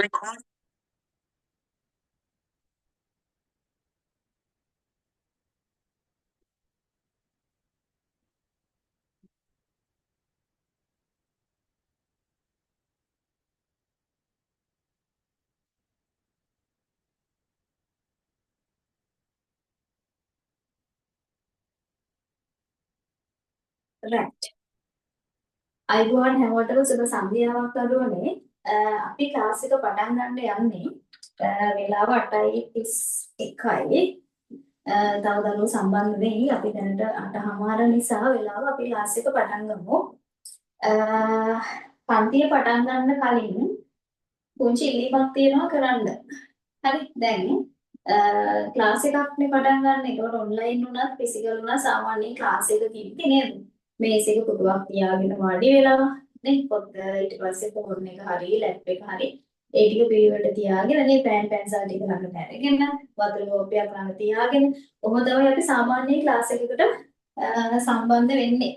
Right. අයිබෝවන් හැමෝටම සුබ සන්ධ්‍යාවක් දරුවනේ. අපි ක්ලාස් එක පටන් ගන්න යන්නේ. වෙලාව 8:31යි. තව දරුවෝ සම්බන්ධ වෙයි. අපි දැනට 8:30 නිසා වෙලාව අපි ක්ලාස් එක පටන් ගමු. පන්තිය පටන් ගන්න කලින් පුංචි ඉල්ලීමක් තියෙනවා කරන්න. හරි. දැන් ක්ලාස් එකක් නේ පටන් ගන්න. ඒකට ඔන්ලයින් වුණත් ෆිසිකල් වුණත් සාමාන්‍යයෙන් ක්ලාස් එක තිබ්බේ නේද? මේස් එක පුටුවක් තියාගෙන වාඩි වෙලා නේ, පොත ඊට පස්සේ ෆෝන් එක හරි ලැප් එක හරි ඒ ටික පිළිවෙලට තියාගෙන නේ, පෑන් පැන්සල් ටික ළඟට අරගෙන වතුර කෝප්පයක් ළඟ තියාගෙන ඔහොම තමයි අපි සාමාන්‍ය ක්ලාස් එකකට සම්බන්ධ වෙන්නේ.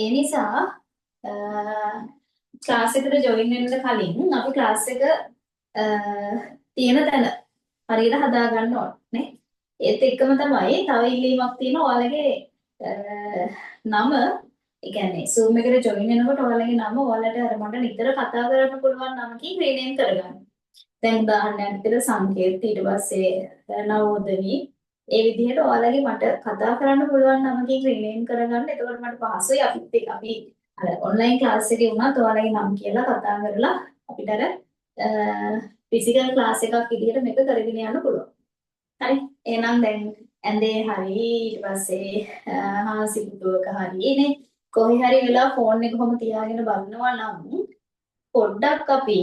ඒ නිසා ක්ලාස් එකට ජොයින් වෙන්න කලින් අපි ක්ලාස් එක තියෙන තැන හරියට හදා ගන්න ඕනේ නේ. ඒත් එක්කම තමයි තව ඉල්ලීමක් තියෙනවා. ඔයාලගේ නම, ඒ කියන්නේ Zoom එකට ජොයින් වෙනකොට ඔයාලගේ නම ඔයාලට අර මට නිතර කතා කරන්න පුළුවන් නමකින් රීනේම් කරගන්න. දැන් උදාහරණයක් විදිහට සංකේත, ඊට පස්සේ නවෝදනි, ඒ විදිහට ඔයාලගේ මට කතා කරන්න පුළුවන් නමකින් රීනේම් කරගන්න. එතකොට මට පහසුයි අපිත් එක්ක අපි අර ඔන්ලයින් ක්ලාස් එකේ වුණත් ඔයාලගේ නම් කියලා කතා කරලා අපිට අර ෆිසිකල් ක්ලාස් එකක් විදිහට මේක කරගෙන යන්න පුළුවන්. හරි. එහෙනම් දැන් ඇඳේ හරි ඊට පස්සේ හාන්සි පුටුවක හරි නේ කොහේ හරි වෙලා ෆෝන් එක කොහොම තියාගෙන බලනවා නම් පොඩ්ඩක් අපි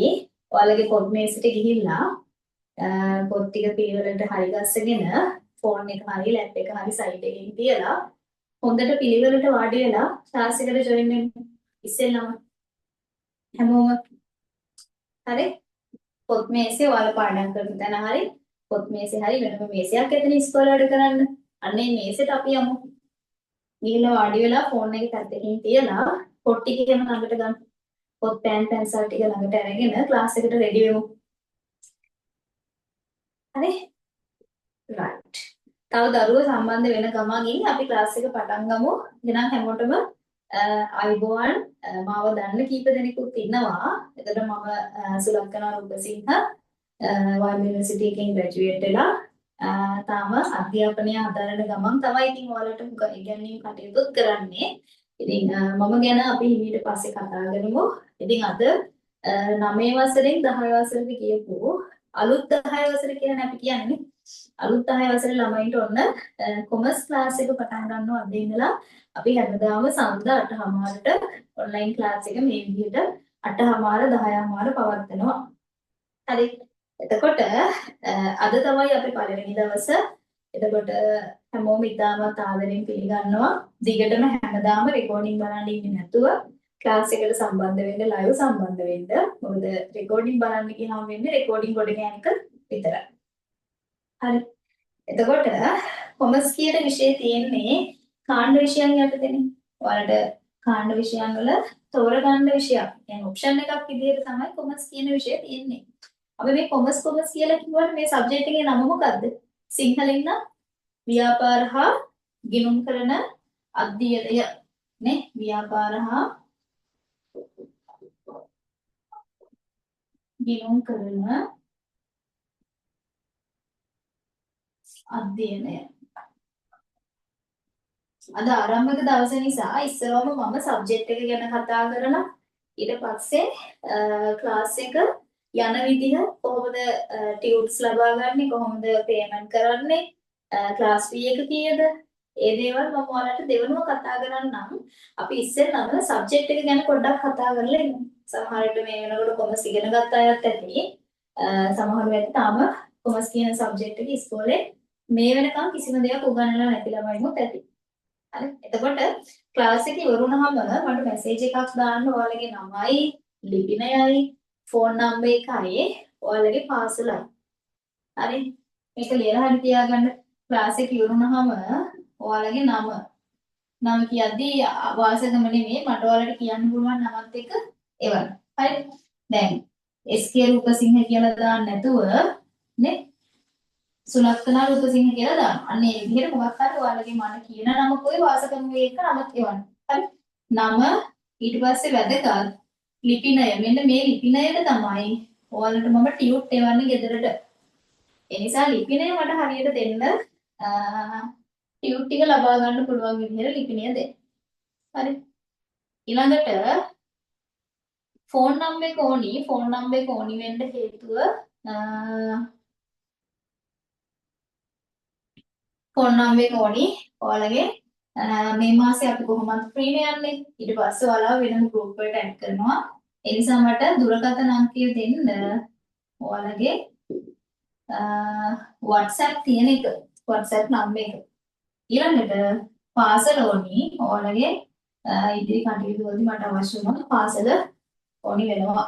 ඔයාලගේ පොත් මේසෙට ගිහිල්ලා පොත් ටික පිළිවෙලට හරි ගස්සගෙන ෆෝන් එක හරි ලැප් එක හරි සයිඩ් එකකින් තියලා හොඳට පිළිවෙලට වාඩි වෙලා ක්ලාස් එකට ජොයින් වෙන්න ඉස්සෙල්ලම හැමෝම. හරි. පොත් මේසේ ඔයාලා පාඩම් කරන තැන හරි පොත් මේසේ හරි වෙනම මේසයක් ඇතින ඉස්කෝලේ වැඩ කරන්න. අන්න ඒ මේසෙට අපි යමු. ගිහිල්ලා වාඩි වෙලා ෆෝන් එක පැත්තකින් තියලා පොත් ටික එහෙම ළඟට ගන්න. පොත් පෑන් පැන්සල් ටික ළඟට අරගෙන ක්ලාස් එකට රෙඩි වෙමු. හරි? රයිට්. තව දරුවෝ සම්බන්ධ වෙන ගමන් අපි ක්ලාස් එක පටන් ගමු. එහෙනම් හැමෝටම ආයුබෝවන්. මාව දන්න කීප දෙනෙකුත් ඉන්නවා. එතකොට මම සුලක්ෂණා රූපසිංහ වයිම් යුනිවර්සිටි එකෙන් ග්‍රැජුවේට් වෙලා තාම අධ්‍යාපනය හදාරන ගමන් තමයි ඉතින් ඔයාලට ඉගැන්වීම් කටයුතුත් කරන්නේ. ඉතින් මම ගැන අපි ඊට පස්සේ කතා කරමු. ඉතින් අද 9 වසරෙන් 10 වසරට ගියපු අලුත් 10 වසර කියලානේ අපි කියන්නේ. අලුත් 10 වසරේ ළමයින්ට ඔන්න කොමර්ස් ක්ලාස් එක පටන් ගන්නවා අද ඉඳලා. අපි හැමදාම සඳුදා 8:30ට ඔන්ලයින් ක්ලාස් එක මේ විදිහට 8:30 10:30 පවත්වනවා. හරි. එතකොට අද තමයි අපි පළවෙනි දවස. එතකොට හැමෝම ඉතාමත් ආදරෙන් පිළිගන්නවා. දිගටම හැමදාම රෙකෝඩින් බලන්න ඉන්නේ නැතුව ක්ලාස් එකට සම්බන්ධ වෙන්න, ලයිව් සම්බන්ධ වෙන්න. මොකද රෙකෝඩින් බලන්න ගියාම වෙන්නේ රෙකෝඩින් ගොඩ ගෑන එක විතරයි. හරි. එතකොට කොමර්ස් කියන විෂය තියෙන්නේ කාණ්ඩ විෂයන් යටතේනේ. ඔයාලට කාණ්ඩ විෂයන් වල තෝරගන්න විෂයක්. يعني ඔප්ෂන් එකක් විදිහට තමයි කොමර්ස් කියන විෂය තියෙන්නේ. අපි මේ කොමර්ස් කියලා කිව්වට මේ සබ්ජෙක්ට් එකේ නම මොකද්ද? සිංහලෙන් නම් ව්‍යාපාර හා ගිණුම් කරන අධ්‍යයනය නේ. ව්‍යාපාර හා ගිණුම් කරන අධ්‍යයනය. අද ආරම්භක දවස නිසා ඉස්සරවම මම සබ්ජෙක්ට් එක ගැන කතා කරලා ඊට පස්සේ ක්ලාස් එක යන විදිහ කොහොමද ටියුට්ස් ලබා ගන්නේ, කොහොමද පේමන්ට් කරන්නේ, ක්ලාස් ෆී එක කීයද, ඒ දේවල් මම ඔයාලට දෙවනුව කතා කරන්නම්. අපි ඉස්සෙල්ලම සබ්ජෙක්ට් එක ගැන පොඩ්ඩක් කතා කරලා ඉමු. සමහර විට මේ වෙනකොට කොමර්ස් ඉගෙන ගත්ත අයත් ඇති. සමහර වෙලාවට තාම කොමර්ස් කියන සබ්ජෙක්ට් එක ඉස්කෝලේ මේ වෙනකන් කිසිම දෙයක් උගන්වලා නැති ළමයිමුත් ඇති. හරි. එතකොට ක්ලාස් එක ඉවර වුණාම මට මැසේජ් එකක් දාන්න ඔයාලගේ නමයි, ලිපිනයයි, ෆෝන් නම්බර් එකයි, ඔයාලගේ පාසලයි. හරි. මේක ලියලා හරි තියාගන්න. ක්ලාස් එක ඉවර වුණාම ඔයාලගේ නම කියද්දී වාසගම නෙමෙයි, මට ඔයාලට කියන්න පුළුවන් නමත් එක්ක එවන්න. හරි. දැන් SK Rupasinghe කියලා දාන්න නැතුව නේ සුලක්ෂණා රූපසිංහ කියලා දාන්න. අන්න ඒ විදිහට මොකක් හරි ඔයාලගේ මන කියන නමකුයි වාසකමුවේ එක නමක් එවන්න. හරි. නම ඊට පස්සේ වැදගත් ලිපිනය. මෙන්න මේ ලිපිනයට තමයි ඔයාලට මම ටියුට් එවන්නේ ගෙදරට. ඒ නිසා ලිපිනය මට හරියට දෙන්න ටියුට් ටික ලබා ගන්න පුළුවන් විදිහට ලිපිනය දෙන්න. හරි. ඊළඟට ෆෝන් නම්බර් එක ඕනි. ෆෝන් නම්බර් එක ඕනි වෙන්න හේතුව ෆෝන් නම්බර් එක ඕනි ඔයාලගේ මේ මාසේ අපි කොහොමද ෆ්‍රී නේ යන්නේ. ඊට පස්සේ ඔයාලා වෙනම ගෲප් වලට ඇඩ් කරනවා. ඒ නිසා මට දුරකථන අංකය දෙන්න ඔයාලගේ WhatsApp තියෙන එක, WhatsApp number එක. ඊළඟට පාසල ඕනි ඔයාලගේ ඉදිරි කටයුතු වලදී මට අවශ්‍ය වුණොත් පාසල ඕනි වෙනවා.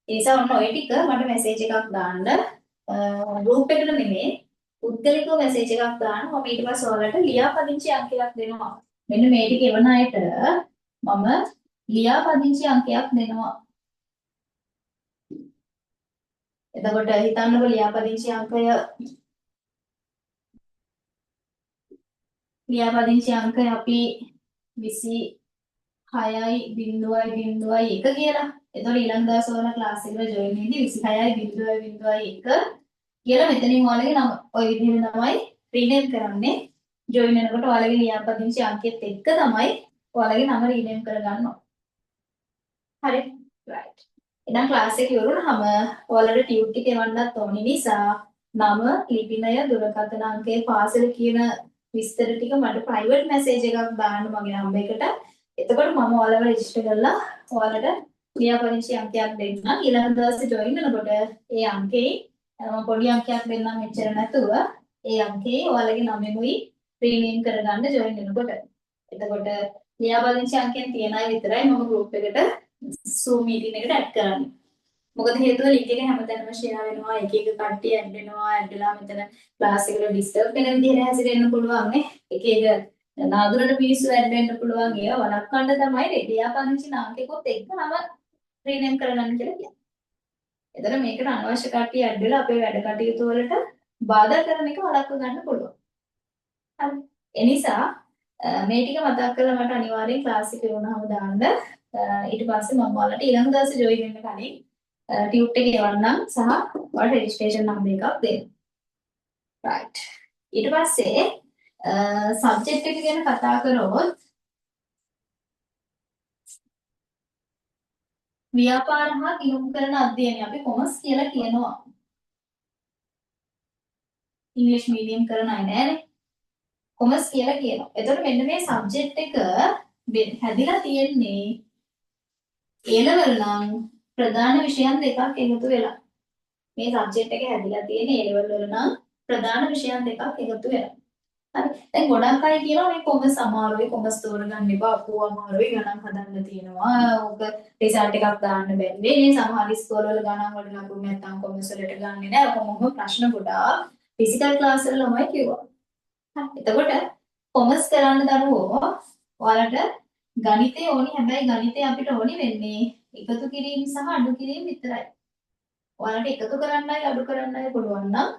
ඒ නිසා ඔන්න ඔය ටික මට මැසේජ් එකක් දාන්න. ගෲප් එකට නෙමෙයි පුද්ගලිකව මැසේජ් එකක් දාන්න. මම ඊට පස්සේ ඔයාලට ලියාපදිංචි අංකයක් දෙනවා. මෙන්න මේ ටික එවන අයට මම ලියාපදිංචි අංකයක් දෙනවා. එතකොට හිතන්නකෝ ලියාපදිංචි අංකය අපි 26.0.01 කියලා. එතකොට ඊළඟ දවස් ඔයාලා ක්ලාස් එකට ජොයින් වෙද්දි 26.0.01 කියලා මෙතනින් ඔයාලගේ නම ඔය විදිහට තමයි රීනේම් කරන්නේ. ජොයින් වෙනකොට ඔයාලගේ ලියාපදිංචි අංකෙත් එක්ක තමයි ඔයාලගේ නම රීනේම් කරගන්න ඕන. හරි. රයිට්. එහෙනම් ක්ලාස් එක ඉවර වුණාම ඔයාලට ටියුට් ටික එවන්නත් ඕනි නිසා නම, ලිපිනය, දුරකථන අංකය, පාසල කියන විස්තර ටික මට ප්‍රයිවට් මැසේජ් එකක් දාන්න මගේ නම්බර් එකට. එතකොට මම ඔයාලව රෙජිස්ටර් කරලා ඔයාලට ලියාපදිංචි අංකයක් දෙන්නම්. ඊළඟ දවසේ ජොයින් වෙනකොට ඒ අංකේ මම පොඩි අංකයක් දෙන්නම් එච්චර නැතුව ඒ අංකේ ඔයාලගේ නමෙමුයි රීනේම් කරගන්න ජොයින් වෙනකොට. එතකොට ලියාපදිංචි අංකයෙන් තියන අය විතරයි මම ගෲප් එකට Zoom meeting එකට ඇඩ් කරන්නේ. මොකද හේතුව ලින්ක් එක හැමතැනම ෂෙයා වෙනවා, එක එක කට්ටිය ඇඩ් වෙනවා, ඇඩ් වෙලා මෙතන ක්ලාස් එකට ඩිස්ටර්බ් වෙන විදිහට හැසිරෙන්න පුළුවන් නේ. එක එක නාදුරන මිනිස්සු ඇඩ් වෙන්න පුළුවන්. ඒවා වළක්වන්න තමයි ලියාපදිංචි නාමකෙකුත් එක්ක නම රීනේම් කරගන්න කියලා කියන්නේ. එතන මේකට අනවශ්‍ය කට්ටිය ඇඩ් වෙලා අපේ වැඩ කටයුතු වලට බාධා කරන එක වළක්ව ගන්න පුළුවන්. හරි. ඒ නිසා මේ ටික මතක් කරලා මට අනිවාර්යෙන් ක්ලාස් එක ඉවර වුණාම දාන්න. ඊට පස්සේ මම ඔයාලට ඊළඟ දවසේ ජොයින් වෙන්න කලින් ටියුට් එක එවන්නම් සහ ඔයාලට රෙජිස්ට්‍රේෂන් නම්බර් එකක් දෙන්න. රයිට්. ඊට පස්සේ සබ්ජෙක්ට් එක ගැන කතා කරොත් ව්‍යාපාර හා ගිණුම් කරන අධ්‍යයනය අපි කොමර්ස් කියලා කියනවා. ඉංග්‍රීසි මීඩියම් කරන අය නෑනේ. කොමර්ස් කියලා කියනවා. එතකොට මෙන්න මේ සබ්ජෙක්ට් එක හැදිලා තියෙන්නේ ඒ ලෙවල් නම් ප්‍රධාන විෂයන් දෙකක් එකතු වෙලා. මේ සබ්ජෙක්ට් එක හැදිලා තියෙන්නේ ඒ ලෙවල් වල නම් ප්‍රධාන විෂයන් දෙකක් එකතු වෙලා. හරි. දැන් ගොඩක් අය කියනවා මේ කොමර්ස් අමාරුයි, කොමර්ස් තෝරගන්න එපා, අපෝ අමාරුයි, ගණන් හදන්න තියෙනවා. ඕක රිසල්ට් එකක් දාන්න බැරි වෙයි. මේ සමහර ඉස්කෝල වල ගණන් වල ලකුණු නැත්තම් කොමර්ස් වලට ගන්නෙ නෑ. ඔහොම ඔහොම ප්‍රශ්න ගොඩාක් ෆිසිකල් ක්ලාස් වල ළමයි කිව්වා. හරි. එතකොට කොමර්ස් කරන්න දරුවෝ ඔයාලට ගණිතය ඕනි. හැබැයි ගණිතය අපිට ඕනි වෙන්නේ එකතු කිරීම සහ අඩු කිරීම විතරයි. ඔයාලට එකතු කරන්නයි අඩු කරන්නයි පුළුවන් නම්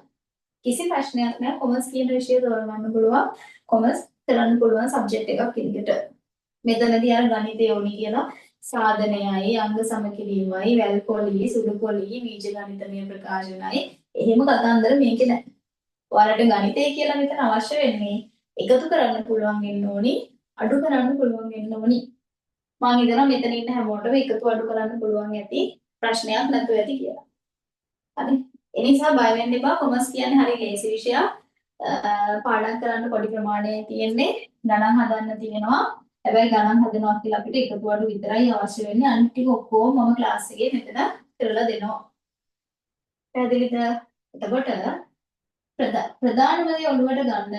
කිසි ප්‍රශ්නයක් නෑ. කොමර්ස් කියන විෂය තෝරගන්න පුළුවන්. කොමර්ස් කරන්න පුළුවන් සබ්ජෙක්ට් එකක් විදිහට. මෙතනදී අර ගණිතය ඕනි කියලා සාධනයයි, අංග සම කිරීමයි, වැල් පොලි, සුඩු පොලි, බීජ ගණිතමය ප්‍රකාශනයි එහෙම කතන්දර මේකේ නෑ. ඔයාලට ගණිතය කියලා මෙතන අවශ්‍ය වෙන්නේ එකතු කරන්න පුළුවන් වෙන්න ඕනි, අඩු කරන්න පුළුවන් වෙන්න ඕනි. මං හිතනවා මෙතන ඉන්න හැමෝටම එකතු අඩු කරන්න පුළුවන් ඇති, ප්‍රශ්නයක් නැතුව ඇති කියලා. හරි. ඒ නිසා බය වෙන්න එපා. කොමර්ස් කියන්නේ හරි ලේසි විෂයක්. පාඩම් කරන්න පොඩි ප්‍රමාණයක් තියෙන්නේ. ගණන් හදන්න තියෙනවා. හැබැයි ගණන් හදනවා කියලා අපිට එකතු අඩු විතරයි අවශ්‍ය වෙන්නේ. අනිත් ටික ඔක්කොම මම ක්ලාස් එකේ මෙතන කරලා දෙනවා. පැහැදිලිද? එතකොට ප්‍රධානම දේ ඔළුවට ගන්න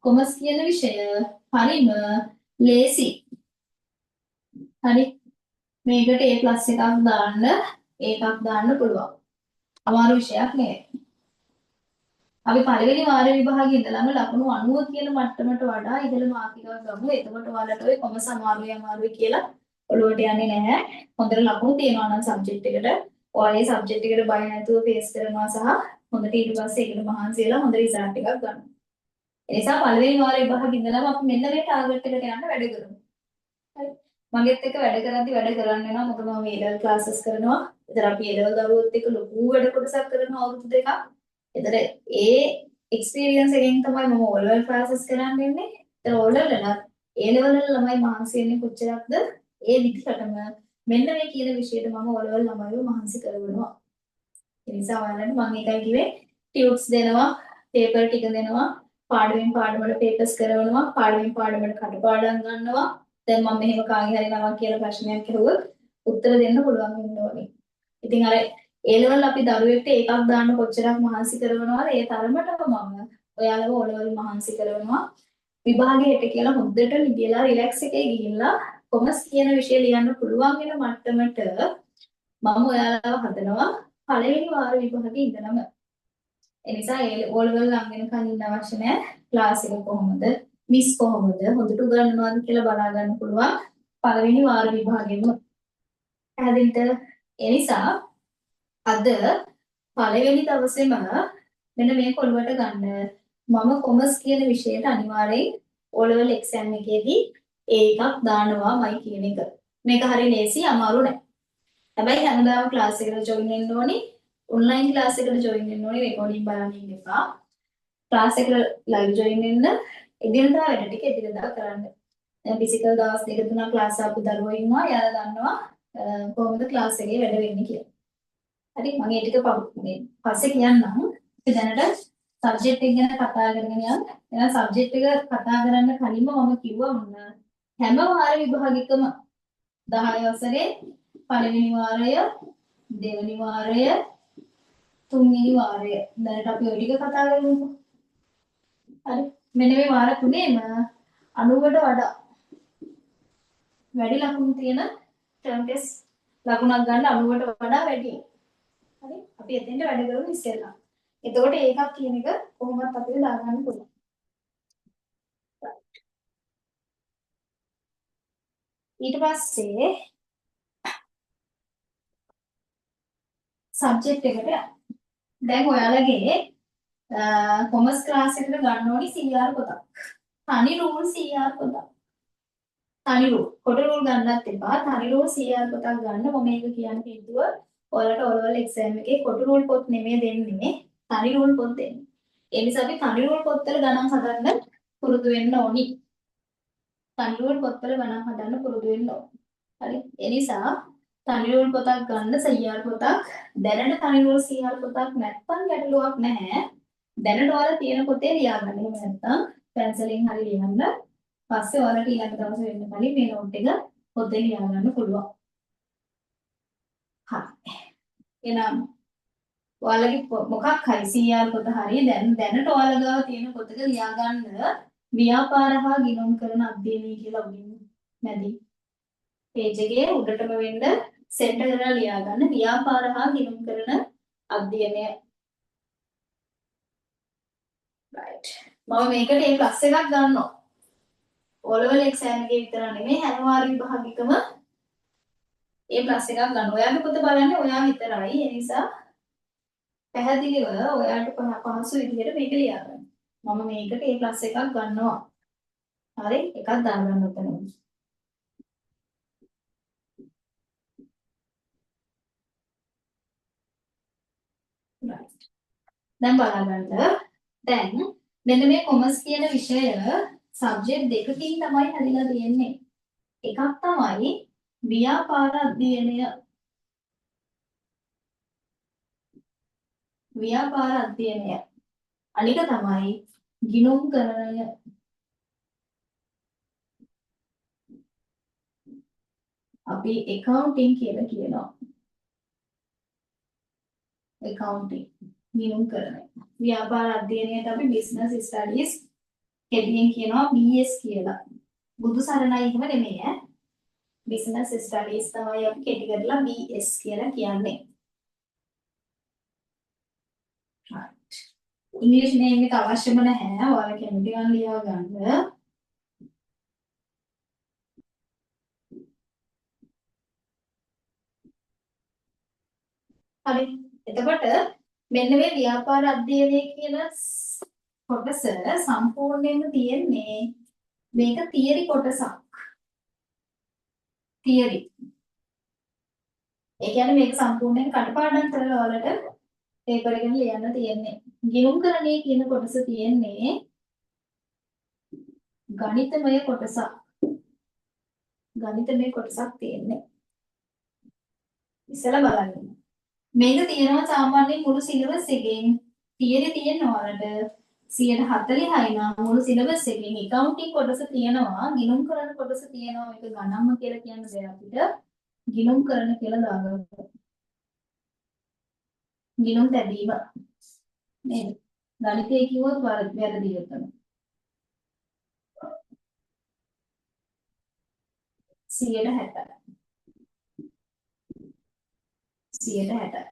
කොමර්ස් කියන විෂය හරිම ලේසි. හරි. මේකට A+ එකක් දාන්න, ඒකක් දාන්න පුළුවන්. අමාරු විෂයක් නෙවෙයි. අපි පළවෙනි වාර විභාගයේ ඉඳලම ලකුණු 90 කියන මට්ටමට වඩා ඉහළ මාර්ක් එකක් ගමු. එතකොට ඔයාලට ඔය කොමර්ස් අමාරුයි අමාරුයි කියලා ඔළුවට යන්නේ නැහැ. හොඳට ලකුණු තියනවා නම් සබ්ජෙක්ට් එකට ඔයාලේ සබ්ජෙක්ට් එකට බය නැතුව ෆේස් කරනවා සහ හොඳට ඊට පස්සේ ඒකට මහන්සි වෙලා හොඳ රිසල්ට් එකක් ගන්නවා. ඒ නිසා පළවෙනි වාර විභාගෙ ඉඳලම අපි මෙන්න මේ ටාගට් එකට යන්න වැඩ කරමු. හරි. මගෙත් එක්ක වැඩ කරද්දි වැඩ කරන්න වෙනවා. මොකද මම ඒ ලෙවල් ක්ලාසස් කරනවා. ඒතර අපි ඒ ලෙවල් දරුවොත් එක්ක ලොකු වැඩ කොටසක් කරනවා අවුරුදු දෙකක්. ඒතර ඒ එක්ස්පීරියන්ස් එකෙන් තමයි මම ඕ ලෙවල් ක්ලාසස් කරන්න ඉන්නේ. ඒතර ඕ ලෙවල් වලත් ඒ ලෙවල් වල ළමයි මහන්සි වෙන්නේ කොච්චරක්ද? ඒ විදිහටම මෙන්න මේ කියන විෂයට මම ඕ ලෙවල් ළමයිව මහන්සි කරවනවා. ඒ නිසා ඔයාලට මම ඒකයි කිව්වේ ටියුට්ස් දෙනවා, පේපර් ටික දෙනවා, පාඩමෙන් පාඩමට පේපර්ස් කරවනවා, පාඩමෙන් පාඩමට කටපාඩම් ගන්නවා. දැන් මම මෙහෙම කාගේ හරි නමක් කියලා ප්‍රශ්නයක් ඇහුවොත් උත්තර දෙන්න පුළුවන් වෙන්න ඕනේ. ඉතින් අර ඒ ලෙවල් අපි දරුවෙක්ට ඒකක් දාන්න කොච්චරක් මහන්සි කරනවද ඒ තරමටම මම ඔයාලව ඕ ලෙවල් මහන්සි කරනවා. විභාගෙ හෙට කියලා හොඳට නිදිලා රිලැක්ස් එකේ ගිහිල්ලා කොමර්ස් කියන විෂය ලියන්න පුළුවන් වෙන මට්ටමට මම ඔයාලව හදනවා පළවෙනි වාර විභාගෙ ඉඳලම. ඒ නිසා ඒ ඕ ලෙවල් ලං වෙනකන් ඉන්න අවශ්‍ය නෑ. ක්ලාස් එක කොහොමද, මිස් කොහොමද, හොඳට උගන්වනවද කියලා බලා ගන්න පුළුවන් පළවෙනි වාර විභාගෙම. පැහැදිලිද? ඒ නිසා අද පළවෙනි දවසේම මෙන්න මේ කොළුවට ගන්න මම කොමර්ස් කියන විෂයට අනිවාර්යෙන් ඕ ලෙවල් එක්සෑම් එකේදී ඒ එකක් දානවාමයි කියන එක. මේක හරි ලේසි, අමාරු නෑ. හැබැයි හැමදාම ක්ලාස් එකට ජොයින් වෙන්න ඕනි. ඔන්ලයින් ක්ලාස් එකට ජොයින් වෙන්න ඕනි. රෙකෝඩින් බලන්න ඉන්න එපා. ක්ලාස් එකට ලයිව් ජොයින් වෙන්න. එදිනදා වැඩ ටික එදිනදා කරන්න. දැන් ෆිසිකල් දවස් දෙක තුනක් ක්ලාස් ආපු දරුවෝ ඉන්නවා. එයාලා දන්නවා කොහොමද ක්ලාස් එකේ වැඩ වෙන්නේ කියලා. හරි, මම ඒ ටික මේ පස්සේ කියන්නම්. අපි දැනට සබ්ජෙක්ට් එක ගැන කතා කරගෙන යන්න. එහෙනම් සබ්ජෙක්ට් එක කතා කරන්න කලින්ම මම කිව්වා ඔන්න හැම වාර විභාගයකම 10 වසරේ පළවෙනි වාරය, දෙවෙනි වාරය, තුන්වෙනි වාරය. දැනට අපි ඔය ටික කතා කරමුකෝ. හරි. මෙන්න මේ වාර තුනේම 90ට වඩා වැඩි ලකුණු තියෙන ටර්ම් ටෙස්ට් ලකුණක් ගන්න 90ට වඩා වැඩි. හරි. අපි එතෙන්ට වැඩ කරමු ඉස්සෙල්ලා. එතකොට ඒකක් කියන එක කොහොමවත් අපිට දාගන්න පුළුවන්. ඊට පස්සේ සබ්ජෙක්ට් එකට යන්න. දැන් ඔයාලගේ කොමර්ස් ක්ලාස් එකට ගන්න ඕනි CR පොතක්. තනි රූල් CR පොතක්. තනි රූල්. කොට රූල් ගන්නත් එපා. තනි රූල් CR පොතක් ගන්න. මම මේක කියන්න හේතුව ඔයාලට ඕ ලෙවල් එක්සෑම් එකේ කොට රූල් පොත් නෙමෙයි දෙන්නේ. තනි රූල් පොත් දෙන්නේ. ඒ නිසා අපි තනි රූල් පොත්වල ගණන් හදන්න පුරුදු වෙන්න ඕනි. තනි රූල් පොත්වල ගණන් හදන්න පුරුදු වෙන්න ඕනි. හරි. ඒ නිසා තනි රූල් පොතක් ගන්න CR පොතක්. දැනට තනි රූල් CR පොතක් නැත්නම් ගැටලුවක් නැහැ. දැනට ඔයාලා තියෙන පොතේ ලියා ගන්න. එහෙම නැත්නම් පැන්සලෙන් හරි ලියන්න. පස්සේ ඔයාලට ඊළඟ දවසේ වෙන්න කලින් මේ නෝට් එක පොතේ ලියා ගන්න පුළුවන්. හරි. එහෙනම් ඔයාලගේ මොකක් හරි CR පොත හරි දැනට ඔයාලා ගාව තියෙන පොතක ලියා ගන්න ව්‍යාපාර හා ගිණුම් කරන අධ්‍යයනය කියලා උඩින් මැදි පේජ් එකේ උඩටම වෙන්න සෙන්ටර් කරලා ලියා ගන්න ව්‍යාපාර හා ගිණුම් කරන අධ්‍යයනය. රයිට්. මම මේකට A plus එකක් ගන්නවා. O level exam එකේ විතර නෙමෙයි හැම වාර විභාගිකම A plus එකක් ගන්න. ඔයාගේ පොත බලන්නේ ඔයා විතරයි. ඒ නිසා පැහැදිලිව ඔයාට පහසු විදිහට මේක ලියා ගන්න. මම මේකට A plus එකක් ගන්නවා. හරි, එකක් දාගන්න ඔතනම. රයිට්. දැන් බලාගන්න. දැන් මෙන්න මේ කොමර්ස් කියන විෂය සබ්ජෙක්ට් දෙකකින් තමයි හැදිලා තියෙන්නේ. එකක් තමයි ව්‍යාපාර අධ්‍යයනය. ව්‍යාපාර අධ්‍යයනය. අනික තමයි ගිණුම්කරණය. අපි ඇකවුන්ටිං කියලා කියනවා. ඇකවුන්ටිං ගිණුම්කරණය. ව්‍යාපාර අධ්‍යයනයට අපි බිස්නස් ස්ටඩීස් කෙටියෙන් කියනවා BS කියලා. බුදු සරණයි එහෙම නෙමෙයි ඈ. බිස්නස් ස්ටඩීස් තමයි අපි කෙටි කරලා BS කියලා කියන්නේ. රයිට්. ඉංග්‍රීසි නේම් එක අවශ්‍යම නැහැ. ඔයාලා කැමති නම් ලියා ගන්න. හරි. එතකොට මෙන්න මේ ව්‍යාපාර අධ්‍යයනය කියන කොටස සම්පූර්ණයෙන්ම තියෙන්නේ මේක තියරි කොටසක්. තියරි. ඒ කියන්නේ මේක සම්පූර්ණයෙන් කටපාඩම් කරලා ඔයාලට පේපර් එකෙන් ලියන්න තියෙන්නේ. ගිණුම්කරණය කියන කොටස තියෙන්නේ ගණිතමය කොටසක්. ගණිතමය කොටසක් තියෙන්නේ. ඉස්සෙල්ලා බලන්න. මේක තියෙනවා සාමාන්‍යයෙන් මුළු සිලබස් එකෙන් තියරි තියෙනවා ඔයාලට 146 නම් මුළු සිලබස් එකෙන් ඇකවුන්ටිං කොටස තියෙනවා, ගිණුම් කරන කොටස තියෙනවා. මේක ගණන්ම කියලා කියන්න බෑ අපිට. ගිණුම් කරන කියලා දාගන්න. ගිණුම් තැබීම නේද? ගණිතය කිව්වොත් වැරදි උතන. 160. 160.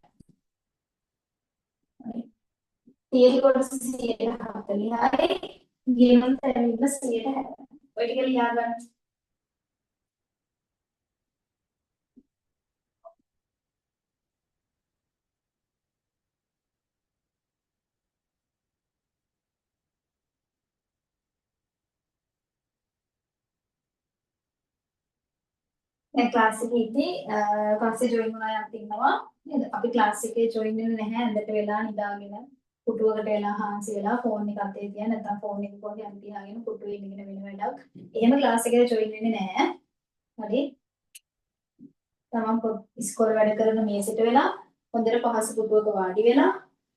හරි. තියරි කොටස 140යි, ගිණුම් තැබීම 160. ඔය ටික ලියා ගන්න. දැන් ක්ලාස් එකේ ඉද්දි ක්ලාස් එකේ ජොයින් වුණ අයත් ඉන්නවා නේද? අපි ක්ලාස් එකේ ජොයින් වෙන්නේ නැහැ ඇඳට වෙලා නිදාගෙන පුටුවකට වෙලා හාන්සි වෙලා ෆෝන් එක අතේ තියා නැත්නම් ෆෝන් එක කොහේ හරි තියාගෙන පුටුවේ ඉඳගෙන වෙන වැඩක්. එහෙම ක්ලාස් එකට ජොයින් වෙන්නේ නැහැ. හරි. තමන් පොත් ඉස්කෝලේ වැඩ කරන මේසෙට වෙලා හොඳට පහසු පුටුවක වාඩි වෙලා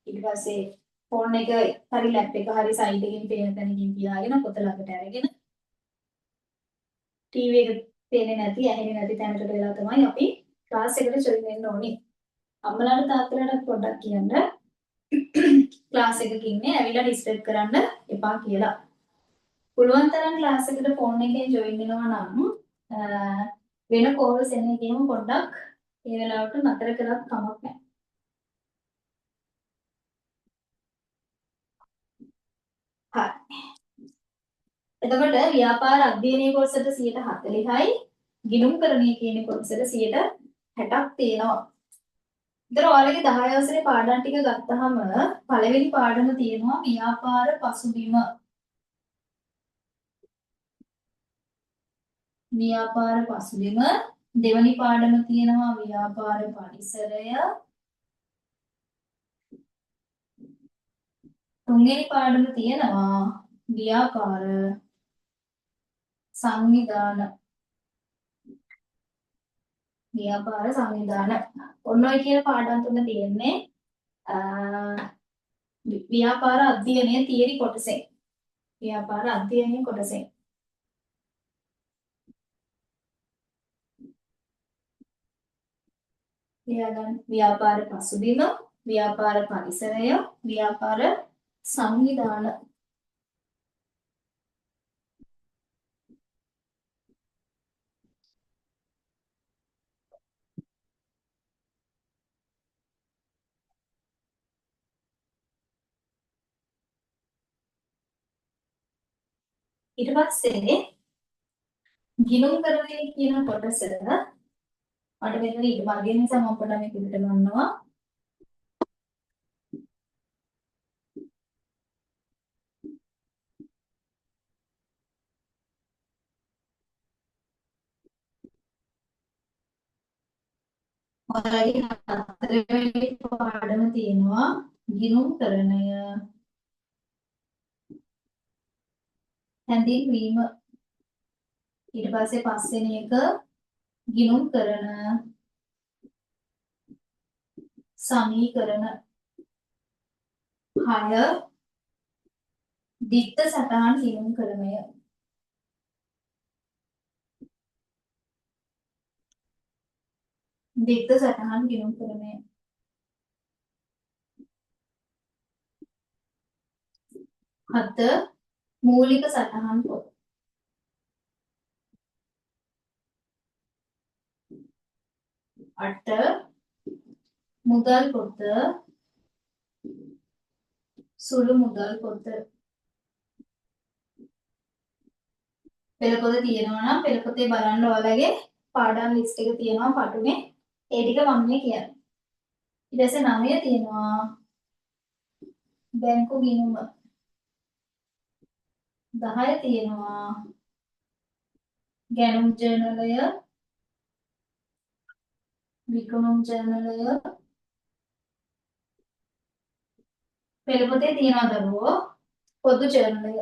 ඊට පස්සේ ෆෝන් එක හරි ලැප් එක හරි සයිඩ් එකකින් පේන තැනකින් තියාගෙන පොත ළඟට අරගෙන ටීවී එක පේන්නේ නැති ඇහෙන්නේ නැති තැනකට වෙලා තමයි අපි ක්ලාස් එකට ජොයින් වෙන්න ඕනේ. අම්මලාට තාත්තලාට පොඩ්ඩක් කියන්න ක්ලාස් එකක ඉන්නේ ඇවිල්ලා ඩිස්ටර්බ් කරන්න එපා කියලා. පුළුවන් තරම් ක්ලාස් එකට ෆෝන් එකෙන් ජොයින් වෙනවා නම් වෙන කෝල්ස් එන එකේම පොඩ්ඩක් ඒ වෙලාවට නතර කරත් කමක් නැහැ. හරි. එතකොට ව්‍යාපාර අධ්‍යයනය කොටසට 140යි, ගිණුම්කරණය කියන කොටසට 160ක් තියෙනවා. ඒතර ඔයාලගේ 10 වසරේ පාඩම් ටික ගත්තහම පළවෙනි පාඩම තියෙනවා ව්‍යාපාර පසුබිම. ව්‍යාපාර පසුබිම. දෙවෙනි පාඩම තියෙනවා ව්‍යාපාර පරිසරය. තුන්වෙනි පාඩම තියෙනවා ව්‍යාපාර සංවිධාන. ව්‍යාපාර සංවිධාන. ඔන්න ඔය කියන පාඩම් තුන තියෙන්නේ ව්‍යාපාර අධ්‍යයනයේ තියරි කොටසෙන්. ව්‍යාපාර අධ්‍යයනයේ කොටසෙන්. ලියාගන්න. ව්‍යාපාර පසුබිම, ව්‍යාපාර පරිසරය, ව්‍යාපාර සංවිධාන. ඊට පස්සේ ගිණුම්කරණය කියන කොටස මට මෙතන ඊට මගේ නිසා මම පොඩ්ඩක් මේක උඩට ගන්නවා. ඔයාලගේ හතරවෙනි පාඩම තියෙනවා ගිණුම්කරණය හැඳින්වීම. ඊට පස්සේ පස්වෙනි එක ගිණුම්කරණ සමීකරණ. 6 ද්විත්ව සටහන් ගිණුම්කරණය. ද්විත්ව සටහන් ගිණුම්කරණය. 7 මූලික සටහන් පොත. 8 මුදල් පොත, සුළු මුදල් පොත. පෙළ පොත තියෙනවා නම් පෙළ පොතේ බලන්න ඔයාලගේ පාඩම් ලිස්ට් එක තියෙනවා පටුනේ. ඒ ටික මම මේ කියන්නේ. ඊට පස්සේ 9 තියෙනවා බැංකු ගිණුම. 10 තියෙනවා ගැණුම් ජර්නලය, විකුණුම් ජර්නලය. පෙළ පොතේ තියෙනවා දරුවෝ පොදු ජර්නලය.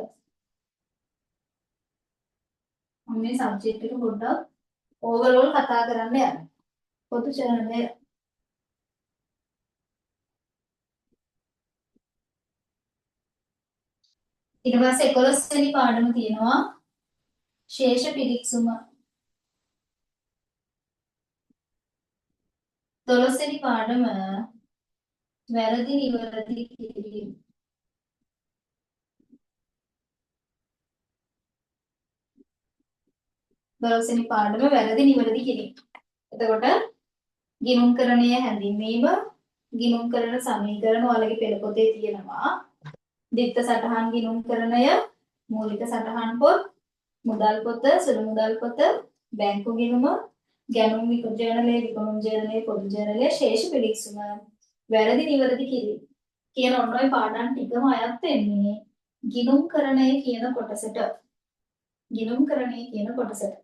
මම මේ සබ්ජෙක්ට් එක පොඩ්ඩක් ඕවරෝල් කතා කරන්න යනවා. පොදු ජර්නලය. ඊට පස්සේ 11 වෙනි පාඩම තියෙනවා ශේෂ පිරික්සුම. 12 වෙනි පාඩම වැරදි නිවැරදි කිරීම. 12 වෙනි පාඩම වැරදි නිවැරදි කිරීම. එතකොට ගිණුම්කරණය හැඳින්වීම, ගිණුම්කරණ සමීකරණ ඔයාලගේ පෙළ පොතේ තියෙනවා. ද්විත්ව සටහන් ගිණුම්කරණය, මූලික සටහන් පොත්, මුදල් පොත, සුළු මුදල් පොත, බැංකු ගිණුම, ගැණුම් ජර්නලය, විකුණුම් ජර්නලය, පොදු ජර්නලය, ශේෂ පිරික්සුම, වැරදි නිවැරදි කිරීම කියන ඔන්න ඔය පාඩම් ටිකම අයත් වෙන්නේ ගිණුම්කරණය කියන කොටසට. ගිණුම්කරණය කියන කොටසට.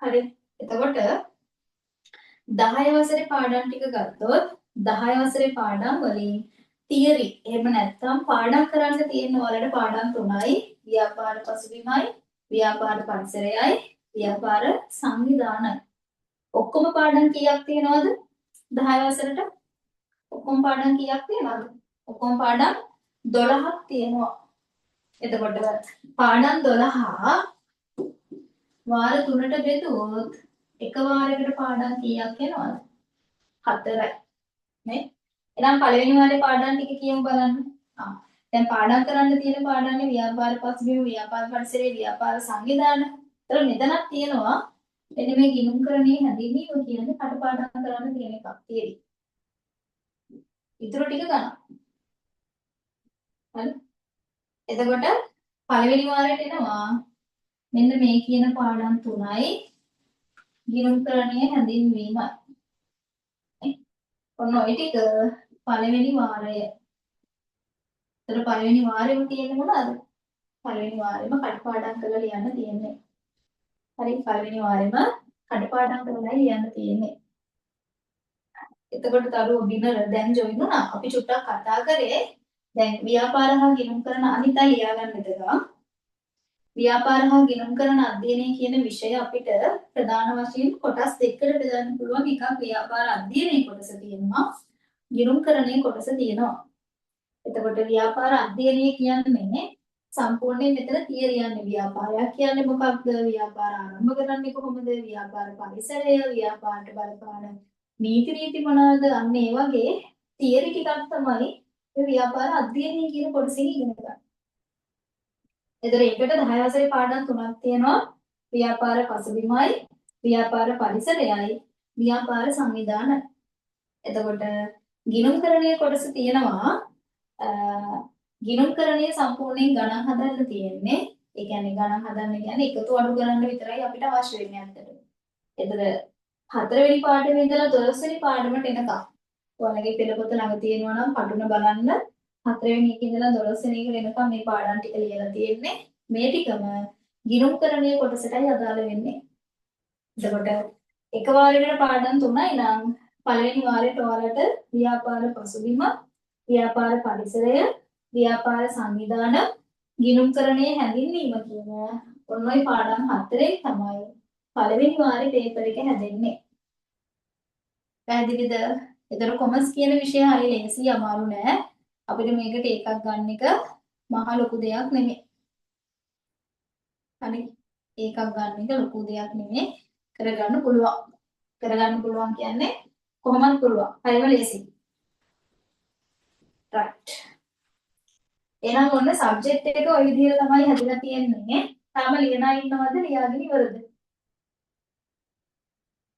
හරි. එතකොට 10 වසරේ පාඩම් ටික ගත්තොත් 10 වසරේ පාඩම් වලින් තියරි එහෙම නැත්නම් පාඩම් කරන්න තියෙන ඔයාලට පාඩම් තුනයි. ව්‍යාපාර පසුබිමයි, ව්‍යාපාර පරිසරයයි, ව්‍යාපාර සංවිධානයි. ඔක්කොම පාඩම් කීයක් තියෙනවද 10 වසරට? ඔක්කොම පාඩම් කීයක් තියෙනවද? ඔක්කොම පාඩම් 12ක් තියෙනවා. එතකොට පාඩම් 12 වාර 3ට බෙදුවොත් එක වාරයකට පාඩම් කීයක් එනවද? 4යි. නේ? එහෙනම් පළවෙනි වාරේ පාඩම් ටික කියමු බලන්න. දැන් පාඩම් කරන්න තියෙන පාඩම්නේ ව්‍යාපාර පසුබිම, ව්‍යාපාර පරිසරය, ව්‍යාපාර සංවිධාන. ඒතර මෙතනක් තියෙනවා මෙන්න මේ ගිණුම්කරණයේ හැඳින්වීම කියන්නේ කටපාඩම් කරන්න තියෙන එකක් තියරි. ඉතුරු ටික ගණන්. හරි? එතකොට පළවෙනි වාරයට එනවා මෙන්න මේ කියන පාඩම් තුනයි ගිණුම්කරණයේ හැඳින්වීමයි. ඔන්න ඔය ටික පළවෙනි වාරය. ඒතර පළවෙනි වාරෙම තියෙන්නේ මොනවාද? පළවෙනි වාරෙම කටපාඩම් කරලා ලියන්න තියෙන්නේ. හරි, පළවෙනි වාරෙම කටපාඩම් කරලා ලියන්න තියෙන්නේ. එතකොට තරුව බිනර දැන් ජොයින් වුණා. අපි චුට්ටක් කතා කරේ දැන් ව්‍යාපාර හා ගිණුම්කරණ අනිත් අය ලියා ගන්න එතකම්. ව්‍යාපාර හා ගිණුම්කරණ අධ්‍යයනය කියන විෂය අපිට ප්‍රධාන වශයෙන් කොටස් දෙකකට බෙදන්න පුළුවන්. එකක් ව්‍යාපාර අධ්‍යයනයේ කොටස තියෙනවා, ගිණුම්කරණයේ කොටස තියෙනවා. එතකොට ව්‍යාපාර අධ්‍යයනය කියන්නේ සම්පූර්ණයෙන් මෙතන තියරි යන්නේ. ව්‍යාපාරයක් කියන්නේ මොකක්ද, ව්‍යාපාර ආරම්භ කරන්නේ කොහොමද, ව්‍යාපාර පරිසරය, ව්‍යාපාරට බලපාන නීති රීති මොනවාද, අන්න ඒ වගේ තියරි ටිකක් තමයි මේ ව්‍යාපාර අධ්‍යයනය කියන කොටසින් ඉගෙන ගන්න. එතකොට ඒකට 10 වසරේ පාඩම් තුනක් තියෙනවා. ව්‍යාපාර පසුබිමයි, ව්‍යාපාර පරිසරයයි, ව්‍යාපාර සංවිධානයි. එතකොට ගිණුම්කරණයේ කොටස තියෙනවා. ගිණුම්කරණය සම්පූර්ණයෙන් ගණන් හදන්න තියෙන්නේ. ඒ කියන්නේ ගණන් හදන්න කියන්නේ එකතු අඩු කරන්න විතරයි අපිට අවශ්‍ය වෙන්නේ ඇත්තටම. එතකොට හතරවෙනි පාඩමේ ඉඳලා 12 වෙනි පාඩමට එනකම් ඔයාලගේ පෙළ පොත ළඟ තියෙනවා නම් පටුන බලන්න. හතරවෙනි එකේ ඉඳලා 12 වෙනි එකට එනකම් මේ පාඩම් ටික ලියලා තියෙන්නේ. මේ ටිකම ගිණුම්කරණයේ කොටසටයි අදාළ වෙන්නේ. එතකොට එක වාරයකට පාඩම් තුනයි නම් පළවෙනි වාරයට ඔයාලට ව්‍යාපාර පසුබිම, ව්‍යාපාර පරිසරය, ව්‍යාපාර සංවිධාන, ගිණුම්කරණයේ හැඳින්වීම කියන ඔන්න ඔය පාඩම් හතරෙන් තමයි පළවෙනි වාරේ පේපර් එක හැදෙන්නේ. පැහැදිලිද? එතකොට කොමර්ස් කියන විෂය හරි ලේසි, අමාරු නෑ. අපිට මේකට එකක් ගන්න එක මහා ලොකු දෙයක් නෙමෙයි. හරි. ඒකක් ගන්න එක ලොකු දෙයක් නෙමෙයි. කරගන්න පුළුවන්. කරගන්න පුළුවන් කියන්නේ කොහොමද පුළුවන්. හරිම ලේසි. රයිට්. එහෙනම් ඔන්න සබ්ජෙක්ට් එක ඔය විදිහට තමයි හැදලා තියෙන්නේ. තාම ලියන අය ඉන්නවද? ලියාගෙන ඉවරද?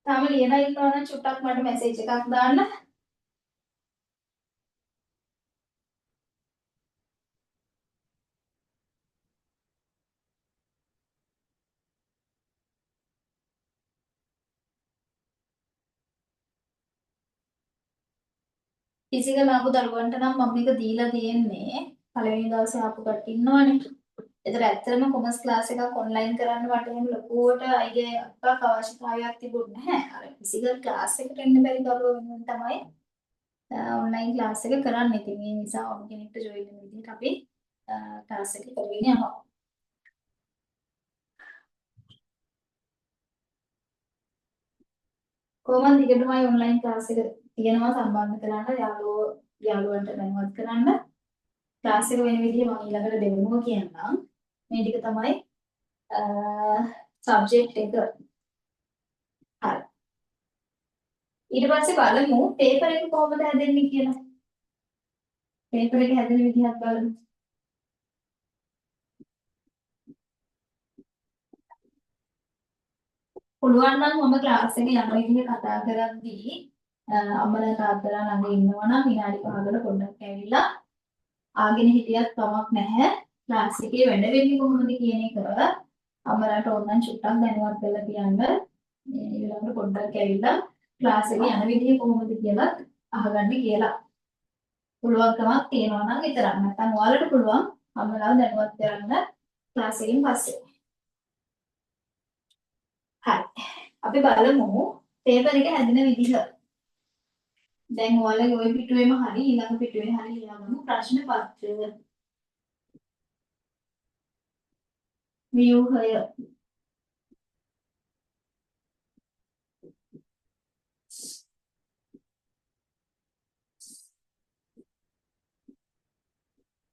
තාම ලියන අය ඉන්නවා නම් චුට්ටක් මට මැසේජ් එකක් දාන්න. ෆිසිකල් ආපු දරුවන්ට නම් මම මේක දීලා තියෙන්නේ. පළවෙනි දවසේ ආපු කට්ටිය ඉන්නවනේ. ඒතර ඇත්තටම කොමර්ස් ක්ලාස් එකක් ඔන්ලයින් කරන්න මට එහෙම ලොකුවට අයිඩියා එකක් අවශ්‍යතාවයක් තිබුණ නැහැ. අර ෆිසිකල් ක්ලාස් එකට එන්න බැරි දරුවෝ වෙනුවෙන් තමයි ඔන්ලයින් ක්ලාස් එක කරන්නේ. ඉතින් ඒ නිසා ඕන කෙනෙක්ට ජොයින් වෙන විදිහට අපි ක්ලාස් එක කරගෙන යනවා. කොහොමද දිගටමයි ඔන්ලයින් ක්ලාස් එක තියෙනවා සම්බන්ධ කරන්න යාළුවන්ට දැනුවත් කරන්න. ක්ලාස් එක වෙන විදිහ මම ඊළඟට දෙවනුව කියන්නම්. මේ ටික තමයි සබ්ජෙක්ට් එක. හරි. ඊට පස්සේ බලමු පේපර් එක කොහොමද හැදෙන්නේ කියලා. පේපර් එක හැදෙන විදිහත් බලමු. පුළුවන් නම් මම ක්ලාස් එකේ යන විදිහ කතා කරද්දී අම්මලා තාත්තලා ළඟ ඉන්නවා නම් විනාඩි 5කට පොඩ්ඩක් ඇවිල්ලා ආගෙන හිටියත් කමක් නැහැ. ක්ලාස් එකේ වැඩ වෙන්නේ කොහොමද කියන එක අම්මලාට ඕන නම් චුට්ටක් දැනුවත් කරලා තියන්න. ඒ වෙලාවට පොඩ්ඩක් ඇවිල්ලා ක්ලාස් එකේ යන විදිහ කොහොමද කියලාත් අහගන්න කියලා. පුළුවන්කමක් තියෙනවා නම් විතරක්. නැත්නම් ඔයාලට පුළුවන් අම්මලාව දැනුවත් කරන්න ක්ලාස් එකෙන් පස්සේ. හරි. අපි බලමු පේපර් එක හැදෙන විදිහ. දැන් ඔයාලගේ ඔය පිටුවේම හරි ඊළඟ පිටුවේ හරි ලියාගමු ප්‍රශ්න පත්‍රය. ව්‍යුහය.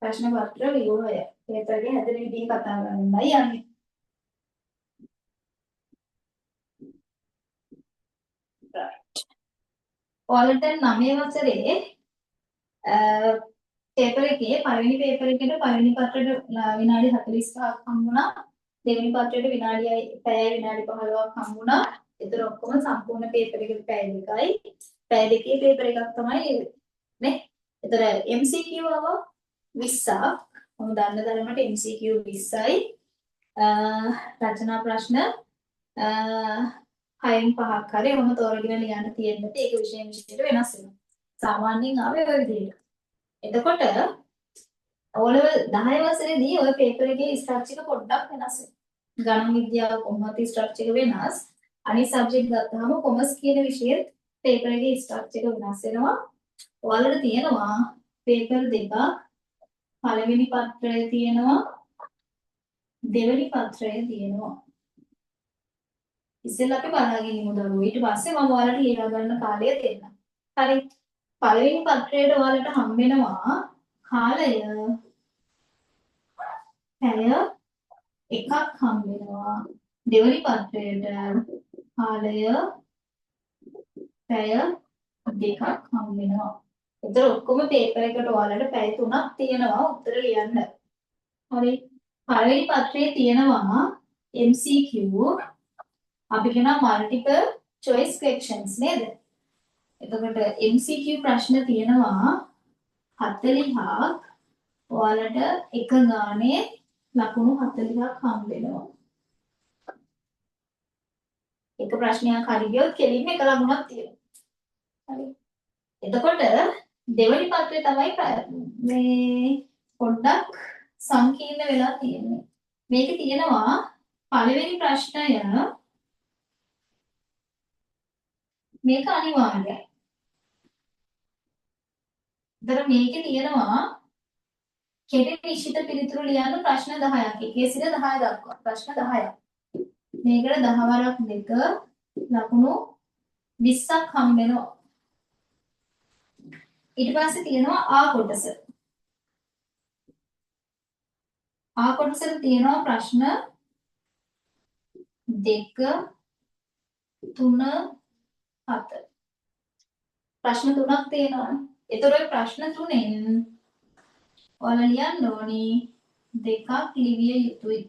ප්‍රශ්න පත්‍ර ව්‍යුහය. පේපර් එකේ හැදෙන විදිහ කතා කරන්නයි යන්නේ. ඔයාලට 9 වසරේ පේපර් එකේ පළවෙනි පේපර් එකට පළවෙනි පත්‍රයට විනාඩි 45ක් හම්බුණා. දෙවෙනි පත්‍රයට විනාඩියයි පැයයි විනාඩි 15ක් හම්බුණා. ඒතර ඔක්කොම සම්පූර්ණ පේපර් එකට පැය 2යි. පැය දෙකේ පේපර් එකක් තමයි නේ. ඒතර MCQ ආව 20ක්. මම දන්න තරමට MCQ 20යි. රචනා ප්‍රශ්න 6න් 5ක් හරි ඔහොම තෝරගෙන ලියන්න තියෙන්නට ඒක විෂය විෂයට වෙනස් වෙනවා. සාමාන්‍යයෙන් ආවේ ඔය විදිහට. එතකොට O level 10 වසරේදී ඔය පේපර් එකේ ස්ට්‍රක්චර් එක පොඩ්ඩක් වෙනස් වෙනවා. ගණන් විද්‍යාව කොහොමද ස්ට්‍රක්චර් එක වෙනස්. අනිත් සබ්ජෙක්ට් ගත්තාම කොමර්ස් කියන විෂයෙත් පේපර් එකේ ස්ට්‍රක්චර් එක වෙනස් වෙනවා. ඔයාලට තියෙනවා පේපර් දෙකක්. පළවෙනි පත්‍රය තියෙනවා, දෙවෙනි පත්‍රය තියෙනවා. ඉස්සෙල්ලා අපි බලාගෙන ඉමු දරුවෝ. ඊට පස්සේ මම ඔයාලට ලියා ගන්න කාලය දෙන්නම්. හරි. පළවෙනි පත්‍රයට ඔයාලට හම් වෙනවා කාලය පැය එකක් හම් වෙනවා. දෙවෙනි පත්‍රයට කාලය පැය දෙකක් හම් වෙනවා. ඒතර ඔක්කොම පේපර් එකට ඔයාලට පැය 3ක් තියෙනවා උත්තර ලියන්න. හරි. පළවෙනි පත්‍රයේ තියෙනවා MCQ අපි කියනවා මල්ටිපල් චොයිස් ක්වෙස්චන්ස් නේද? එතකොට MCQ ප්‍රශ්න තියෙනවා 40ක්. ඔයාලට එක ගානේ ලකුණු 40ක් හම්බ වෙනවා. එක ප්‍රශ්නයක් හරි ගියොත් කෙලින්ම එක ලකුණක් තියෙනවා. හරි. එතකොට දෙවෙනි පත්‍රය තමයි මේ පොඩ්ඩක් සංකීර්ණ වෙලා තියෙන්නේ. මේකේ තියෙනවා පළවෙනි ප්‍රශ්නය මේක අනිවාර්යයි. ඒතර මේකේ තියෙනවා කෙටි නිශ්චිත පිළිතුරු ලියන්න ප්‍රශ්න 10ක්. 1 සිට 10 දක්වා ප්‍රශ්න 10ක්. මේකට 10 වරක් 2 ලකුණු 20ක් හම්බ වෙනවා. ඊට පස්සේ තියෙනවා ආ කොටස. ආ කොටසට තියෙනවා ප්‍රශ්න 2 3 4. ප්‍රශ්න තුනක් තියෙනවානේ. ඒතර ඔය ප්‍රශ්න තුනෙන් ඔයාලා ලියන්න ඕනි දෙකක් ලිවිය යුතුයි.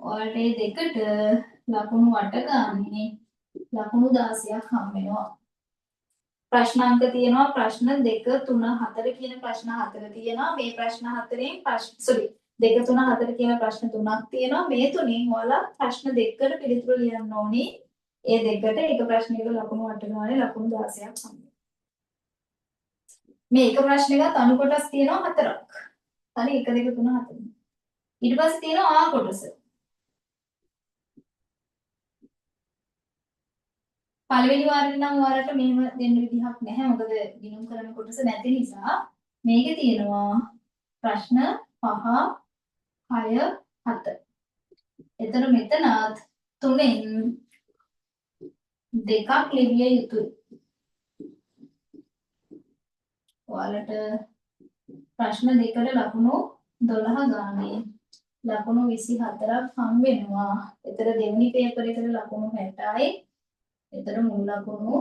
ඔයාලට මේ දෙකට ලකුණු 8 ගානේ ලකුණු 16ක් හම්බ වෙනවා. ප්‍රශ්න අංක තියෙනවා ප්‍රශ්න 2 3 4 කියන ප්‍රශ්න 4 තියෙනවා. මේ ප්‍රශ්න හතරෙන් ප්‍රශ්න සෝරි 2 3 4 කියන ප්‍රශ්න තුනක් තියෙනවා. මේ තුනෙන් ඔයාලා ප්‍රශ්න දෙකකට පිළිතුරු ලියන්න ඕනි. ඒ දෙකට එක ප්‍රශ්නයක ලකුණු 8 ගානේ ලකුණු 16ක් හම්බ වෙනවා. මේ එක ප්‍රශ්නයකත් අනු කොටස් තියෙනවා 4ක්. හරි 1 2 3 4. ඊට පස්සේ තියෙනවා ආ කොටස. පළවෙනි වාරෙට නම් ඔයාලට මෙහෙම දෙන්න විදිහක් නැහැ. මොකද ගිණුම් කරන කොටස නැති නිසා. මේකේ තියෙනවා ප්‍රශ්න 5 6 7. එතන මෙතනත් තුනෙන් දෙකක් ලිවිය යුතුයි. ඔයාලට ප්‍රශ්න දෙකට ලකුණු 12 ගානේ ලකුණු 24ක් හම් වෙනවා. එතන දෙවෙනි පේපර් එකට ලකුණු 60යි. එතන මුල් ලකුණු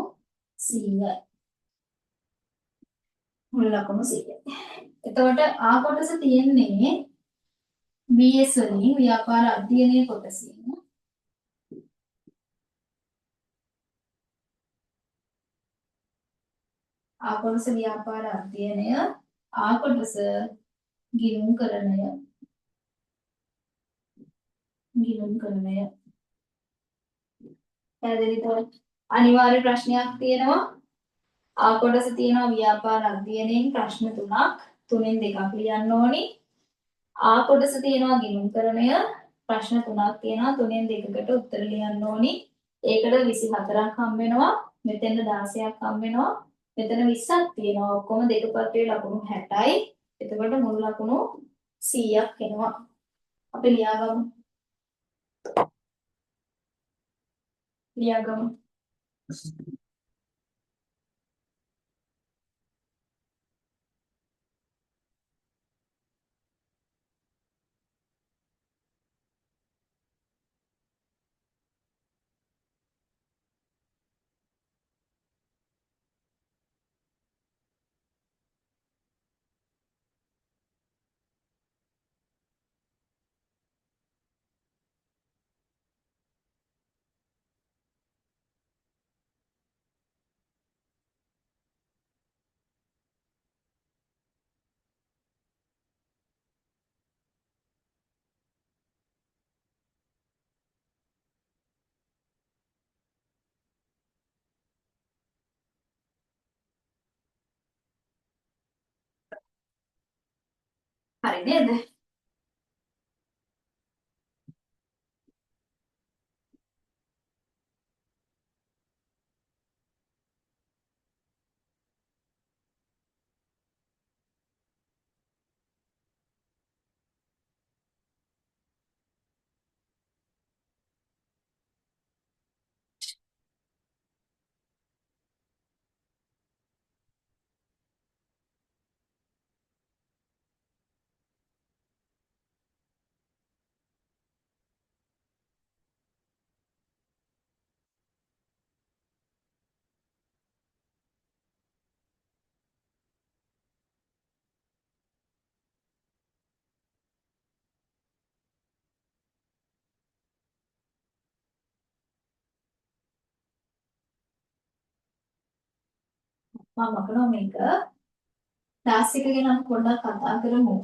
100යි. මුල් ලකුණු 100යි. එතකොට ආ කොටස තියෙන්නේ BS වලින් ව්‍යාපාර අධ්‍යයනයේ කොටසින්. ආ කොටස ව්‍යාපාර අධ්‍යයනය, ආ කොටස ගිණුම්කරණය. ගිණුම්කරණය. පැහැදිලිද? අනිවාර්ය ප්‍රශ්නයක් තියෙනවා. ආ කොටස තියෙනවා ව්‍යාපාර අධ්‍යයනයෙන් ප්‍රශ්න 3ක්, තුනෙන් දෙකක් ලියන්න ඕනි. ආ කොටස තියෙනවා ගිණුම්කරණය ප්‍රශ්න 3ක් තියෙනවා, තුනෙන් දෙකකට උත්තර ලියන්න ඕනි. ඒකට 24ක් හම් වෙනවා, මෙතෙන්ද 16ක් හම් වෙනවා, මෙතන 20ක් තියෙනවා. ඔක්කොම දෙක පත්‍රයේ ලකුණු 60යි. එතකොට මුළු ලකුණු 100ක් එනවා. අපි ලියාගමු. ලියාගමු. හරි නේද? මම මකනවා මේක. ක්ලාස් එක ගැන අපි පොඩ්ඩක් කතා කරමු.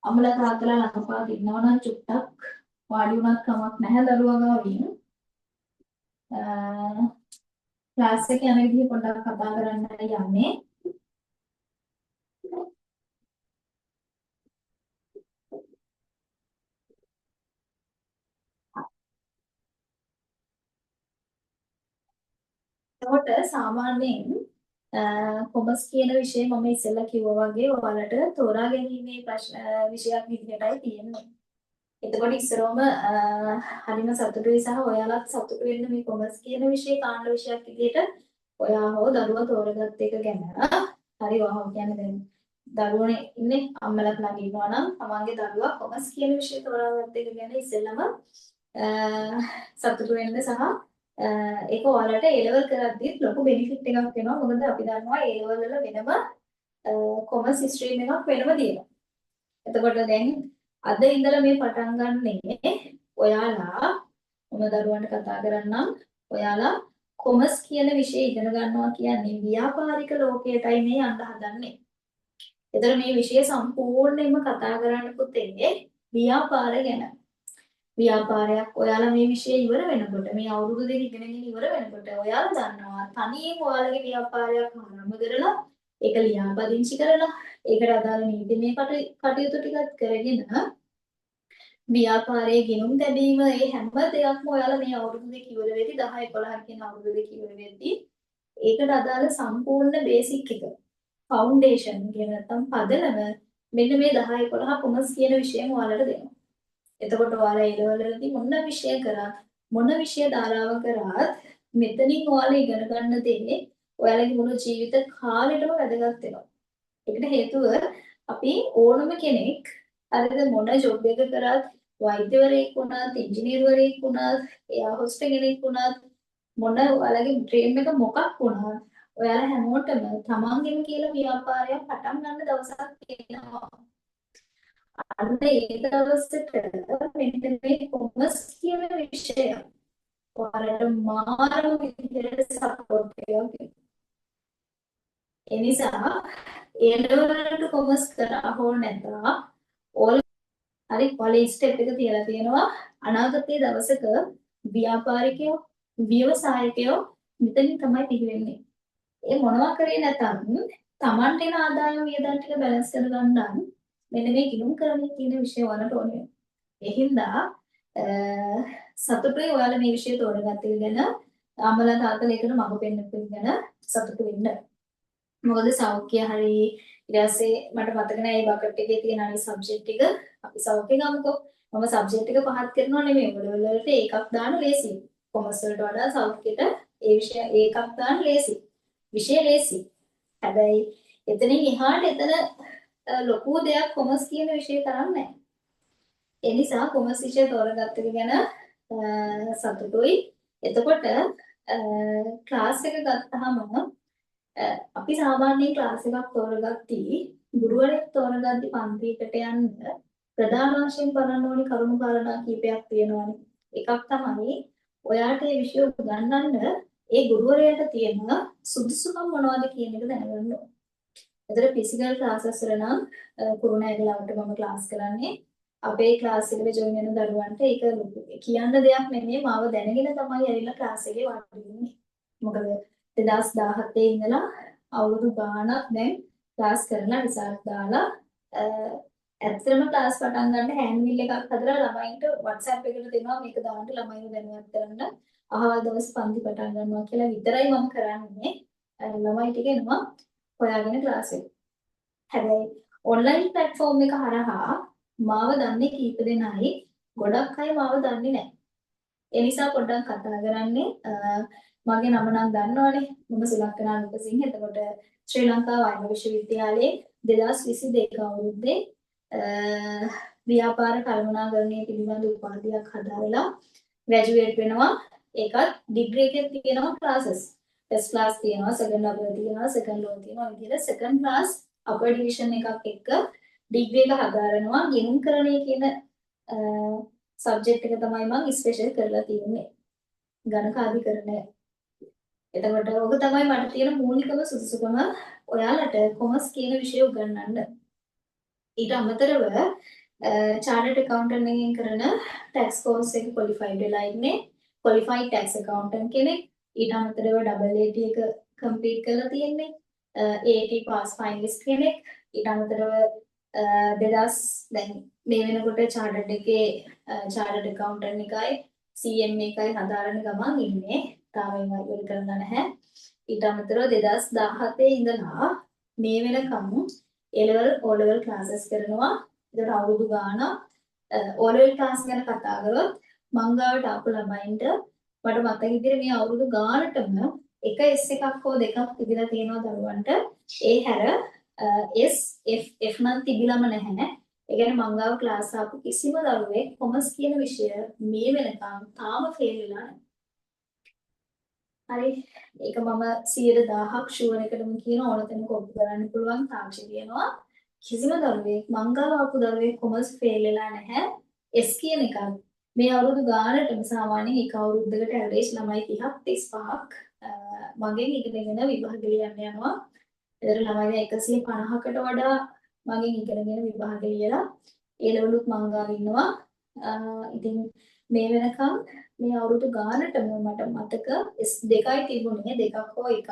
අම්මලා තාත්තලා ළඟපාත ඉන්නවා නම් චුට්ටක් වාඩි වුණත් කමක් නැහැ දරුවා ගාවින්. ක්ලාස් එක යන විදිහ පොඩ්ඩක් කතා කරන්න යන්නේ. එතකොට සාමාන්‍යයෙන් කොමර්ස් කියන විෂය මම ඉස්සෙල්ලා කිව්වා වගේ ඔයාලට තෝරා ගැනීමේ ප්‍රශ්න විෂයක් විදිහටයි තියෙන්නේ. එතකොට ඉස්සරෝම හරිම සතුටුයි සහ ඔයාලත් සතුටු වෙන්න මේ කොමර්ස් කියන විෂය කාණ්ඩ විෂයක් විදිහට ඔයා හෝ දරුවා තෝරගත්ත එක ගැන. හරි ඔයා කියන්නේ දැන් දරුවනේ ඉන්නේ අම්මලත් ළඟ ඉන්නවා නම් තමන්ගේ දරුවා කොමර්ස් කියන විෂය තෝරාගත්ත එක ගැන ඉස්සෙල්ලම සතුටු වෙන්න සහ ඒක ඔයාලට ඒ ලෙවල් කරද්දිත් ලොකු බෙනිෆිට් එකක් වෙනවා. මොකද අපි දන්නවා ඒ ලෙවල් වල වෙනම කොමර්ස් ස්ට්‍රීම් එකක් වෙනම තියෙනවා. එතකොට දැන් අද ඉඳලා මේ පටන් ගන්නේ ඔයාලා මම දරුවන්ට කතා කරන්නම්. ඔයාලා කොමර්ස් කියන විෂය ඉගෙන ගන්නවා කියන්නේ ව්‍යාපාරික ලෝකයටයි මේ යන්න හදන්නේ. එතකොට මේ විෂය සම්පූර්ණයෙන්ම කතා කරන්න පුතේ ව්‍යාපාර ගැන. ව්‍යාපාරයක් ඔයාලා මේ විෂය ඉවර වෙනකොට, මේ අවුරුදු දෙක ඉගෙනගෙන ඉවර වෙනකොට ඔයාලා දන්නවා තනියෙන් ඔයාලගේ ව්‍යාපාරයක් ආරම්භ කරලා, ඒක ලියාපදිංචි කරලා, ඒකට අදාළ නීතිමය කටයුතු ටිකත් කරගෙන, ව්‍යාපාරයේ ගිණුම් තැබීම, ඒ හැම දෙයක්ම ඔයාලා මේ අවුරුදු දෙක ඉවර වෙද්දි, 10 11 කියන අවුරුදු දෙක ඉවර වෙද්දි, ඒකට අදාළ සම්පූර්ණ බේසික් එක, ෆවුන්ඩේෂන් කියන නැත්තම් පදනම මෙන්න මේ 10 11 කොමර්ස් කියන විෂයම ඔයාලට දෙනවා. එතකොට ඔයාලා ඒ ලෙවල් වලදී මොන විෂය කරත්, මොන විෂය ධාරාව කරත්, මෙතනින් ඔයාලා ඉගෙන ගන්න දේ ඔයාලගේ මුළු ජීවිත කාලෙටම වැදගත් වෙනවා. ඒකට හේතුව අපි ඕනම කෙනෙක්, හරිද, මොන ජොබ් එක කරත්, වෛද්‍යවරයෙක් වුණත්, ඉංජිනේරුවරයෙක් වුණත්, එයා හොස්ටර් කෙනෙක් වුණත්, මොන ඔයාලගේ ඩ්‍රීම් එක මොකක් වුණත්, ඔයාලා හැමෝටම තමන්ගෙම කියලා ව්‍යාපාරයක් පටන් ගන්න දවසක් එනවා. අන්න ඒ දවසට මෙන්න මේ කොමර්ස් කියන විෂය ඔයාලට මාරම විදිහට සපෝට් එකක් වෙනවා. ඒ නිසා ඒ ලෙවල් වලට කොමර්ස් කරා හෝ නැතා ඕල් හරි කොලෙජ් ස්ටෙප් එක තියලා තියෙනවා. අනාගතයේ දවසක ව්‍යාපාරිකයෝ, ව්‍යවසායකයෝ මෙතනින් තමයි බිහි වෙන්නේ. ඒ මොනවා කරේ නැතත් තමන්ට එන ආදායම වියදම් ටික බැලන්ස් කරගන්න නම් මෙන්න මේ ගිණුම්කරණය කියන විෂය ඔයාලට ඕනේ වෙනවා. ඒ හින්දා සතුටුයි ඔයාලා මේ විෂය තෝරගත්ත එක ගැන, අම්මලා තාත්තලා ඒකට මඟ පෙන්නපු එක ගැන සතුටු වෙන්න. මොකද සෞඛ්‍ය හරි, ඊට පස්සේ මට මතක නෑ මේ බකට් එකේ තියෙන අනිත් සබ්ජෙක්ට් ටික. අපි සෞඛ්‍ය ගමුකෝ. මම සබ්ජෙක්ට් එක පහත් කරනවා නෙමෙයි. ඔය වලට ඒකක් දාන්න ලේසි. කොමර්ස් වලට වඩා සෞඛ්‍යෙට ඒ විෂය ඒකක් දාන්න ලේසි. විෂය ලේසි. හැබැයි එතනින් එහාට එතන ලොකු දෙයක් කොමර්ස් කියන විෂය තරම් නෑ. ඒ නිසා කොමර්ස් විෂය තෝරගත්ත එක ගැන සතුටුයි. එතකොට ක්ලාස් එක ගත්තාම අපි සාමාන්‍යයෙන් ක්ලාස් එකක් තෝරගත්තී, ගුරුවරයෙක් තෝරගද්දි පන්තියකට යන්න ප්‍රධාන වශයෙන් බලන්න ඕනි කරුණු කාරණා කීපයක් තියෙනවානේ. එකක් තමයි ඔයාට මේ විෂය උගන්වන්න ඒ ගුරුවරයාට තියෙන සුදුසුකම් මොනවද කියන එක දැනගන්න ඕනේ. එතකොට ෆිසිකල් ක්ලාසස් වල නම් කුරුණෑගලවට මම ක්ලාස් කරන්නේ. අපේ ක්ලාස් එකට ජොයින් වෙන දරුවන්ට ඒක කියන්න දෙයක් නෙමෙයි, මාව දැනගෙන තමයි ඇවිල්ලා ක්ලාස් එකේ වාඩි වෙන්නේ. මොකද 2017 ඉඳලා අවුරුදු ගාණක් දැන් ක්ලාස් කරලා රිසල්ට් දාලා, ඇත්තටම ක්ලාස් පටන් ගන්න හෑන්ඩ්බිල් එකක් හදලා ළමයින්ට WhatsApp එකට දෙනවා, මේක දාන්න ළමයිව දැනුවත් කරන්න, අහවල් දවස් පන්ති පටන් ගන්නවා කියලා විතරයි මම කරන්නේ. ළමයි ටික එනවා හොයාගෙන ක්ලාස් එක. හැබැයි ඔන්ලයින් ප්ලැට්ෆෝම් එක හරහා මාව දන්නේ කීප දෙනයි, ගොඩක් අය මාව දන්නේ නැහැ. ඒ නිසා පොඩ්ඩක් කතා කරන්නේ. මගේ නම නම් දන්නවනේ. මම සුලක්ෂණා රූපසිංහ. එතකොට ශ්‍රී ලංකා වෛද්‍ය විශ්වවිද්‍යාලයේ 2022 අවුරුද්දේ ව්‍යාපාර කළමනාකරණය පිළිබඳ උපාධියක් හදාරලා ග්‍රැජුවේට් වෙනවා. ඒකත් ඩිග්‍රී එකේ තියෙනවා ක්ලාසස්. ෆස්ට් ක්ලාස් තියෙනවා, සෙකන්ඩ් අපර් තියෙනවා, සෙකන්ඩ් ලෝවර් තියෙනවා. ඔය විදිහට සෙකන්ඩ් ක්ලාස් අපර් ඩිවිෂන් එකක් එක්ක ඩිග්‍රී එක හදාරනවා. ගිණුම්කරණය කියන සබ්ජෙක්ට් එක තමයි මං ස්පෙෂල් කරලා තියෙන්නේ. ගණකාධිකරණය. එතකොට ඔක තමයි මට තියෙන මූලිකම සුදුසුකම ඔයාලට කොමර්ස් කියන විෂය උගන්වන්න. ඊට අමතරව චාර්ටර්ඩ් ඇකවුන්ටන්ට් එකෙන් කරන ටැක්ස් කෝස් එක ක්වොලිෆයිඩ් වෙලා ඉන්නේ. ක්වොලිෆයිඩ් ටැක්ස් ඇකවුන්ටන්ට් කෙනෙක්. ඊට අමතරව AAT එක කම්ප්ලීට් කරලා තියෙන්නේ. AAT pass finalist කෙනෙක්. ඊට අමතරව 2000 දැන් මේ වෙනකොට චාර්ටර්ඩ් එකේ චාර්ටර්ඩ් ඇකවුන්ටන්ට් එකයි CMA එකයි හදාරන ගමන් ඉන්නේ. තාම ඒවා ඉවර කරලා නැහැ. ඊට අමතරව 2017 ඉඳලා මේ වෙනකම් A level, O level classes කරනවා. ඒතකොට අවුරුදු ගාණක් O level class ගැන කතා කරොත් මං ගාවට ආපු ළමයින්ට මට මතක විදිහට මේ අවුරුදු ගාණටම එක S එකක් හෝ දෙකක් තිබිලා තියෙනවා දරුවන්ට. ඒ හැර S, F, F නම් තිබිලම නැහැ. ඒ කියන්නේ මං ගාව ක්ලාස් ආපු කිසිම දරුවෙක් කොමර්ස් කියන විෂය මේ වෙනකම් තාම ෆේල් වෙලා නැහැ. හරි, ඒක මම 100%ක් ෂුවර් එකටම කියන, ඕන තැනක ඔප්පු කරන්න පුළුවන් සාක්ෂි තියෙනවා. කිසිම දරුවෙක්, මං ගාව ආපු දරුවෙක් කොමර්ස් ෆේල් වෙලා නැහැ. S කියන එකත් මේ අවුරුදු ගානටම සාමාන්‍යයෙන් එක අවුරුද්දකට ඇවරේජ් ළමයි 30ක් 35ක් මගෙන් ඉගෙනගෙන විභාග ලියන්න යනවා. ඒතර ළමයි දැන් 150කට වඩා මගෙන් ඉගෙනගෙන විභාග ලියලා ඒ ලෙවලුත් මං ගාව ඉන්නවා. ඉතින් මේ වෙනකම් මේ අවුරුදු ගානටම මට මතක S දෙකයි තිබුණේ, දෙකක් හෝ එකක්.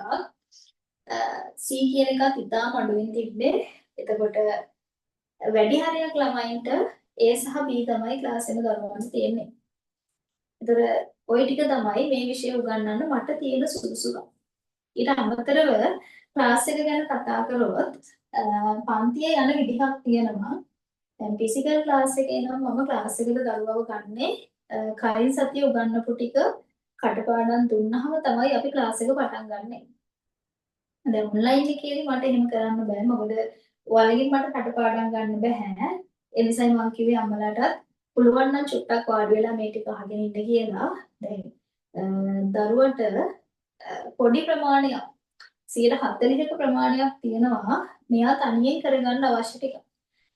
C කියන එකත් ඉතාම අඩුවෙන් තිබ්බේ. එතකොට වැඩි හරියක් ළමයින්ට A සහ B තමයි ක්ලාස් එක දරුවන්ට තියෙන්නේ. එතකොට ඔය ටික තමයි මේ විෂය උගන්වන්න මට තියෙන සුදුසුකම්. ඊට අමතරව ක්ලාස් එක ගැන කතා කරොත් පන්තියේ යන විදිහක් තියෙනවා. දැන් ෆිසිකල් ක්ලාස් එකේ නම් මම ක්ලාස් එකට දරුවව ගන්නේ කලින් සතිය උගන්වපු ටික කටපාඩම් දුන්නාම තමයි අපි ක්ලාස් එක පටන් ගන්නෙ. දැන් ඔන්ලයින් එකේදී මට එහෙම කරන්න බෑ. මොකද ඔයාලගෙන් මට කටපාඩම් ගන්න බෑ. ඒ නිසායි මං කිව්වේ අම්මලාටත් පුළුවන් නම් චුට්ටක් වාඩි වෙලා මේ ටික අහගෙන ඉන්න කියලා. දැන් දරුවට පොඩි ප්‍රමාණයක් 40ක ප්‍රමාණයක් තියෙනවා මෙයා තනියෙන් කරගන්න අවශ්‍ය ටික.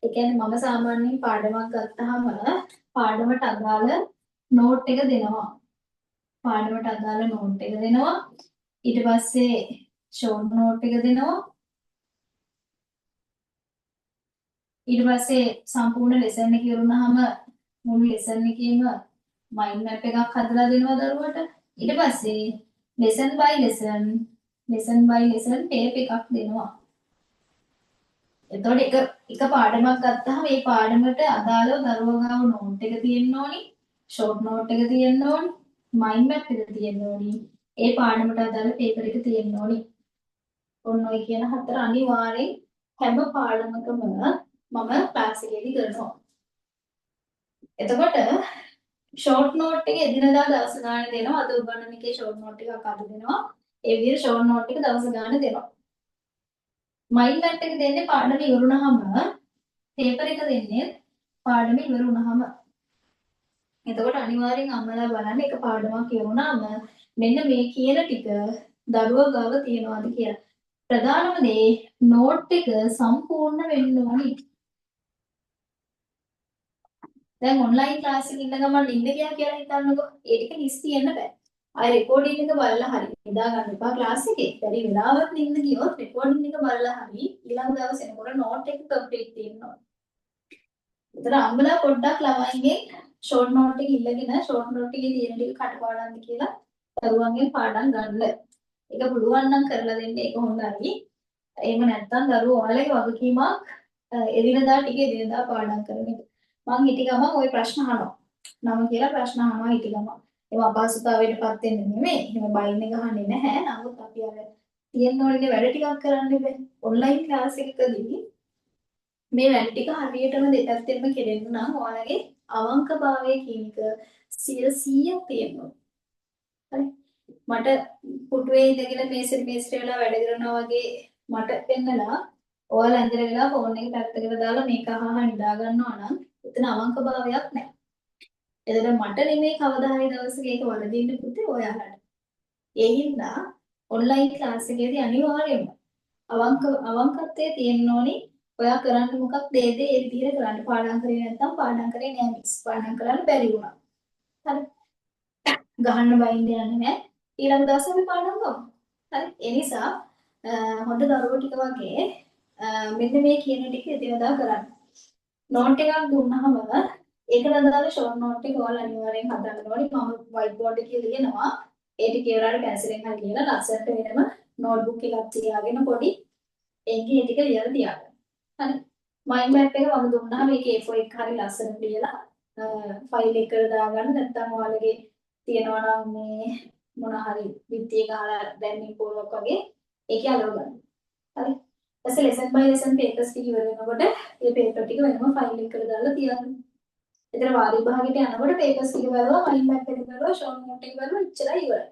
ඒ කියන්නේ මම සාමාන්‍යයෙන් පාඩමක් ගත්තාම පාඩමට අදාළ නෝට් එක දෙනවා. පාඩමට අදාළ නෝට් එක දෙනවා. ඊට පස්සේ ෂෝට් නෝට් එක දෙනවා. ඊට පස්සේ සම්පූර්ණ ලෙසන් එක ඉවරුනහම මුළු ලෙසන් එකේම මයින්ඩ් මැප් එකක් හදලා දෙනවා දරුවට. ඊට පස්සේ lesson by lesson lesson by lesson tape එකක් දෙනවා. එතකොට එක එක පාඩමක් ගත්තාම මේ පාඩමට අදාළව දරුවා ගාව නෝට් එක තියෙන්න ඕනි, ෂෝට් නෝට් එක තියෙන්න ඕනි, මයින්ඩ් මැප් එක තියෙන්න ඕනි, ඒ පාඩමට අදාළ පේපර් එක තියෙන්න ඕනි. ඔන්න ඔය කියන හතර අනිවාර්යෙන් හැම පාඩමකම මම ක්ලාස් එකේදී කරනවා. එතකොට ෂෝට් නෝට් එක එදිනදා දවස ගානේ දෙනවා. අද උගන්වන එකේ ෂෝට් නෝට් එකක් අද දෙනවා. ඒ විදිහට ෂෝට් නෝට් එක දවස ගානේ දෙනවා. මයින්ඩ් මැප් එක දෙන්නේ පාඩම ඉවරුනහම, පේපර් එක දෙන්නේ පාඩම ඉවරුනහම. එතකොට අනිවාර්යෙන් අම්මලා බලන්න එක පාඩමක් ඉවරුනහම මෙන්න මේ කියන ටික දරුවා ගාව තියනවාද කියලා. ප්‍රධානම දේ නෝට් එක සම්පූර්ණ වෙන්න ඕනි. දැන් ඔන්ලයින් ක්ලාස් එකේ ඉන්න ගමන් නින්ද ගියා කියලා හිතන්නකෝ. ඒ ටික හිස් තියන්න බෑ. ආයෙ රෙකෝඩින් එක බලලා හරි නිදා ගන්න එපා ක්ලාස් එකේ. බැරි වෙලාවත් නින්ද ගියොත් රෙකෝඩින් එක බලලා හරි ඊළඟ දවසේ එනකොට නෝට් එක කම්ප්ලීට් තියෙන්න ඕනේ. ඒතර අම්මලා පොඩ්ඩක් ළමයින්ගෙන් ෂෝට් නෝට් එක ඉල්ලගෙන ෂෝට් නෝට් එකේ තියෙන ටික කටපාඩම්ද කියලා දරුවන්ගෙන් පාඩම් ගන්න. ඒක පුළුවන් නම් කරලා දෙන්න, ඒක හොඳයි. එහෙම නැත්නම් දරුවෝ ඔයාලගේ වගකීමක් එදිනදා ටික එදිනදා පාඩම් කරන එක. මං හිටි ගමන් ওই ප්‍රශ්න අහනවා. නම කියලා ප්‍රශ්න අහනවා හිටි ගමන්. ඒව අපහසුතාවයට පත් වෙන්න නෙමෙයි. එහෙම බයින් එක අහන්නේ නැහැ. නමුත් අපි අර තියෙන්න ඕනේ වැඩ ටිකක් කරන්න බෑ. ඔන්ලයින් ක්ලාස් එකකදී මේ වැඩ ටික හරියටම දෙපැත්තෙන්ම කෙරෙන්න නම් ඔයාලගේ අවංකභාවය කියන එක 100ක් තියෙන්න ඕනේ. හරි. මට පුටුවේ ඉඳගෙන මේසෙ මේසෙට වෙලා වැඩ කරනවා වගේ මට පෙන්නලා ඔයාලා ඇඳලා වෙලා ෆෝන් එක පැත්තකට දාලා මේක අහහා නිදා ගන්නවා නම් එතන අවංකභාවයක් නැහැ. එතන මට නෙමෙයි කවදා හරි දවසක ඒක වරදින්න පුතේ ඔයාලට. ඒ හින්දා ඔන්ලයින් ක්ලාස් එකේදී අනිවාර්යයෙන්ම අවංකත්වයේ තියෙන්න ඕනි. ඔයා කරන්න මොකක්ද ඒ දේ ඒ විදිහට කරන්න. පාඩම් කරේ නැත්නම් පාඩම් කරේ නෑ මිස්. පාඩම් කරන්න බැරි වුණා. හරි. ගහන්න බයින්න යන්නේ නෑ. ඊළඟ දවසේ අපි පාඩම් කරමු. හරි. ඒ නිසා හොඳ දරුවෝ ටික වගේ මෙන්න මේ කියන ටික එදිනදා කරන්න. නෝට් එකක් දුන්නාම ඒකට අදාළ ෂෝට් නෝට් එක ඔයාලා අනිවාර්යෙන් හදන්න ඕනි. මම වයිට් බෝඩ් එකේ ලියනවා. ඒ ටික ඒ වෙලාවට පැන්සිලෙන් හරි ලියලා ලස්සනට වෙනම නෝට්බුක් එකක් තියාගෙන පොඩි ඒකේ ඒ ටික ලියලා තියාගන්න. හරි. මයින්ඩ් මැප් එක මම දුන්නාම ඒකේ A4 එක හරි ලස්සනට ලියලා ෆයිල් එකකට දාගන්න. නැත්නම් ඔයාලගේ තියෙනවා නම් මේ මොන හරි බිත්තිය ගහලා දැම්මින් පොරක් වගේ ඒකේ අලව ගන්න. හරි. ඊපස්සේ ලෙසන් බයි ලෙසන් පේපර්ස් ටික ඉවර වෙනකොට ඒ පේපර් ටික වෙනම ෆයිල් එකකට දාලා තියාගන්න. එතන වාද විභාගෙට යනකොට පේපර්ස් ටික බලුවා, මයින්ඩ් මැප් එක බලුවා, ෂෝට් නෝට් එක බලුවා, ඉච්චරයි ඉවරයි.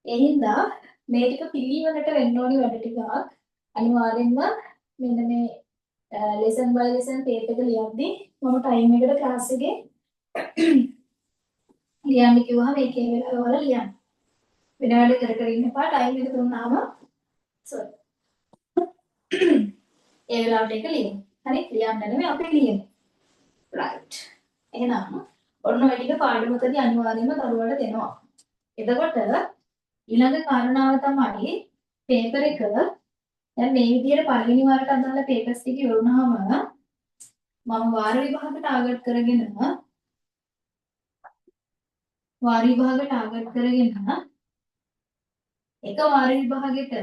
ඒ හින්දා මේ ටික පිළිවෙලට වෙන්න ඕනි වැඩ ටිකක්. අනිවාර්යෙන්ම මෙන්න මේ ලෙසන් බයි ලෙසන් පේපර් එක ලියද්දි මම ටයිම් එකට ක්ලාස් එකේ ලියන්න කිව්වහම ඒකේ වෙලාව ඔයාලා ලියන්න. වෙන වැඩ කර කර ඉන්න එපා. ටයිම් එක දුන්නාම සෝරි. ඒ වෙලාවට ඒක ලියන්න. හරි, ලියන්න නෙමෙයි අපි ලියමු. රයිට්. එහෙනම් ඔන්න ඔය ටික පාඩමකදී අනිවාර්යයෙන්ම දරුවාට දෙනවා. එතකොට ඊළඟ කාරණාව තමයි පේපර් එක. දැන් මේ විදිහට පළවෙනි වරට අදාළ පේපර්ස් ටික ඉවරුනහම මම වාර විභාග ටාගට් කරගෙන වාර විභාග ටාගට් කරගෙන එක වාර විභාගෙට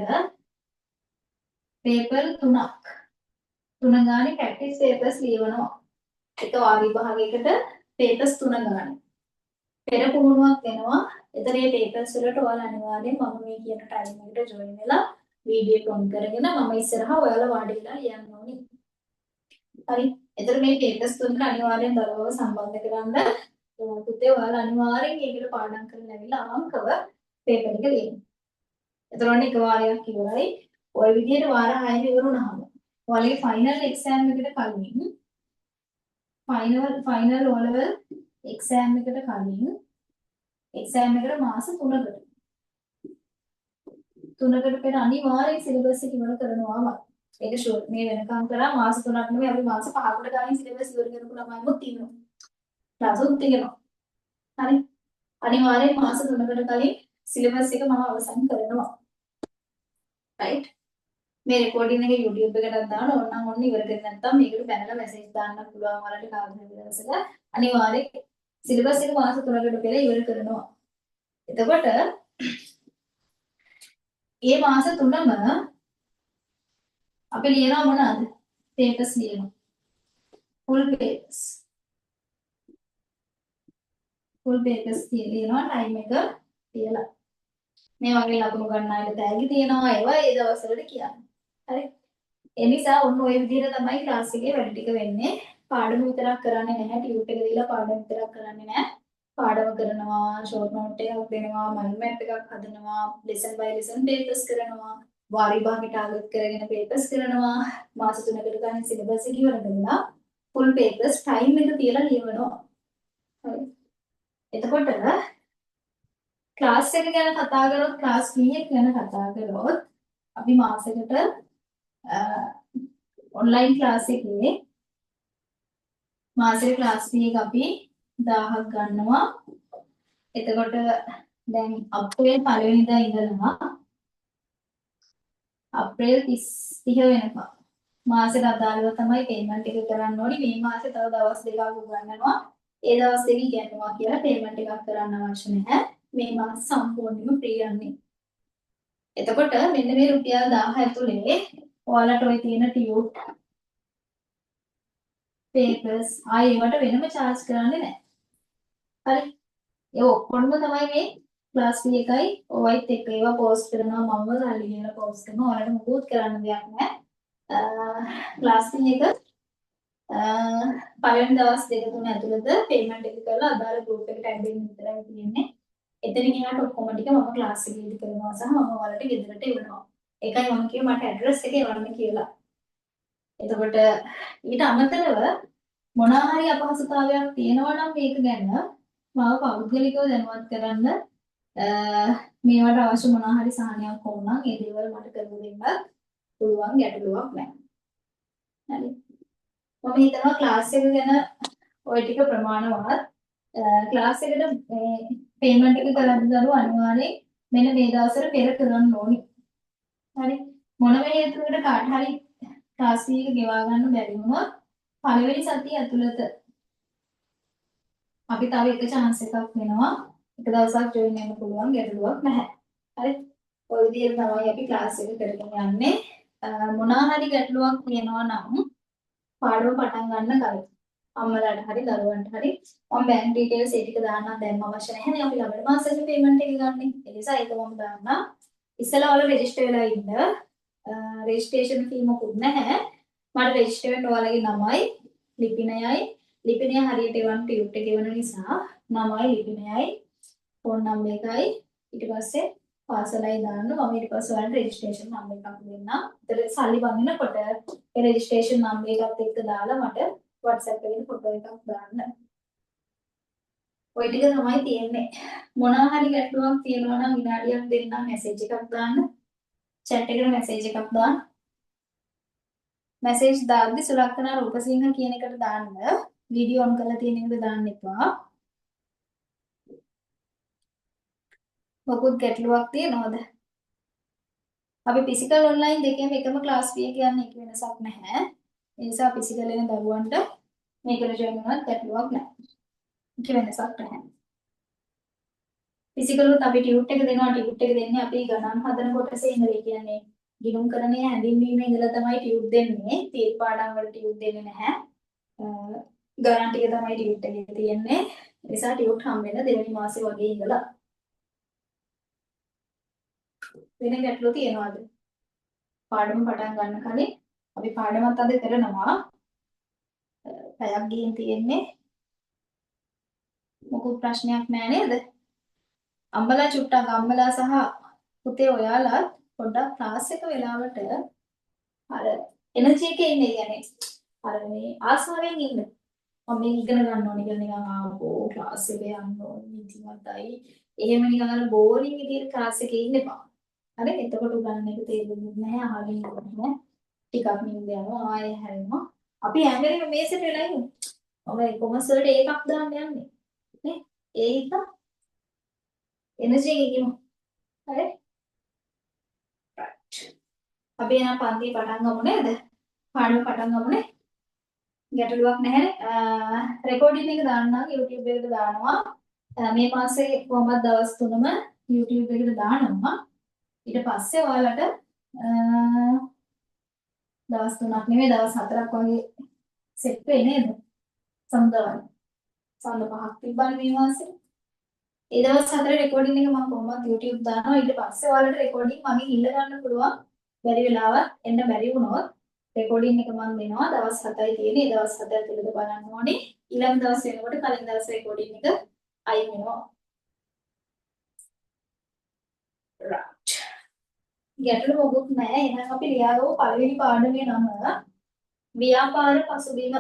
පේපර් තුනක් තුන ගානේ ප්‍රැක්ටිස් පේපර්ස් ලියවනවා. එක වාර විභාගයකට පේපර්ස් තුන ගානේ. පෙර පුහුණුවක් දෙනවා. එතන මේ පේපර්ස් වලට ඔයාලා අනිවාර්යෙන් මම මේ කියන ටයිම් එකට ජොයින් වෙලා වීඩියෝ එක ඔන් කරගෙන මම ඉස්සරහා ඔයාලා වාඩි වෙලා ලියන්න ඕනි. හරි. එතන මේ පේපර්ස් තුනට අනිවාර්යෙන් දරුවව සම්බන්ධ කරන්න පුතේ ඔයාලා අනිවාර්යෙන් ඒකට පාඩම් කරලා ඇවිල්ලා අවංකව පේපර් එක ලියන්න. එතන ඔන්න එක වාරයක් ඉවරයි. ඔය විදිහට වාර 6 ඉවර වුණාම ඔයාලගේ ෆයිනල් එක්සෑම් එකට කලින් ෆයිනල් ෆයිනල් ඕ ලෙවල් එක්සෑම් එකට කලින් එක්සෑම් එකට මාස 3කට පෙර අනිවාර්යෙන් සිලබස් එක ඉවර කරනවාම. ඒක ෂුවර්. මේ වෙනකම් කරා මාස 3ක් නෙමෙයි, අපි මාස 5කට කලින් සිලබස් ඉවර කරපු ළමයිමුත් ඉන්නවා. ක්ලාසුත් තියෙනවා. හරි. අනිවාර්යෙන් මාස 3කට කලින් සිලබස් එක මම අවසන් කරනවා. රයිට්. මේ රෙකෝඩින් එක YouTube එකටත් දාන්න ඕන නම් ඔන්න ඉවර කරේ නැත්නම් මේකට පැනලා මැසේජ් දාන්න පුළුවන් ඔයාලට කාගෙ හරි දවසක. අනිවාර්යෙන් සිලබස් එක මාස 3කට පෙර ඉවර කරනවා. එතකොට මේ මාස 3ම අපි ලියනවා මොනවාද? පේපර්ස් ලියනවා. Full papers. ෆුල් පේපර්ස් ලියනවා ටයිම් එක තියලා. මේ වගේ ලකුණු ගන්න අයට තෑගි තියෙනවා, ඒවා ඒ දවස්වලට කියන්න. හරි. ඒ නිසා ඔන්න ඔය විදිහට තමයි ක්ලාස් එකේ වැඩ ටික වෙන්නේ. පාඩම විතරක් කරන්නේ නැහැ. ටියුට් එක දීලා පාඩම විතරක් කරන්නේ නැහැ. පාඩම කරනවා, ෂෝට් නෝට් එකක් දෙනවා, මයින්ඩ් මැප් එකක් හදනවා, ලෙසන් බයි ලෙසන් පේපර්ස් කරනවා, වාර විභාගෙ ටාගට් කරගෙන පේපර්ස් කරනවා, මාස 3කට කලින් සිලබස් එක ඉවර කරලා ෆුල් පේපර්ස් ටයිම් එක තියලා ලියවනවා. හරි. එතකොට ක්ලාස් එක ගැන කතා කරොත්, ක්ලාස් ෆී එක ගැන කතා කරොත්, අපි මාසෙකට ඔන්ලයින් ක්ලාස් එකේ මාසෙට ක්ලාස් ෆී එක අපි 1000ක් ගන්නවා. එතකොට දැන් අප්‍රේල් පළවෙනිදා ඉඳලා අප්‍රේල් 30 වෙනකම් මාසෙට අදාළව තමයි පේමන්ට් එක කරන්න ඕනි. මේ මාසේ තව දවස් දෙකක් උගන්වනවා. ඒ දවස් දෙක ඉගෙනුවා කියලා පේමන්ට් එකක් කරන්න අවශ්‍ය නැහැ. මේ මාස සම්පූර්ණයෙන්ම ෆ්‍රී යන්නේ. එතකොට මෙන්න මේ රුපියල් 1000 ඇතුලේ ඔයාලට ඔය තියෙන ටියුට්, පේපර්ස් ආයේ ඒවට වෙනම චාර්ජ් කරන්නේ නැහැ. හරි. ඒ ඔක්කොම තමයි මේ ක්ලාස් ෆී එකයි ඔයත් එක්ක ඒවා පෝස්ට් කරනවා, මමම සල්ලි කියලා පෝස්ට් කරනවා. ඔයාලට මොකුත් කරන්න දෙයක් නැහැ. ක්ලාස් ෆී එක පළවෙනි දවස් දෙක තුන ඇතුළත පේමන්ට් එක කරලා අදාළ ගෲප් එකට ඇඩ් වෙන්න විතරයි තියෙන්නේ. එතනින් එහාට ඔක්කොම ටික මම ක්ලාස් එකේදී කරනවා සහ මම ඔයාලට ගෙදරට එවනවා. ඒකයි මම කිව්වේ මට ඇඩ්‍රස් එක එවන්න කියලා. එතකොට ඊට අමතරව මොනවා හරි අපහසුතාවයක් තියෙනවා නම් මේක ගැන මාව පෞද්ගලිකව දැනුවත් කරන්න. මේවට අවශ්‍ය මොනවා හරි සහනයක් ඕන නම් ඒ දේවල් මට කරලා දෙන්නත් පුළුවන්, ගැටලුවක් නැහැ. හරි. මම හිතනවා ක්ලාස් එක ගැන ඔය ටික ප්‍රමාණවත්. ක්ලාස් එකට මේ පේමන්ට් එක කරන්න දරුවෝ අනිවාර්යෙන් මෙන්න මේ දවස්වල පෙර කරන්න ඕනි. හරි. මොනම හේතුවකට කාට හරි ක්ලාස් ෆී එක ගෙවා ගන්න බැරි වුණොත් පළවෙනි සතිය ඇතුළත අපි තව එක චාන්ස් එකක් දෙනවා. එක දවසක් ජොයින් වෙන්න පුළුවන්, ගැටලුවක් නැහැ. හරි. ඔය විදිහට තමයි අපි ක්ලාස් එක කරගෙන යන්නේ. මොනවා හරි ගැටලුවක් තියෙනවා නම් පාඩම පටන් ගන්න කලින් අම්මලාට හරි දරුවන්ට හරි මම බැංක් ඩීටේල්ස් ඒ ටික දාන්නම්. දැන් අවශ්‍ය නැහැ නේ, අපි ලබන මාසෙ පේමන්ට් එක ගන්නෙ. ඒ නිසා ඒක මම දාන්නම්. ඉස්සෙල්ලා ඔයාලා රෙජිස්ටර් වෙලා ඉන්න. රෙජිස්ට්‍රේෂන් ෆී මොකුත් නැහැ. මට රෙජිස්ටර් වෙන්න ඔයාලගේ නමයි ලිපිනයයි, ලිපිනය හරියට එවන්න ටියුට් එක එවන නිසා, නමයි ලිපිනයයි ෆෝන් නම්බර් එකයි ඊට පස්සේ පාසලයි දාන්න. මම ඊට පස්සේ ඔයාලට රෙජිස්ට්‍රේෂන් නම්බර් එකක් දෙන්නම්. ඒතර සල්ලි වඳිනකොට ඒ රෙජිස්ට්‍රේෂන් නම්බර් එකත් එක්ක දාලා මට WhatsApp එකේ ෆොටෝ එකක් දාන්න. ඔය ටික තමයි තියෙන්නේ. මොනවා හරි ගැටලුවක් තියෙනවා නම් විනාඩියක් දෙන්නම් මැසේජ් එකක් දාන්න. චැට් එකට මැසේජ් එකක් දාන්න. මැසේජ් දාද්දි සුලක්ෂණා රූපසිංහ කියන එකට දාන්න. වීඩියෝ ඔන් කරලා තියෙන එකට දාන්න එපා. මොකුත් ගැටලුවක් තියෙනවද? අපි ෆිසිකල් ඔන්ලයින් දෙකේම එකම ක්ලාස් ෆී එක යන්නේ, ඒක වෙනසක් නැහැ. ඒ නිසා ෆිසිකල් එන දරුවන්ට මේකට ජොයින් වුණත් ගැටලුවක් නැහැ. ඒක වෙනසක් නැහැ. ෆිසිකල් උත් අපි ටියුට් එක දෙනවා. ටියුට් එක දෙන්නේ අපි ගණන් හදන කොටසේ ඉඳලා. ඒ කියන්නේ ගිණුම්කරණය හැඳින්වීමේ ඉඳලා තමයි ටියුට් දෙන්නේ. තියරි පාඩම් වල ටියුට් දෙන්නේ නැහැ. ගණන් ටික තමයි ටියුට් එකේ තියෙන්නේ. ඒ නිසා ටියුට් හම්බ වෙන දෙවෙනි මාසේ වගේ ඉඳලා. වෙන ගැටලු තියෙනවද? පාඩම පටන් ගන්න කලින් අපි පාඩමත් අද කරනවා. පැයක් ගිහින් තියෙන්නේ. මොකුත් ප්‍රශ්නයක් නෑ නේද? අම්මලා චුට්ටක් අම්මලා සහ පුතේ ඔයාලත් පොඩ්ඩක් ක්ලාස් එක වෙලාවට අර එනර්ජි එකේ ඉන්න. ඒ කියන්නේ අර මේ ආසාවෙන් ඉන්න. මම මේක ඉගෙන ගන්න ඕනේ කියලා නිකන් ආපෝ ක්ලාස් එකේ යන්න ඕනේ නිදිමතයි. එහෙම නිකන් අර බෝරින් විදියට ක්ලාස් එකේ ඉන්න එපා. හරි? එතකොට උගන්නන එක තේරෙන්නේ නැහැ, අහගෙන ඉන්නේ නැහැ. ටිකක් නින්ද යනවා, ආයෙ හැරෙනවා. අපි හැම වෙලේම මේසෙට වෙලා ඉමු. මම කොමර්ස් වලට ඒකක් දාන්න යන්නේ. නේ? ඒ හින්දා එනර්ජි එකකින් ඉමු. හරි? රයිට්. අපි එහෙනම් පන්ති පටන් ගමු නේද? පාඩම පටන් ගමු නේ? ගැටලුවක් නැහැනේ. රෙකෝඩින් එක දාන්නම් YouTube එකට දානවා. මේ මාසේ කොහොමද දවස් තුනම YouTube එකට දානවා. ඊට පස්සේ ඔයාලට දවස් තුනක් නෙමෙයි දවස් හතරක් වගේ සෙට් වෙයි නේද? සඳවල්. සඳ පහක් තිබ්බනේ මේ මාසේ. ඒ දවස් හතරේ රෙකෝඩින් එක මම කොහොමද YouTube දානවා. ඊට පස්සේ ඔයාලට රෙකෝඩින් මගෙන් ඉල්ල ගන්න පුළුවන්. බැරි වෙලාවත් එන්න බැරි වුණොත් රෙකෝඩින් එක මම දෙනවා. දවස් 7යි තියෙන්නේ. ඒ දවස් 7 ඇතුළත බලන්න ඕනේ. ඊළඟ දවස් වෙනකොට කලින් දවස් රෙකෝඩින් එක අයින් වෙනවා. රයිට්. ගැටලු මොකුත් නැහැ. එහෙනම් අපි ලියාගමු පළවෙනි පාඩමේ නම ව්‍යාපාර පසුබිම.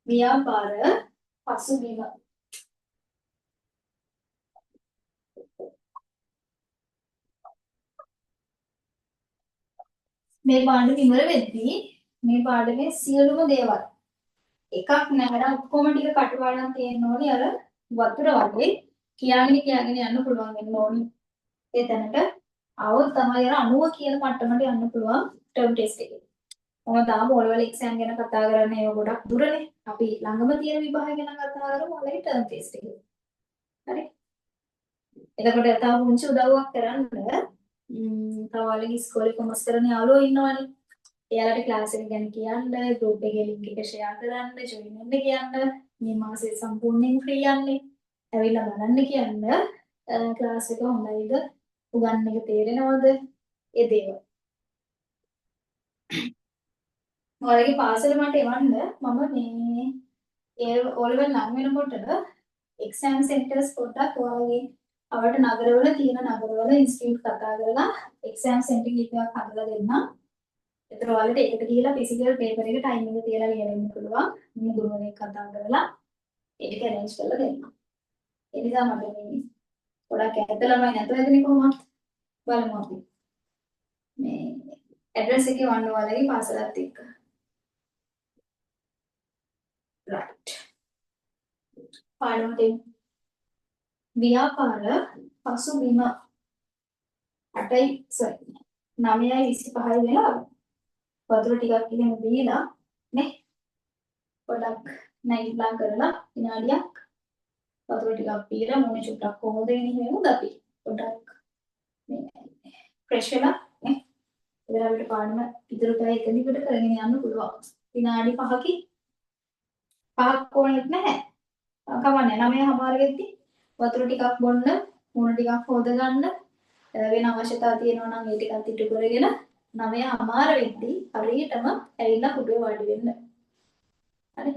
ව්‍යාපාර පසුබිම. මේ පාඩම ඉවර වෙද්දී මේ පාඩමේ සියලුම දේවල් එකක් නෑ ඔක්කොම ටික කටපාඩම් තියෙන්න ඕනේ. අර වතුර වගේ කියාගෙන කියාගෙන යන්න පුළුවන් වෙන්න ඕනේ. ඒ තැනට આવොත් තමයි අර 90 කියන මට්ටමට යන්න පුළුවන් ටර්ම් ටෙස්ට් එකේ. මම තාම O level exam ගැන කතා කරන්නේ ඒව ගොඩක් දුරනේ. අපි ළඟම තියෙන විභාග ගැන කතා කරමු ඔයාලගේ ටර්ම් ටෙස්ට් එකේ. හරි. එතකොට තව පුංචි උදව්වක් කරන්න. තව ඔයාලගේ ඉස්කෝලේ කොමර්ස් කරන යාළුවෝ ඉන්නවනේ. එයාලට ක්ලාස් එක ගැන කියන්න, ගෲප් එකේ ලින්ක් එක ෂෙයා කරන්න, ජොයින් වෙන්න කියන්න. මේ මාසේ සම්පූර්ණයෙන් ෆ්‍රී යන්නේ. ඇවිල්ලා බලන්න කියන්න. ක්ලාස් එක හොඳයිද? උගන්න එක තේරෙනවද? ඒ දේවල්. ඔයාලගේ පාසල මට එවන්න. මම මේ ඒ O level ලඟ වෙනකොට එක්සෑම් සෙන්ටර්ස් පොඩ්ඩක් ඔයාලගේ අවට නගරවල තියෙන නගරවල ඉන්ස්ටිටියුට් කතා කරලා එක්සෑම් සෙන්ටර් කීපයක් හදලා දෙන්නම්. ඒතර ඔයාලට ඒකට ගිහිල්ලා ෆිසිකල් පේපර් එක ටයිම් එක තියලා ලියලා ඉන්න පුළුවන්. මම ගුරුවරයෙක් කතා කරලා ඒ ටික ඇරේන්ජ් කරලා දෙන්නම්. ඒ නිසා මට මේ ගොඩක් ඈත ළමයි නැතුව ඇතිනේ කොහොමත්. බලමු අපි. මේ ඇඩ්‍රස් එකේ වන්න ඔයාලගේ පාසලත් එක්ක. රයිට්. පාඩමට එමු. ව්‍යාපාර පසුබිම 8යි සෝරි 9:25 වෙලාව. වතුර ටිකක් එහෙම බීලා නේ පොඩක් නැගිටලා කරලා විනාඩියක් වතුර ටිකක් බීලා මොනේ චුට්ටක් හොදගෙන එහෙම එමුද අපි පොඩක් මේ ෆ්‍රෙෂ් වෙලා නේ. ඉතින් අපිට පාඩම ඉතුරු පැය එක දිගට කරගෙන යන්න පුළුවන්. විනාඩි 5කින් පහක් ඕනෙත් නැහැ. කමන්නේ 9:00 වෙද්දි වතුර ටිකක් බොන්න, මූණ ටිකක් හොද ගන්න, වෙන අවශ්‍යතා තියෙනවා නම් ඒ ටිකත් ඉටු කරගෙන 9:00 වෙද්දි හරියටම ඇවිල්ලා පුටුවේ වාඩි වෙන්න. හරි.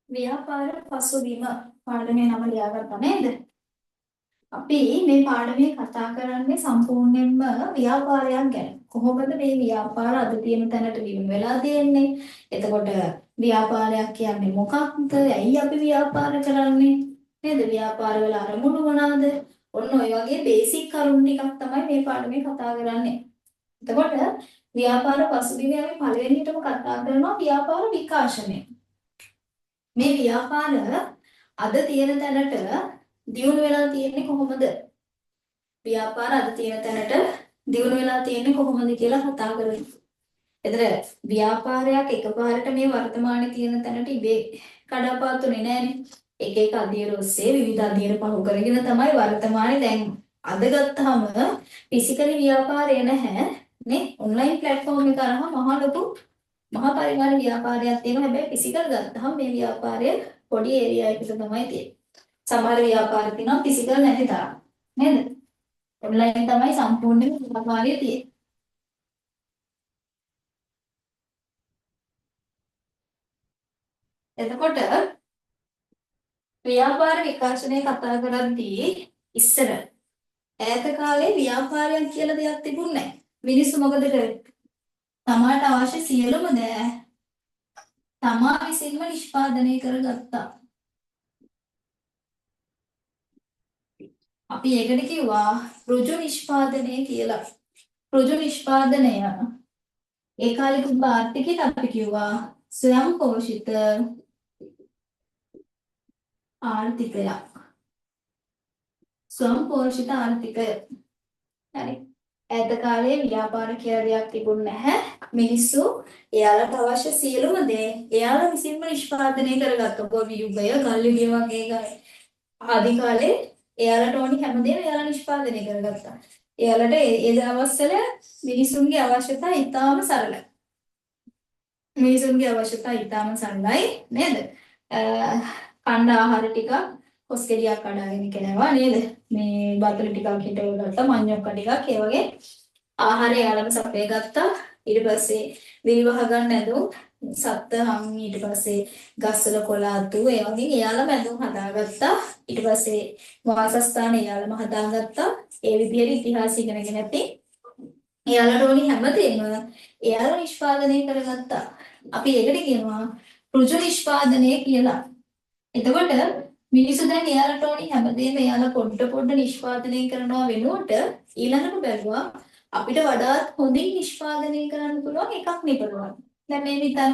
ව්‍යාපාර පසුබිම පාඩමේ නම ලියාගත්තා නේද? අපි මේ පාඩමේ කතා කරන්නේ සම්පූර්ණයෙන්ම ව්‍යාපාරයක් ගැන. කොහොමද මේ ව්‍යාපාර අද තියෙන තැනට දියුණු වෙලා තියෙන්නේ? එතකොට ව්‍යාපාරයක් කියන්නේ මොකක්ද? ඇයි අපි ව්‍යාපාර කරන්නේ? නේද? ව්‍යාපාර වල අරමුණු මොනවාද? ඔන්න ඔය වගේ බේසික් කරුණු ටිකක් තමයි මේ පාඩමේ කතා කරන්නේ. එතකොට ව්‍යාපාර පසුබිමේ අපි පළවෙනියටම කතා කරනවා ව්‍යාපාර විකාශනය. මේ ව්‍යාපාර අද තියෙන තැනට දියුණු වෙලා තියෙන්නේ කොහොමද? ව්‍යාපාර අද තියෙන තැනට දියුණු වෙලා තියෙන්නේ කොහොමද කියලා කතා කරනවා. එතන ව්‍යාපාරයක් එකපාරට මේ වර්තමානයේ තියෙන තැනට ඉබේ කඩාපාතුනේ නෑනේ. එක එක අදියර ඔස්සේ විවිධ අදියර පහු කරගෙන තමයි වර්තමානයේ දැන් අද ගත්තාම ෆිසිකලි ව්‍යාපාරය නැහැ නේ. ඔන්ලයින් ප්ලැට්ෆෝම් එක අරහා මහා ලොකු මහා පරිමාණ ව්‍යාපාරයක් තියෙනවා. හැබැයි ෆිසිකල් ගත්තාම මේ ව්‍යාපාරය පොඩි ඒරියා එකක තමයි තියෙන්නේ. සමහර ව්‍යාපාර තියෙනවා ෆිසිකල් නැති තරම් නේද? ඔන්ලයින් තමයි සම්පූර්ණයෙන්ම ව්‍යාපාරය තියෙන්නේ. එතකොට ව්‍යාපාර විකාශනය කතා කරද්දී ඉස්සර ඈත කාලේ ව්‍යාපාරයක් කියලා දෙයක් තිබුණේ නැහැ. මිනිස්සු මොකද කරේ? තමාට අවශ්‍ය සියලුම දෑ තමා විසින්ම නිෂ්පාදනය කරගත්තා. අපි ඒකට කිව්වා ඍජු නිෂ්පාදනය කියලා. ඍජු නිෂ්පාදනය ඒ කාලේ තිබ්බ ආර්ථිකයට අපි කිව්වා ස්වයං පෝෂිත ආර්ථිකයක්. ස්වයං පෝෂිත ආර්ථිකය. හරි. ඈත කාලේ ව්‍යාපාර කියලා දෙයක් තිබුණ නැහැ. මිනිස්සු එයාලට අවශ්‍ය සියලුම දේ එයාලා විසින්ම නිෂ්පාදනය කරගත්තා. ගොවි යුගය, ගල් යුගය වගේ ආදි කාලේ එයාලට ඕනි හැමදේම එයාලා නිෂ්පාදනය කරගත්තා. එයාලට ඒ දවස්වල මිනිසුන්ගේ අවශ්‍යතා ඉතාම සරලයි. මිනිසුන්ගේ අවශ්‍යතා ඉතාම සරලයි නේද? කන්න ආහාර ටිකක් කොස් ගෙඩියක් කඩාගෙන කෑවා නේද? මේ බතුළු ටිකක් හිටවල ගත්තා, මඤ්ඤොක්ක ටිකක් ඒ වගේ ආහාර එයාලම සපය ගත්තා. ඊට පස්සේ විරිවහ ගන්න ඇඳුම් සත්ත හම් ඊට පස්සේ ගස්වල කොළ අතු ඒ වගේ එයාලම ඇඳුම් හදාගත්තා. ඊට පස්සේ වාසස්ථාන එයාලම හදාගත්තා. ඒ විදිහට ඉතිහාසය ඉගෙනගෙන ඇති. එයාලට ඕනි හැමදේම එයාලා නිෂ්පාදනය කරගත්තා. අපි ඒකට කියනවා ඍජු නිෂ්පාදනය කියලා. එතකොට මිනිස්සු දැන් එයාලට ඕනි හැමදේම එයාලා පොඩ පොඩ නිෂ්පාදනය කරනවා වෙනුවට ඊළඟට බැලුවා අපිට වඩාත් හොඳින් නිෂ්පාදනය කරන්න පුළුවන් එකක් නිපදවන්න. දැන් මේ හිතන්න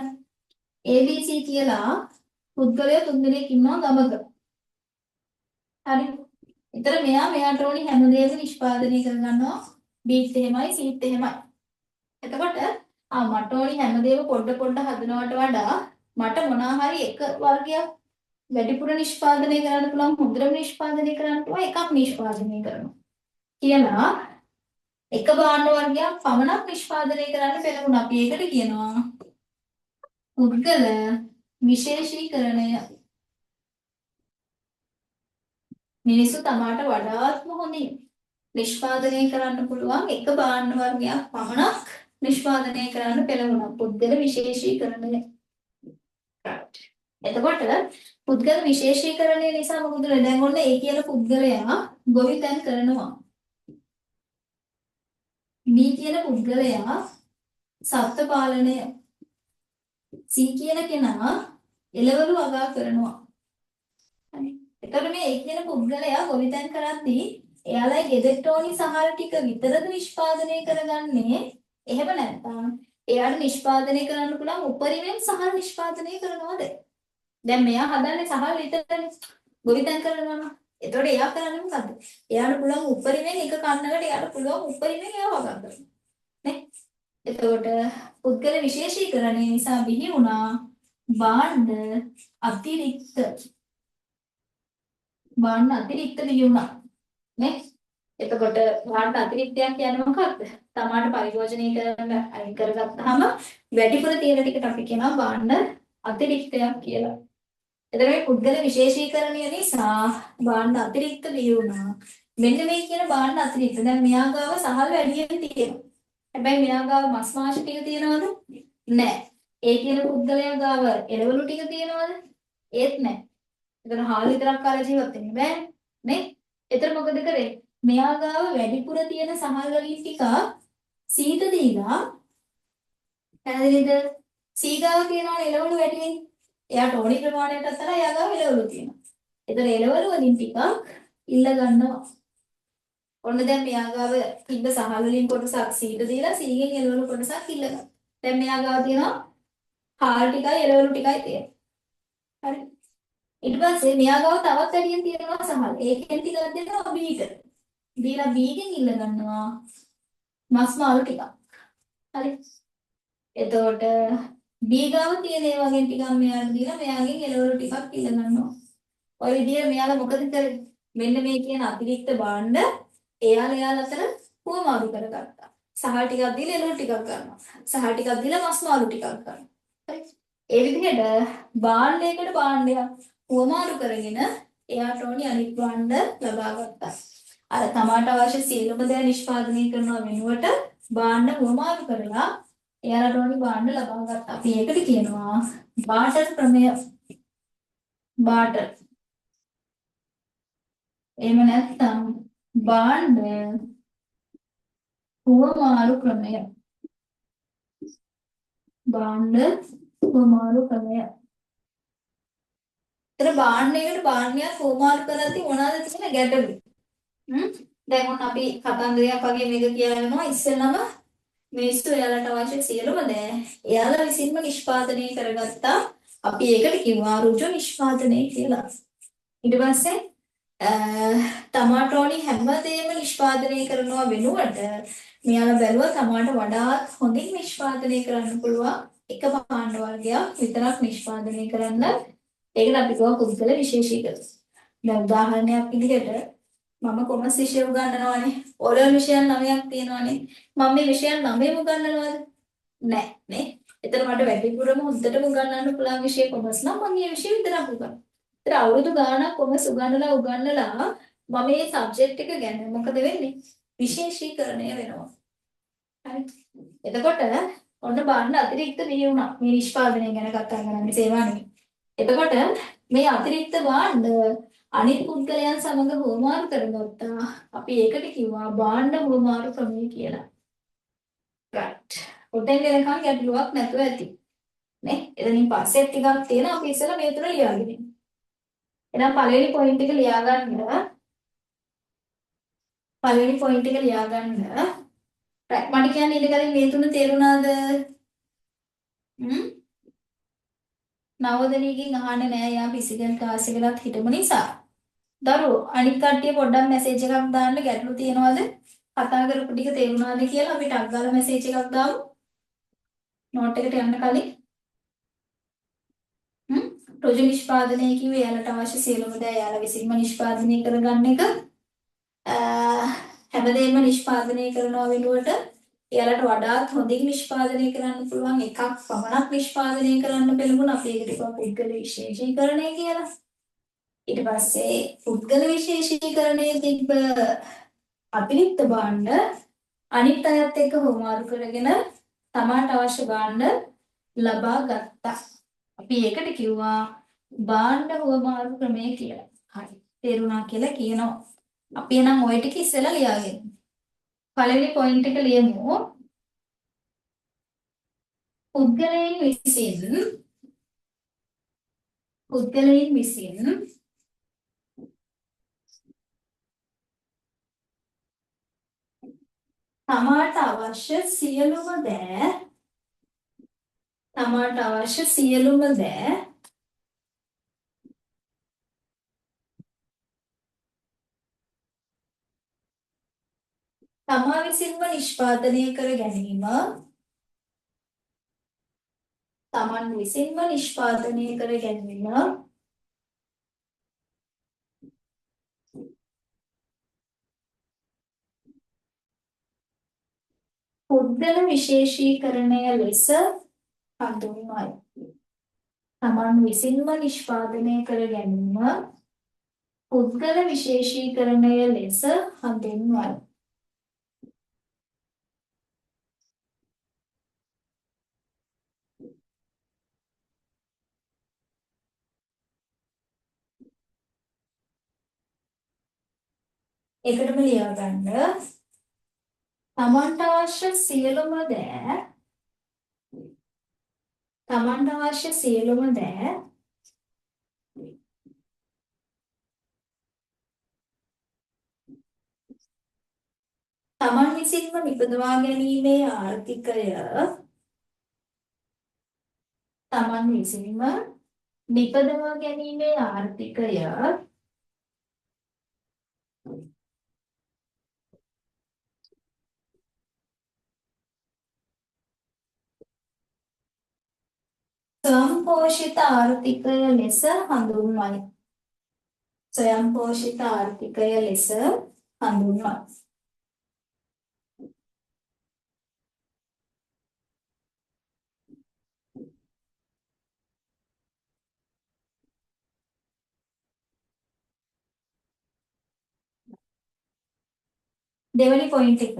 ABC කියලා පුද්ගලයෝ තුන්දෙනෙක් ඉන්නවා ගමක. හරි. ඒතර මෙයාට ඕනි හැමදේම නිෂ්පාදනය කරගන්නවා. Bත් එහෙමයි Cත් එහෙමයි. එතකොට මට ඕනි හැමදේම පොඩ පොඩ හදනවට වඩා මට මොනවා හරි එක වර්ගයක් වැඩිපුර නිෂ්පාදනය කරන්න පුළුවන්, හොඳටම නිෂ්පාදනය කරන්න පුළුවන් එකක් නිෂ්පාදනය කරනවා කියලා එක භාණ්ඩ වර්ගයක් පමණක් නිෂ්පාදනය කරන්න පෙළඹුණා. අපි ඒකට කියනවා පුද්ගල විශේෂීකරණය. මිනිස්සු තමාට වඩාත්ම හොඳින් නිෂ්පාදනය කරන්න පුළුවන් එක භාණ්ඩ වර්ගයක් පමණක් නිෂ්පාදනය කරන්න පෙළඹුණා. පුද්ගල විශේෂීකරණය. එතකොට පුද්ගල විශේෂීකරණය නිසා මොකද වෙන්නේ? දැන් ඔන්න ඒ කියන පුද්ගලයා ගොවිතැන් කරනවා. බී කියන පුද්ගලයා සත්ත්ව පාලනය, සී කියන කෙනා එළවලු වගා කරනවා. හරි. එතකොට මේ ඒ කියන පුද්ගලයා ගොවිතැන් කරද්දී එයාලයි ගෙදරට ඕනි සහල් ටික විතරද නිෂ්පාදනය කරගන්නේ? එහෙම නැත්නම් එයාට නිෂ්පාදනය කරන්න පුළුවන් උපරිමයෙන් සහල් නිෂ්පාදනය කරනවද? දැන් මෙයා හදන්නේ සහල් විතරනේ ගොවිතැන් කරනවා නම්. එතකොට එයා කරන්නේ මොකද්ද? එයාට පුළුවන් උපරිමයෙන් එක කන්නකට එයාට පුළුවන් උපරිමයෙන් එයා වගා කරනවා. නේ? එතකොට පුද්ගල විශේෂීකරණය නිසා බිහි වුණා භාණ්ඩ අතිරික්ත. භාණ්ඩ අතිරික්ත බිහි වුණා. නේ? එතකොට භාණ්ඩ අතිරික්තයක් කියන්නේ මොකක්ද? තමාට පරිභෝජනය කරන්න අයින් කරගත්තාම වැඩිපුර තියෙන ටිකට අපි කියනවා භාණ්ඩ අතිරික්තයක් කියලා. එතකොට මේ පුද්ගල විශේෂීකරණය නිසා භාණ්ඩ අතිරික්ත බිහි වුණා. මෙන්න මේ කියන භාණ්ඩ අතිරික්ත. දැන් මෙයා ගාව සහල් වැඩියෙන් තියෙනවා. හැබැයි මෙයා ගාව මස් මාංශ ටික තියෙනවද? නෑ. ඒ කියන පුද්ගලයා ගාව එළවලු ටික තියෙනවද? ඒත් නෑ. එතන හාල් විතරක් කාලා ජීවත් වෙන්න බෑ නේ? එතන මොකද කරේ? මෙයා ගාව වැඩිපුර තියෙන සහල් වලින් ටිකක් සීත දීලා, පැහැදිලිද? සී ගාව තියෙනවා එළවලු වැඩියෙන්. එයාට ඕනි ප්‍රමාණයටත් වඩා එයා ගාව එළවලු තියෙනවා. එතන එළවලු වලින් ටිකක් ඉල්ල ගන්නවා. ඔන්න දැන් මෙයා ගාව තිබ්බ සහල් වලින් කොටසක් සීට දීලා සීගෙන් එළවලු කොටසක් ඉල්ල ගන්නවා. දැන් මෙයා ගාව තියෙනවා හාල් ටිකයි එළවලු ටිකයි තියෙනවා. හරි. ඊට පස්සේ මෙයා ගාව තවත් වැඩියෙන් තියෙනවා සහල්. ඒකෙන් ටිකක් දෙනවා බීට. දීලා බීගෙන් ඉල්ල ගන්නවා මස් මාළු ටිකක්. හරි. එතකොට බී ගාව තියෙන ඒ වගේ ටිකක් මෙයාට දීලා මෙයාගෙන් එළවලු ටිකක් ඉල්ල ගන්නවා. ඔය විදිහට මෙයාලා මොකද කරේ? මෙන්න මේ කියන අතිරික්ත භාණ්ඩ එයාලා එයාලා අතර හුවමාරු කරගත්තා. සහල් ටිකක් දීලා එළවලු ටිකක් ගන්නවා. සහල් ටිකක් දීලා මස් මාළු ටිකක් ගන්නවා. හරි. ඒ විදිහට භාණ්ඩයකට භාණ්ඩයක් හුවමාරු කරගෙන එයාට ඕනි අනිත් භාණ්ඩ ලබා ගත්තා. අර තමාට අවශ්‍ය සියලුම දේ නිෂ්පාදනය කරනවා වෙනුවට භාණ්ඩ හුවමාරු කරලා එයාලට ඕනි භාණ්ඩ ලබා ගත්තා. අපි ඒකට කියනවා බාටර් ක්‍රමය. බාටර්. එහෙම නැත්නම් භාණ්ඩ හුවමාරු ක්‍රමය. භාණ්ඩ හුවමාරු ක්‍රමය. එතන භාණ්ඩයකට භාණ්ඩයක් හුවමාරු කරද්දී මොනවාද තියෙන ගැටලු? දැන් ඔන්න අපි කතන්දරයක් වගේ මේක කියලා වෙනවා. ඉස්සෙල්ලම මිනිස්සු එයාලට අවශ්‍ය සියලුම දේ එයාලා විසින්ම නිෂ්පාදනය කරගත්තා. අපි ඒකට කිව්වා රුජු නිෂ්පාදනය කියලා. ඊට පස්සේ තමාට ඕනි හැම දෙයක්ම නිෂ්පාදනය කරනවා වෙනුවට මෙයාලා බැලුවා තමාට වඩාත් හොඳින් නිෂ්පාදනය කරන්න පුළුවන් එක භාණ්ඩ වර්ගයක් විතරක් නිෂ්පාදනය කරන්න. ඒකට අපි කිව්වා පුද්ගල විශේෂීකරණ. දැන් උදාහරණයක් විදිහට මම කොමර්ස් විෂය උගන්වනවානේ. ඕ ලෙවල් විෂයන් 9ක් තියෙනවානේ. මම මේ විෂයන් 9ම උගන්වනවද? නෑ නේ. එතන මට වැඩිපුරම හොඳටම උගන්වන්න පුළුවන් විෂය කොමර්ස් නම් මම මේ විෂය විතරක් උගන්වනවා. ඒතර අවුරුදු ගාණක් කොමර්ස් උගන්වලා උගන්වලා මම මේ සබ්ජෙක්ට් එක ගැන මොකද වෙන්නේ? විශේෂීකරණය වෙනවා. හරි. එතකොට ඔන්න බලන්න අතිරික්ත බිහි වුණා. මේ නිෂ්පාදනය ගැන කතා කරන්නේ සේවා නෙමෙයි. එතකොට මේ අතිරික්ත භාණ්ඩ අනිත් පුද්ගලයන් සමග හුවමාරු කරගත්තා. අපි ඒකට කිව්වා භාණ්ඩ හුවමාරු ක්‍රමය කියලා. රයිට්. ඔතෙන් එනකන් ගැටලුවක් නැතුව ඇති. නේ? එතනින් පස්සේ ටිකක් තියෙනවා අපි ඉස්සෙල්ලා මේ තුන ලියාගෙන ඉමු. එහෙනම් පළවෙනි පොයින්ට් එක ලියාගන්න. පළවෙනි පොයින්ට් එක ලියාගන්න. රයිට්. මට කියන්න ඊට කලින් මේ තුන තේරුණාද? නවෝදනීගෙන් අහන්නේ නෑ යා ෆිසිකල් ක්ලාස් එකලත් හිටපු නිසා. දරුවෝ අනිත් කට්ටිය පොඩ්ඩක් මැසේජ් එකක් දාන්න ගැටලු තියනවද? කතා කරපු ටික තේරුණාද කියලා අපි ටක් ගාලා මැසේජ් එකක් දාමු. නෝට් එකට යන්න කලින්. රුජු නිෂ්පාදනය කිව්වේ එයාලට අවශ්‍ය සියලුම දේ එයාලා විසින්ම නිෂ්පාදනය කරගන්න එක. හැමදේම නිෂ්පාදනය කරනවා වෙනුවට එයාලට වඩාත් හොඳින් නිෂ්පාදනය කරන්න පුළුවන් එකක් පමණක් නිෂ්පාදනය කරන්න පෙළඹුණ අපි ඒකට කිව්වා පුද්ගල විශේෂීකරණය කියලා. ඊට පස්සේ පුද්ගල විශේෂීකරණයේ තිබ්බ අතිරික්ත භාණ්ඩ අනිත් අයත් එක්ක හුවමාරු කරගෙන තමාට අවශ්‍ය භාණ්ඩ ලබා ගත්තා. අපි ඒකට කිව්වා භාණ්ඩ හුවමාරු ක්‍රමය කියලා. හරි. තේරුණා කියලා කියනවා. අපි එහෙනම් ওই ටික ඉස්සෙල්ලා ලියාගෙන. පළවෙනි පොයින්ට් එක ලියමු. පුද්ගලයන් විසින් තමාට අවශ්‍ය සියලුම දෑ තමාට අවශ්‍ය සියලුම දෑ තමා විසින්ම නිෂ්පාදනය කර ගැනීම තමන් විසින්ම නිෂ්පාදනය කර ගැනීම පුද්ගල විශේෂීකරණය ලෙස හඳුන්වයි. තමන් විසින්ම නිෂ්පාදනය කර ගැනීම පුද්ගල විශේෂීකරණය ලෙස හඳුන්වයි. ඒකටම ලියා ගන්න. තමන්ට අවශ්‍ය සියලුම දෑ තමන්ට අවශ්‍ය සියලුම දෑ තමන් විසින්ම නිපදවා ගැනීමේ ආර්ථිකය තමන් විසින්ම නිපදවා ගැනීමේ ආර්ථිකය ස්වයංපෝෂිත ආර්ථිකය ලෙස හඳුන්වයි. ස්වයංපෝෂිත ආර්ථිකය ලෙස හඳුන්වයි. දෙවෙනි පොයින්ට් එක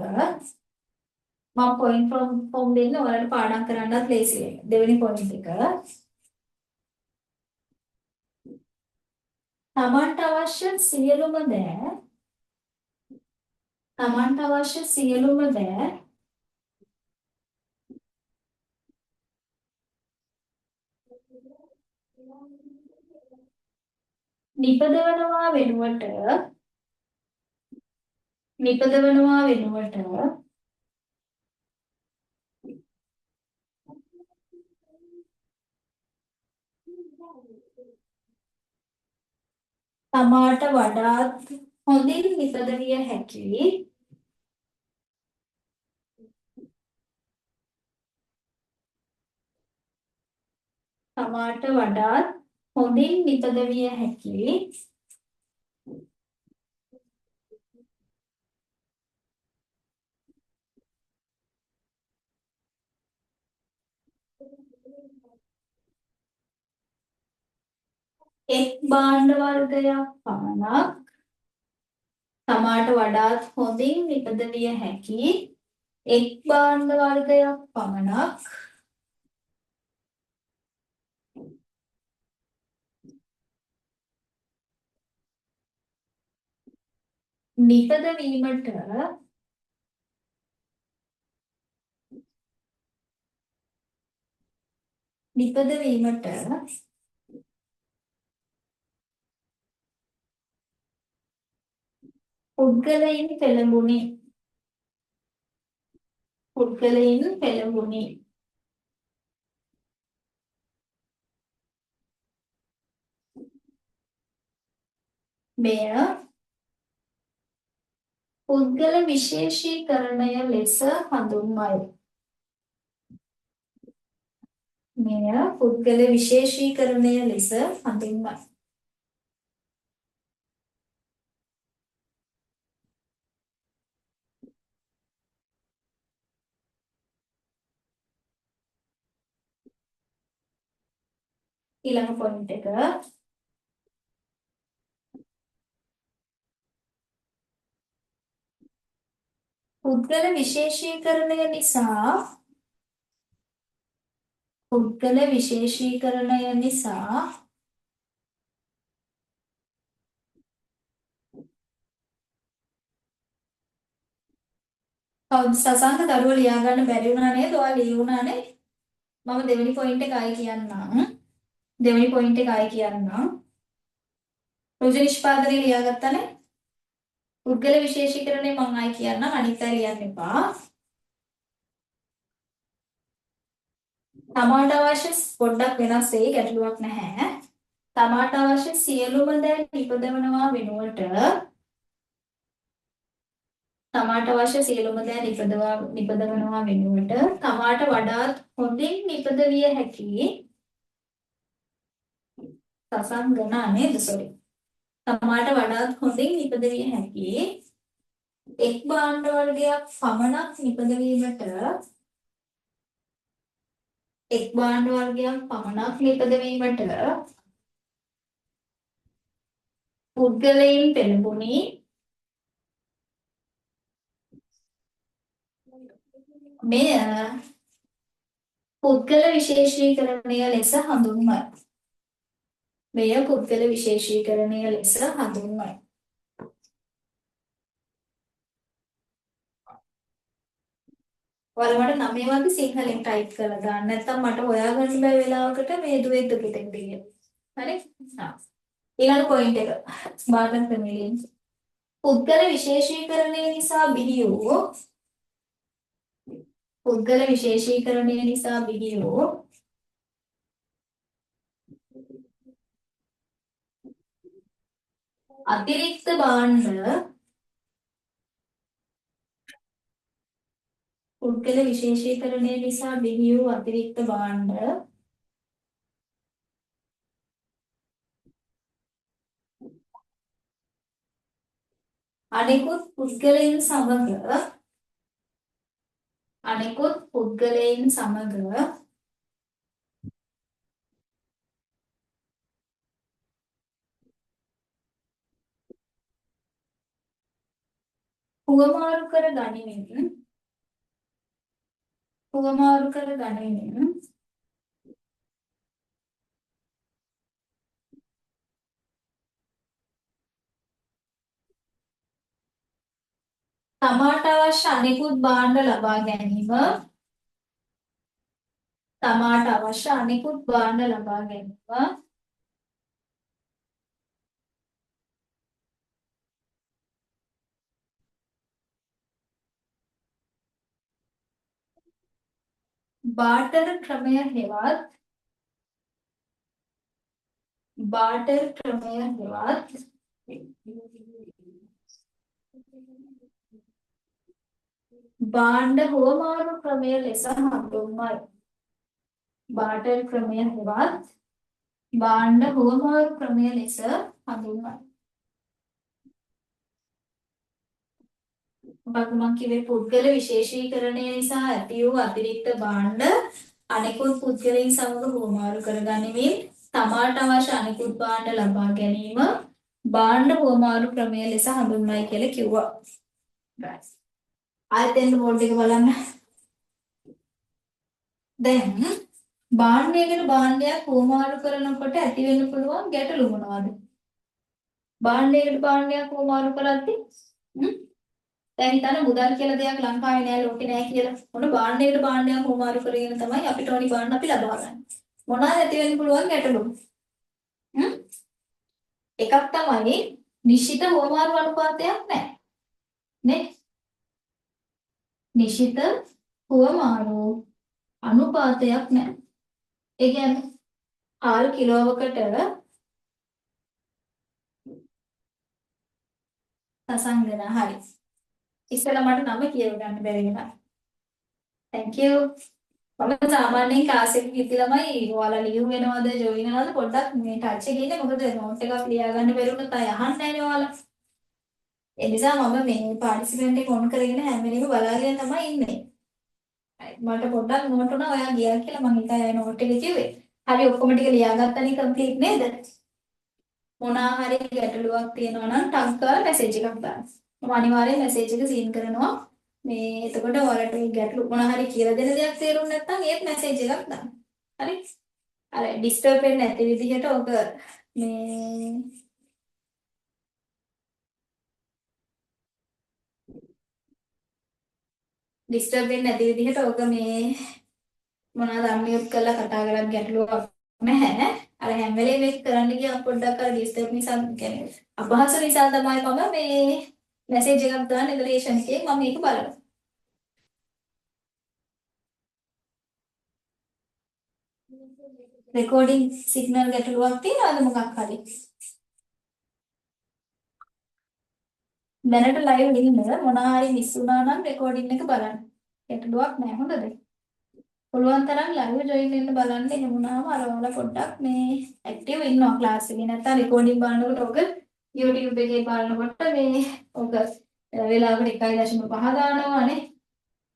මම පොයින්ට් ෆෝම් දෙන්න ඔයාලට පාඩම් කරන්නත් ලේසි වෙන්න. දෙවෙනි පොයින්ට් එක තමන්ට අවශ්‍ය සියලුම දෑ තමන්ට අවශ්‍ය සියලුම දෑ නිපදවනවා වෙනුවට නිපදවනවා වෙනුවට තමාට වඩාත් හොඳින් නිපදවිය හැකි තමාට වඩාත් හොඳින් නිපදවිය හැකි එක් භාණ්ඩ වර්ගයක් පමණක් තමාට වඩාත් හොඳින් නිපදවිය හැකි එක් භාණ්ඩ වර්ගයක් පමණක් නිපදවීමට නිපදවීමට පුද්ගලයින් පෙළඹුණි. පුද්ගලයින් පෙළඹුණි. මෙය පුද්ගල විශේෂීකරණය ලෙස හඳුන්වයි. මෙය පුද්ගල විශේෂීකරණය ලෙස හඳුන්වයි. ඊළඟ පොයින්ට් එක පුද්ගල විශේෂීකරණය නිසා පුද්ගල විශේෂීකරණය නිසා කවුද සසංක දරුවෝ ලියා ගන්න බැරි වුණා නේද? ඔයා ලියුණා නේ? මම දෙවෙනි පොයින්ට් එක ආයි කියන්නම්. දෙවෙනි පොයින්ට් එක ආයි කියන්නම්. රුජු නිෂ්පාදනය ලියාගත්තානේ? පුද්ගල විශේෂීකරණය මං ආයි කියන්නම්, අනිත් අය ලියන්න එපා. තමාට අවශ්‍ය පොඩ්ඩක් වෙනස් වෙයි, ගැටලුවක් නැහැ. තමාට අවශ්‍ය සියලුම දෑ නිපදවනවා වෙනුවට තමාට අවශ්‍ය සියලුම දෑ නිපදවනවා වෙනුවට තමාට වඩාත් හොඳින් නිපදවිය හැකි සසංගනා නේද? සෝරි. තමාට වඩාත් හොඳින් නිපදවිය හැකි එක් භාණ්ඩ වර්ගයක් පමණක් නිපදවීමට එක් භාණ්ඩ වර්ගයක් පමණක් නිපදවීමට පුද්ගලයින් පෙළඹුණි. මෙය පුද්ගල විශේෂීකරණය ලෙස හඳුන්වයි. මෙය පුද්ගල විශේෂීකරණය ලෙස හඳුන්වයි. ඔයාලා මට නමේ වගේ සිංහලෙන් ටයිප් කරලා දාන්න. නැත්තම් මට හොයාගන්න බැරි වෙලාවකට මේ දුවෙක්ද පුතෙක්ද කියලා. හරි? හා. ඊළඟ පොයින්ට් එක. බාටර් ක්‍රමයෙන්. පුද්ගල විශේෂීකරණය නිසා බිහි වූ පුද්ගල විශේෂීකරණය නිසා බිහි වූ අතිරික්ත භාණ්ඩ පුද්ගල විශේෂීකරණය නිසා බිහි වූ අතිරික්ත භාණ්ඩ අනෙකුත් පුද්ගලයන් සමග අනෙකුත් පුද්ගලයන් සමග හුවමාරු කර ගනිමින් හුවමාරු කර ගනිමින් තමාට අවශ්‍ය අනෙකුත් භාණ්ඩ ලබා ගැනීම තමාට අවශ්‍ය අනෙකුත් භාණ්ඩ ලබා ගැනීම බාටර් ක්‍රමය හෙවත් බාටර් ක්‍රමය හෙවත් භාණ්ඩ හුවමාරු ක්‍රමය ලෙස හඳුන්වයි. බාටර් ක්‍රමය හෙවත් භාණ්ඩ හුවමාරු ක්‍රමය ලෙස හඳුන්වයි. මොකක්ද මං කිව්වේ පුද්ගල විශේෂීකරණය නිසා ඇති වූ අතිරික්ත භාණ්ඩ අනෙකුත් පුද්ගලයන් සමග හුවමාරු කරගනිමින් තමාට අවශ්‍ය අනෙකුත් භාණ්ඩ ලබා ගැනීම භාණ්ඩ හුවමාරු ක්‍රමය ලෙස හඳුන්වයි කියලා කිව්වා. Right. ආයෙත් එන්න බෝඩ් එක බලන්න. දැන් භාණ්ඩයකට භාණ්ඩයක් හුවමාරු කරනකොට ඇති වෙන්න පුළුවන් ගැටලු මොනවද? භාණ්ඩයකට භාණ්ඩයක් හුවමාරු කරද්දී දැන් හිතන්න මුදල් කියලා දෙයක් ලංකාවේ නෑ ලෝකේ නෑ කියලා. මොන භාණ්ඩයකට භාණ්ඩයක් හුවමාරු කරගෙන තමයි අපිට ඕනි භාණ්ඩ අපි ලබා ගන්න. මොනවද ඇති වෙන්න පුළුවන් ගැටලු? එකක් තමයි නිශ්චිත හුවමාරු අනුපාතයක් නෑ. නේ? නිශ්චිත හුවමාරු අනුපාතයක් නෑ. ඒ කියන්නේ හාල් කිලෝවකට සසංගන හරි. ඉස්සෙල්ලා මට නම කියව ගන්න බැරි වුණා. Thank you. මම සාමාන්‍යයෙන් ක්ලාස් එකක ඉඳි ළමයි ඔයාලා ලියු වෙනවද ජොයින් වෙනවද පොඩ්ඩක් මේ ටච් එකේ ඉන්නේ. මොකද නෝට් එකක් ලියා ගන්න බැරි වුණොත් ආය අහන්නේ නෑනේ ඔයාලා. ඒ නිසා මම මේ පාටිසිපන්ට් එක ඔන් කරගෙන හැම වෙලේම බලාගෙන තමයි ඉන්නේ. මට පොඩ්ඩක් නෝට් වුණා ඔයා ගියා කියලා මං ඒකයි ආය නෝට් එක කිව්වේ. හරි ඔක්කොම ටික ලියාගත්තනේ කම්ප්ලීට් නේද? මොනවා හරි ගැටලුවක් තියෙනවා නම් ටක් ගාලා මැසේජ් එකක් දාන්න. මම අනිවාර්යෙන් මැසේජ් එක සීන් කරනවා. මේ එතකොට ඔයාලට මේ ගැටලු මොන හරි කියලා දෙන දෙයක් තේරුම් නැත්නම් ඒත් මැසේජ් එකක් දාන්න. හරි? අර ඩිස්ටර්බ් වෙන්නේ නැති විදිහට ඔක මේ ඩිස්ටර්බ් වෙන්නේ නැති විදිහට ඔක මේ මොනවාද අන්මියුට් කරලා කතා කරත් ගැටලුවක් නැහැ. අර හැම වෙලේම මේක කරන්න ගියාම පොඩ්ඩක් අර ඩිස්ටර්බ් නිසා කියන්නේ අපහසු නිසා තමයි මම මේ මැසේජ් එකක් දාන්න ඉඳලා එකේ මම මේක බලනවා. රෙකෝඩින් සිග්නල් ගැටලුවක් තියෙනවද මොකක් හරි? දැනට ලයිව් ඉන්න මොනවා හරි මිස් වුණා නම් රෙකෝඩින් එක බලන්න. ගැටලුවක් නෑ හොඳද? පුළුවන් තරම් ලයිව් ජොයින් වෙන්න බලන්න. එහෙම වුණාම අර ඔයාලා පොඩ්ඩක් මේ ඇක්ටිව් ඉන්නවා ක්ලාස් එකේ. නැත්තම් රෙකෝඩින් බලනකොට ඔක YouTube එකේ බලනකොට මේ ඔක වෙලාවකට 1.5 දානවා නේ.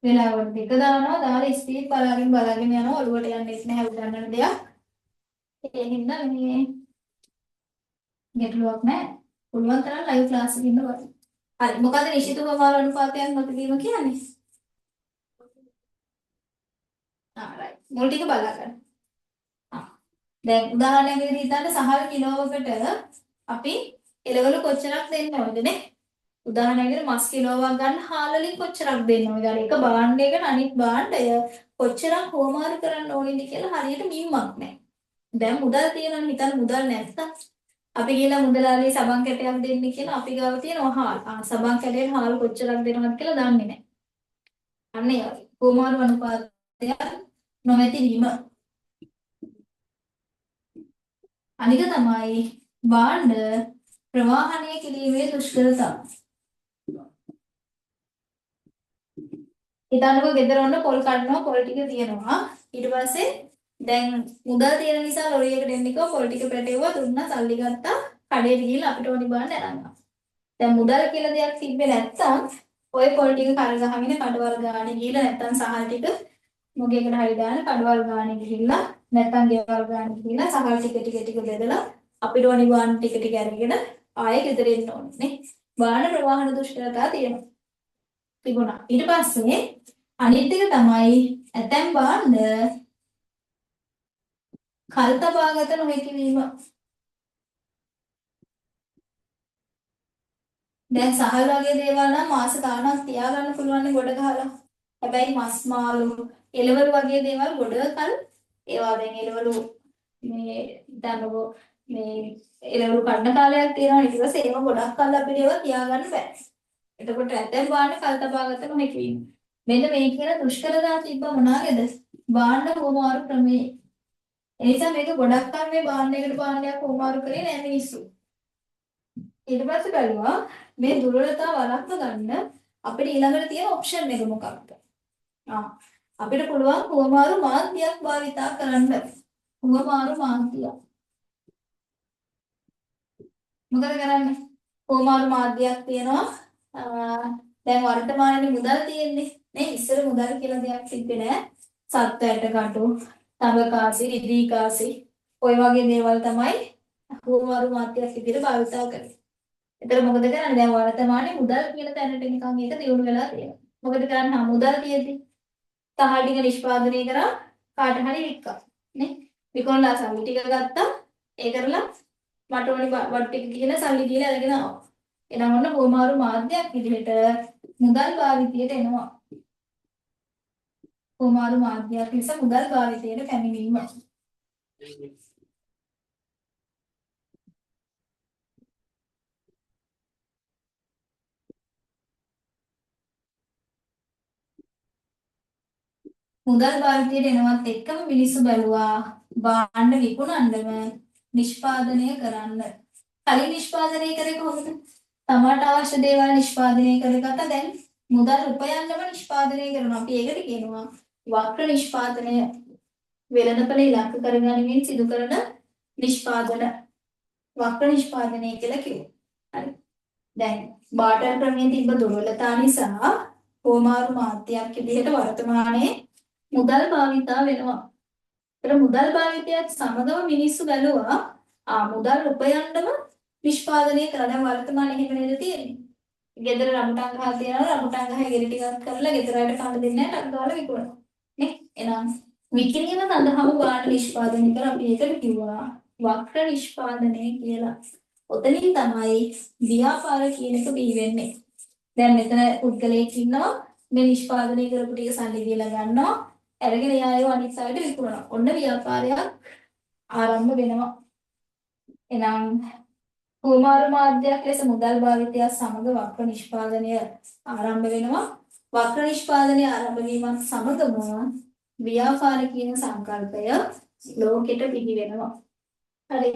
වෙලාවකට 2 දානවා. දාලා ස්පීඩ් බලාගෙන බලාගෙන යනවා. ඔළුවට යන්නේ නැහැ උගන්නන දෙයක්. ඒ හින්දා මේ ගැටලුවක් නෑ. පුළුවන් තරම් ලයිව් ක්ලාස් එකේ ඉන්න බලන්න. හරි මොකද නිශ්චිත හුවමාරු අනුපාතයක් නොතිබීම කියන්නේ? ආ රයිට්. මුල් ටික බලා ගන්න. ආ දැන් උදාහරණයක් විදිහට හිතන්න සහල් කිලෝවකට අපි එළවලු කොච්චරක් දෙන්න ඕනද නේ? උදාහරණයක් විදිහට මස් කිලෝවක් ගන්න හාල් වලින් කොච්චරක් දෙන්න ඕනද? අර එක භාණ්ඩයකට අනිත් භාණ්ඩය කොච්චරක් හුවමාරු කරන්න ඕනේද කියලා හරියට මිම්මක් නැහැ. දැන් මුදල් තියෙනවනේ හිතන්න මුදල් නැත්තම් අපි ගිහලා මුදලාලි සබන් කැටයක් දෙන්න කියලා අපි ගාව තියෙනවා හාල්. ආ සබන් කැටයට හාල් කොච්චරක් දෙනවද කියලා දන්නේ නැහැ. අන්න ඒ වගේ. හුවමාරු අනුපාතයක් නොමැති වීම. අනික තමයි භාණ්ඩ ප්‍රවාහනය කිරීමේ දුෂ්කරතා. හිතන්නකෝ ගෙදර ඔන්න පොල් කඩනවා පොල් ටික තියෙනවා. ඊට පස්සේ දැන් මුදල් තියෙන නිසා ලොරි එකට එන්න කිව්වා පොල් ටික පැටවුවා දුන්නා සල්ලි ගත්තා කඩේට ගිහිල්ලා අපිට ඕනි භාණ්ඩ අරන් ආවා. දැන් මුදල් කියලා දෙයක් තිබ්බේ නැත්තම් ඔය පොල් ටික කර ගහගෙන කඩවල් ගානේ ගිහිල්ලා නැත්තම් සහල් ටික මොකේකට හරි දාන කඩවල් ගානේ ගිහිල්ලා නැත්තම් ගෙවල් ගානේ ගිහිල්ලා සහල් ටික ටික ටික බෙදලා අපිට ඕනි භාණ්ඩ ටික ටික අරගෙන ආයෙ ගෙදර එන්න ඕනේ නේ. භාණ්ඩ ප්‍රවාහන දුෂ්කරතා තියෙනවා. තිබුණා. ඊට පස්සේ අනිත් එක තමයි ඇතැම් භාණ්ඩ කල් තබාගත නොහැකි වීම. දැන් සහල් වගේ දේවල් නම් මාස ගාණක් තියාගන්න පුළුවන් නේ ගොඩ ගහලා. හැබැයි මස් මාළු එළවලු වගේ දේවල් ගොඩ කල් ඒවා දැන් එළවලු මේ හිතන්නකෝ මේ එළවලු කඩන කාලයක් තියෙනවා ඊට පස්සේ ඒවා ගොඩක් කල් අපිට ඒවා තියාගන්න බෑ. එතකොට ඇතැම් භාණ්ඩ කල් තබාගත නොහැකි වීම. මෙන්න මේ කියන දුෂ්කරතා තිබ්බ මොනාගේද? භාණ්ඩ හුවමාරු ක්‍රමේ. ඒ නිසා මේක ගොඩක් කල් මේ භාණ්ඩයකට භාණ්ඩයක් හුවමාරු කරේ නෑ මිනිස්සු. ඊට පස්සේ බැලුවා මේ දුර්වලතා වළක්ව ගන්න අපිට ඊළඟට තියෙන ඔප්ෂන් එක මොකක්ද? අපිට පුළුවන් හුවමාරු මාධ්‍යයක් භාවිතා කරන්න. හුවමාරු මාධ්‍යයක්. මොකද කරන්නේ? හුවමාරු මාධ්‍යයක් තියෙනවා. දැන් වර්තමානයේ මුදල් තියෙන්නේ නේ. ඉස්සර මුදල් කියලා දෙයක් තිබ්බේ නෑ. සත්ව ඇට කටු, තඹ කාසි, රිදී කාසි ඔය වගේ දේවල් තමයි හුවමාරු මාධ්‍යයක් විදිහට භාවිතා කරන්නේ. එතකොට මොකද කරන්නේ? දැන් වර්තමානයේ මුදල් කියන තැනට නිකන් ඒක දියුණු වෙලා තියෙනවා. මොකද කරන්නේ? මුදල් තියෙද්දි සහල් ටික නිෂ්පාදනය කරා කාට හරි වික්කා නේ. විකුණලා සල්ලි ටික ගත්තා. ඒ කරලා මට ඕනි බඩු ටික ගිහලා සල්ලි දීලා අරගෙන ආවා. එහෙනම් ඔන්න හුවමාරු මාධ්‍යයක් විදිහට මුදල් භාවිතයට එනවා. හුවමාරු මාධ්‍යයක් ලෙස මුදල් භාවිතයට පැමිණීම. මුදල් භාවිතයට එනවත් එක්කම මිනිස්සු බැලුවා භාණ්ඩ විකුණන්නම නිෂ්පාදනය කරන්න. කලින් නිෂ්පාදනය කරේ කොහොමද? තමාට අවශ්‍ය දේවල් නිෂ්පාදනය කරගත්තා. දැන් මුදල් උපයන්නම නිෂ්පාදනය කරනවා. අපි ඒකට කියනවා වක්‍ර නිෂ්පාදනය. වෙළඳපළ ඉලක්ක කරගනිමින් සිදු කරන නිෂ්පාදන වක්‍ර නිෂ්පාදනය කියලා කිව්වා. හරි. දැන් බාටර් ක්‍රමයේ තිබ්බ දුර්වලතා නිසා හුවමාරු මාධ්‍යයක් විදිහට වර්තමානයේ මුදල් භාවිතා වෙනවා. ඒතර මුදල් භාවිතයත් සමගම මිනිස්සු බැලුවා මුදල් උපයන්නම නිෂ්පාදනය කරලා. දැන් වර්තමානයේ එහෙම නේද තියෙන්නේ. ගෙදර රඹුටන් ගහ තියෙනවා, රඹුටන් ගහේ ගෙඩි ටිකක් කරලා ගෙදර අයට කන්න දෙන්නේ නැහැ, ටක් ගාලා විකුණනවා. නේ? එහෙනම් විකිණීම සඳහාම භාණ්ඩ නිෂ්පාදනය කර අපි ඒකට කිව්වා වක්‍ර නිෂ්පාදනය කියලා. ඔතනින් තමයි ව්‍යාපාර කියන එක බිහි වෙන්නේ. දැන් මෙතන පුද්ගලයෙක් ඉන්නවා, මේ නිෂ්පාදනය කරපු ටික සල්ලි දීලා ගන්නවා, අරගෙන එයා ඒව අනිත් අයට විකුණනවා. ඔන්න ව්‍යාපාරයක් ආරම්භ වෙනවා. එහෙනම් හුවමාරු මාධ්‍යයක් ලෙස මුදල් භාවිතය සමග වක්‍ර නිෂ්පාදනය ආරම්භ වෙනවා. වක්‍ර නිෂ්පාදනය ආරම්භ වීමත් සමගම ව්‍යාපාර කියන සංකල්පය ලෝකෙට බිහි වෙනවා. හරි.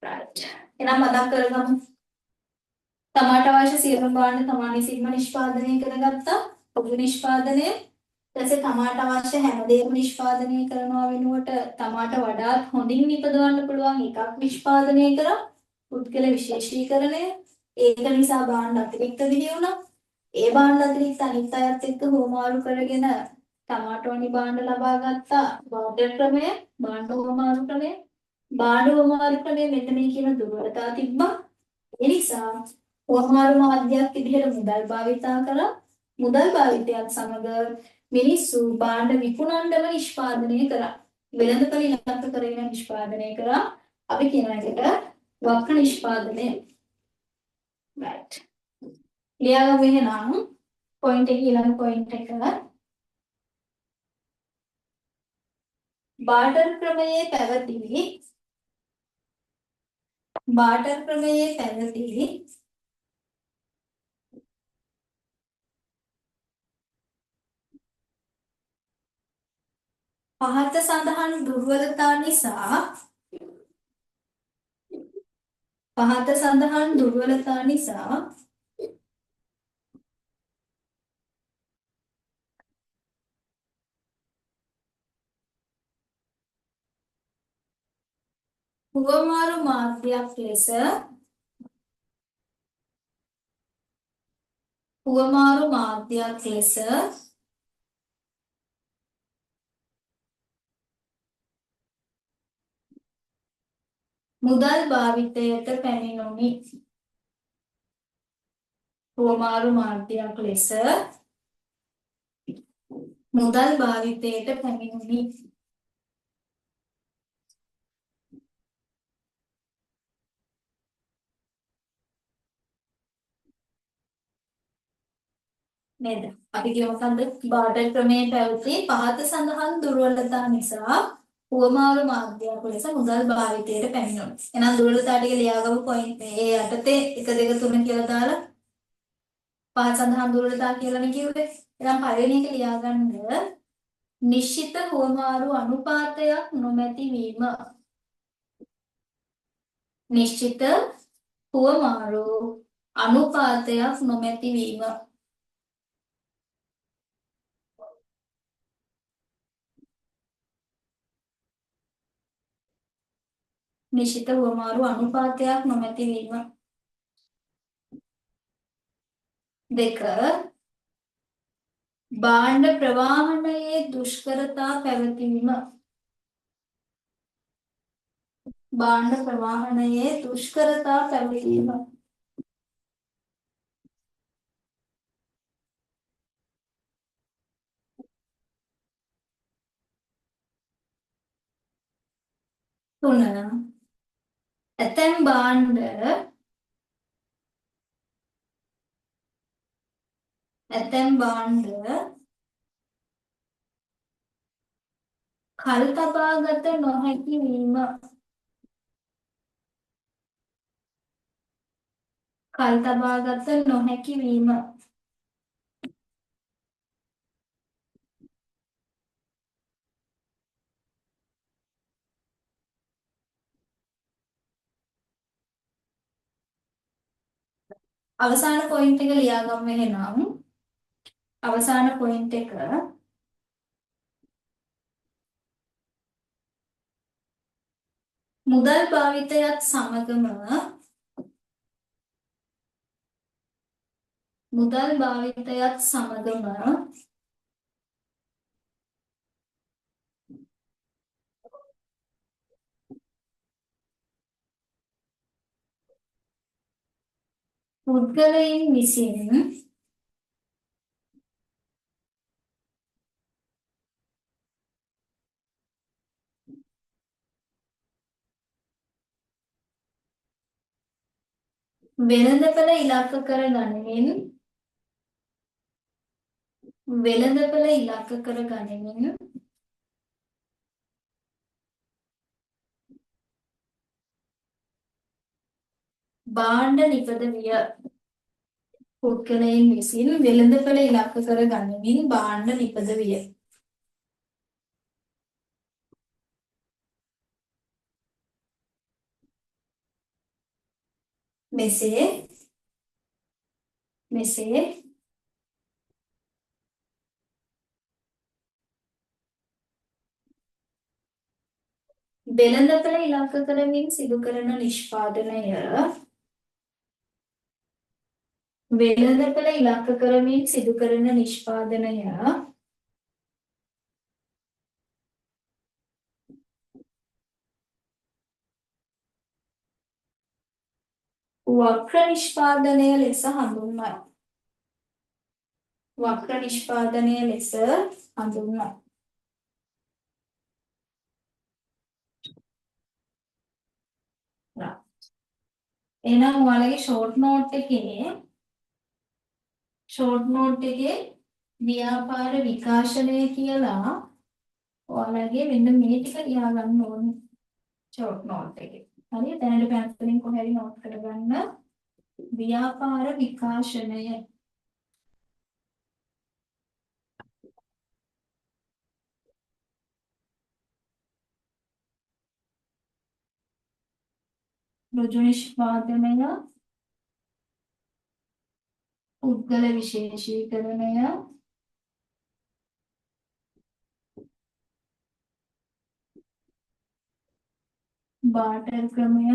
රයිට්. එහෙනම් මතක් කරගමු. තමාට අවශ්‍ය සියලුම භාණ්ඩ තමා විසින්ම නිෂ්පාදනය කරගත්තා. පොදු නිෂ්පාදනය. ඊට පස්සේ තමාට අවශ්‍ය හැමදේම නිෂ්පාදනය කරනවා වෙනුවට තමාට වඩාත් හොඳින් නිපදවන්න පුළුවන් එකක් නිෂ්පාදනය කරා. පුද්ගල විශේෂීකරණය. ඒක නිසා භාණ්ඩ අතිරික්ත බිහි වුණා. ඒ භාණ්ඩ අතිරික්ත අනිත් අයත් එක්ක හුවමාරු කරගෙන තමාට ඕනි භාණ්ඩ ලබා ගත්තා. බාටර් ක්‍රමය, භාණ්ඩ හුවමාරු ක්‍රමය. භාණ්ඩ හුවමාරු ක්‍රමය මෙන්න මේ කියන දුර්වලතා තිබ්බා. ඒ නිසා හුවමාරු මාධ්‍යයක් විදිහට මුදල් භාවිතා කරා. මුදල් භාවිතයත් සමග මිනිස්සු භාණ්ඩ විකුණන්නම නිෂ්පාදනය කරා. වෙළඳපළ ඉලක්ක කරගෙන නිෂ්පාදනය කරා. අපි කියන එකට වක්‍ර නිෂ්පාදනය. රයිට්. ලියාගමු එහෙනම් පොයින්ට් එක ඊළඟ පොයින්ට් එක බාටර් ක්‍රමයේ පැවති බාටර් ක්‍රමයේ පැවති පහත සඳහන් දුර්වලතා නිසා පහත සඳහන් දුර්වලතා නිසා හුවමාරු මාධ්‍යයක් ලෙස හුවමාරු මාධ්‍යයක් ලෙස මුදල් භාවිතයට පැමිණුණි. හුවමාරු මාධ්‍යයක් ලෙස මුදල් භාවිතයට පැමිණුණි. නේද? අපි කියමු මොකද්ද? බාටර් ක්‍රමයේ පැවති පහත සඳහන් දුර්වලතා නිසා හුවමාරු මාධ්‍යයක් ලෙස මුදල් භාවිතයට පැමිණුණා. එහෙනම් දුර්වලතා ටික ලියාගමු පොයින්ට් ඒ යටතේ 1 2 3 කියලා දාලා පහත සඳහන් දුර්වලතා කියලානේ කිව්වේ. එහෙනම් පළවෙනි එක ලියාගන්න නිශ්චිත හුවමාරු අනුපාතයක් නොමැති වීම. නිශ්චිත හුවමාරු අනුපාතයක් නොමැති වීම. නිශ්චිත හුවමාරු අනුපාතයක් නොමැති වීම. දෙක භාණ්ඩ ප්‍රවාහනයේ දුෂ්කරතා පැවතීම. භාණ්ඩ ප්‍රවාහනයේ දුෂ්කරතා පැවතීම. තුන ඇතැම් භාණ්ඩ ඇතැම් භාණ්ඩ කල් තබාගත නොහැකි වීම. කල් තබාගත නොහැකි වීම. අවසාන පොයින්ට් එක ලියාගමු එහෙනම්. අවසාන පොයින්ට් එක මුදල් භාවිතයත් සමගම මුදල් භාවිතයත් සමගම පුද්ගලයින් විසින් වෙළඳපළ ඉලක්ක කර ගනිමින් වෙළඳපළ ඉලක්ක කර ගනිමින් භාණ්ඩ නිපද විය. පුද්ගලයන් විසින් වෙළඳපළ ඉලක්ක කර ගනිමින් භාණ්ඩ නිපද විය. මෙසේ මෙසේ වෙළඳපළ ඉලක්ක කරමින් සිදු කරන නිෂ්පාදනය වෙළඳපළ ඉලක්ක කරමින් සිදු කරන නිෂ්පාදනය වක්‍ර නිෂ්පාදනය ලෙස හඳුන්වයි. වක්‍ර නිෂ්පාදනය ලෙස හඳුන්වයි. එහෙනම් ඔයාලගේ ෂෝට් නෝට් එකේ ෂෝට් නෝට් එකේ ව්‍යාපාර විකාශනය කියලා ඔයාලගේ මෙන්න මේ ටික ලියා ගන්න ඕනේ ෂෝට් නෝට් එකේ. හරි, දැනට පැත්තෙන් කොහේ හරි නෝට් කරගන්න ව්‍යාපාර විකාශනය. ඍජු නිෂ්පාදනය, පුද්ගල විශේෂීකරණය, බාටර් ක්‍රමය,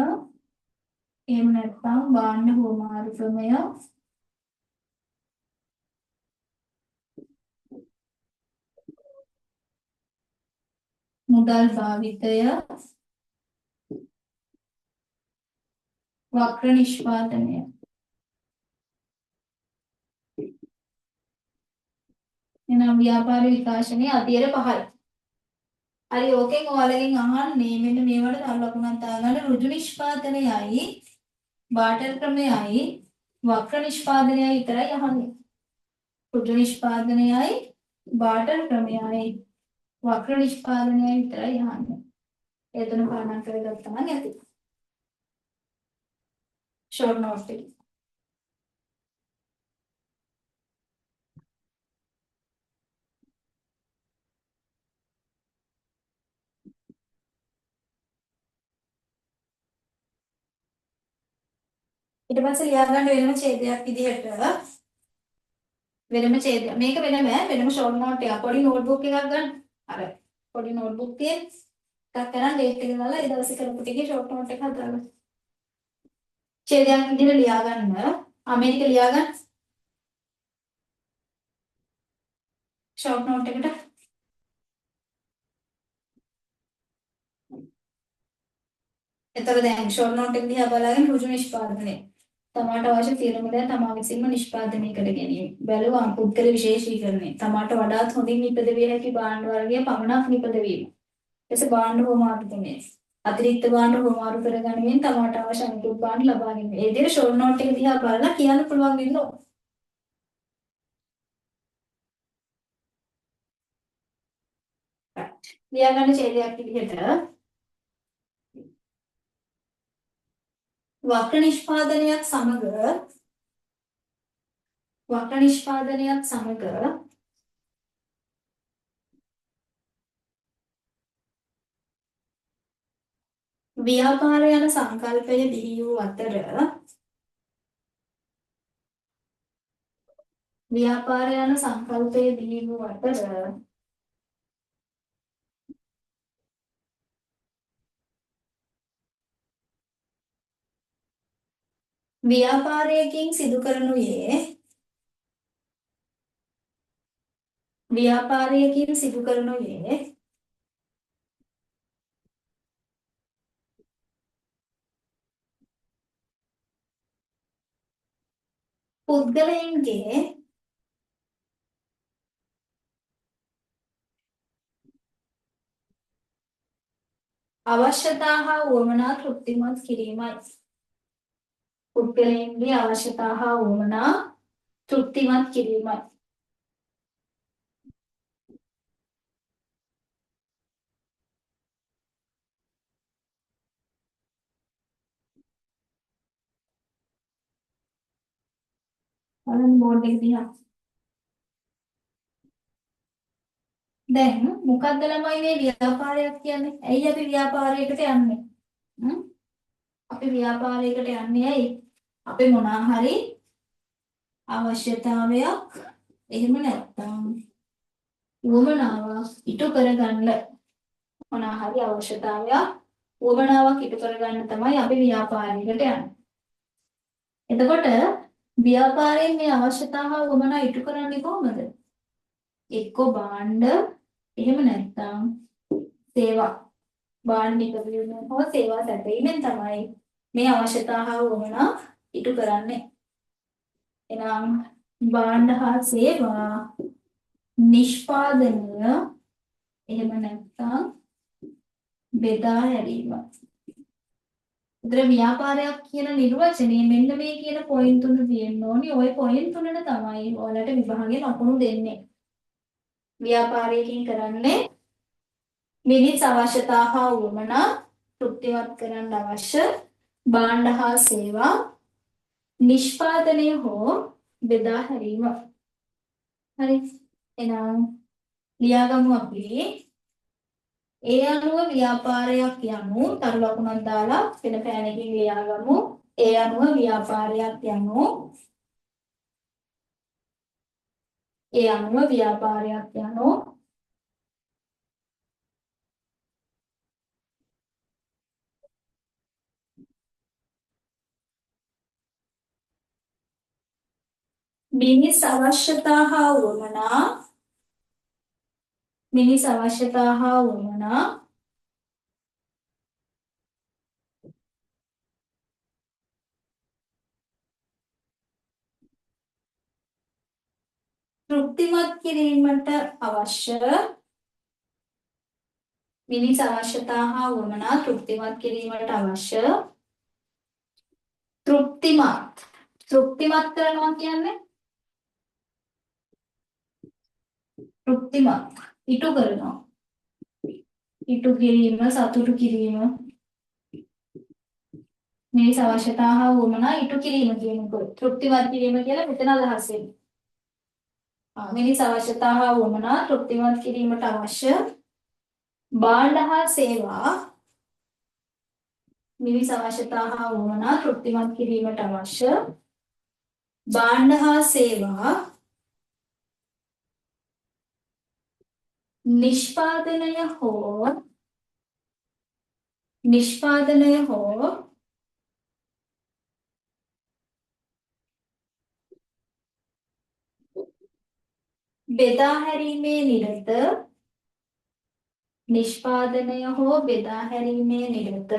එහෙම නැත්නම් භාණ්ඩ හුවමාරු ක්‍රමය, මුදල් භාවිතය, වක්‍ර නිෂ්පාදනය. එහෙනම් ව්‍යාපාර විකාශනයේ අධ්‍යයන 5යි. හරි, ඕකෙන් ඔයාලගෙන් අහන්නේ මෙන්න මේවට තව ලකුණක් දාගන්න. ඍජු නිෂ්පාදනයයි බාටර් ක්‍රමයයි වක්‍ර නිෂ්පාදනයයි විතරයි අහන්නේ. ඍජු නිෂ්පාදනයයි බාටර් ක්‍රමයයි වක්‍ර නිෂ්පාදනයයි විතරයි අහන්නේ. ඒ තුන පාඩම් කරගත්තා නම් ඇති. ෂෝට් නෝට් එක. ඊට පස්සේ ලියා ගන්න වෙනම ඡේදයක් විදිහට වෙනම ඡේදයක්. මේක වෙනම වෙනම ෂෝට් නෝට් එකක්. පොඩි නෝට්බුක් එකක් ගන්න. අර පොඩි නෝට්බුක් තියෙන එකක් අරන් ඩේට් එක දාලා ඒ දවසේ කරපු ටිකේ ෂෝට් නෝට් එක හදාගන්න. ඡේදයක් විදිහට ලියා ගන්න. අමෙරික ලියා ගන්න. ෂෝට් නෝට් එකට. එතකොට දැන් ෂෝට් නෝට් එක දිහා බලාගෙන ඍජු නිෂ්පාදනය. තමාට අවශ්‍ය සියලුම දෑ තමා විසින්ම නිෂ්පාදනය කර ගැනීම. බැලුවම් පුද්ගල විශේෂීකරණය. තමාට වඩාත් හොඳින් නිපදවිය හැකි භාණ්ඩ වර්ගය පමණක් නිපදවීම. එසේ භාණ්ඩ හුවමාරු ක්‍රමය. අතිරික්ත භාණ්ඩ හුවමාරු කරගැනීමෙන් තමාට අවශ්‍ය අනිකුත් භාණ්ඩ ලබා ගැනීම. ඒ විදිහට ෂෝට් නෝට් එක දිහා බලලා කියන්න පුළුවන් වෙන්න ඕන. ලියා ගන්න ඡේදයක් විදිහට වක්‍ර නිෂ්පාදනයත් සමග වක්‍ර නිෂ්පාදනයත් සමග ව්‍යාපාර යන සංකල්පය බිහි වූ අතර ව්‍යාපාර යන සංකල්පය බිහි වූ අතර ව්‍යාපාරයකින් සිදු කරනුයේ ව්‍යාපාරයකින් සිදු කරනුයේ පුද්ගලයන්ගේ අවශ්‍යතා හා උවමනා තෘප්තිමත් කිරීමයි. පුද්ගලයන්ගේ අවශ්‍යතා හා උවමනා තෘප්තිමත් කිරීමයි. බලන්න බෝඩ් එක දිහා. දැන් මොකද්ද ළමයි මේ ව්‍යාපාරයක් කියන්නේ? ඇයි අපි ව්‍යාපාරයකට යන්නේ? අපි ව්‍යාපාරයකට යන්නේ ඇයි? අපේ මොනවා හරි අවශ්‍යතාවයක් එහෙම නැත්නම් උවමනාවක් ඉටු කරගන්න මොනවා හරි අවශ්‍යතාවයක් උවමනාවක් ඉටු කරගන්න තමයි අපි ව්‍යාපාරයකට යන්නේ. එතකොට ව්‍යාපාරයෙන් මේ අවශ්‍යතාව හා උවමනා ඉටු කරන්නේ කොහොමද? එක්කෝ භාණ්ඩ එහෙම නැත්නම් සේවා. භාණ්ඩ නිපදවීම හෝ සේවා සැපයීමෙන් තමයි මේ අවශ්‍යතා හා උවමනා ඉටු කරන්නේ. එහෙනම් භාණ්ඩ හා සේවා නිෂ්පාදනය එහෙම නැත්නම් බෙදා හැරීම. ඒතර ව්‍යාපාරයක් කියන නිර්වචනය මෙන්න මේ කියන පොයින්ට් තුන තියෙන්න ඕනි. ඔය පොයින්ට් තුනට තමයි ඔයාලට විභාගේ ලකුණු දෙන්නේ. ව්‍යාපාරයකින් කරන්නේ මිනිස් අවශ්‍යතා හා උවමනා තෘප්තිමත් කරන්න අවශ්‍ය භාණ්ඩ හා සේවා නිෂ්පාදනය හෝ බෙදා හැරීම. හරි. එහෙනම් ලියාගමු අපි. ඒ අනුව ව්‍යාපාරයක් යනු තරු ලකුණක් දාලා වෙන පෑනකින් ලියාගමු. ඒ අනුව ව්‍යාපාරයක් යනු ඒ අනුව ව්‍යාපාරයක් යනු මිනිස් අවශ්‍යතා හා උවමනා මිනිස් අවශ්‍යතා හා උවමනා තෘප්තිමත් කිරීමට අවශ්‍ය මිනිස් අවශ්‍යතා හා උවමනා තෘප්තිමත් කිරීමට අවශ්‍ය තෘප්තිමත් තෘප්තිමත් කරනවා කියන්නේ තෘප්තිමත් ඉටු කරනවා ඉටු කිරීම සතුටු කිරීම මිනිස් අවශ්‍යතා හා උවමනා ඉටු කිරීම කියනකොට තෘප්තිමත් කිරීම කියලා මෙතන අදහස් වෙන්නේ. මිනිස් අවශ්‍යතා හා උවමනා තෘප්තිමත් කිරීමට අවශ්‍ය භාණ්ඩ හා සේවා මිනිස් අවශ්‍යතා හා උවමනා තෘප්තිමත් කිරීමට අවශ්‍ය භාණ්ඩ හා සේවා නිෂ්පාදනය හෝ නිෂ්පාදනය හෝ බෙදා හැරීමේ නිරත නිෂ්පාදනය හෝ බෙදා හැරීමේ නිරත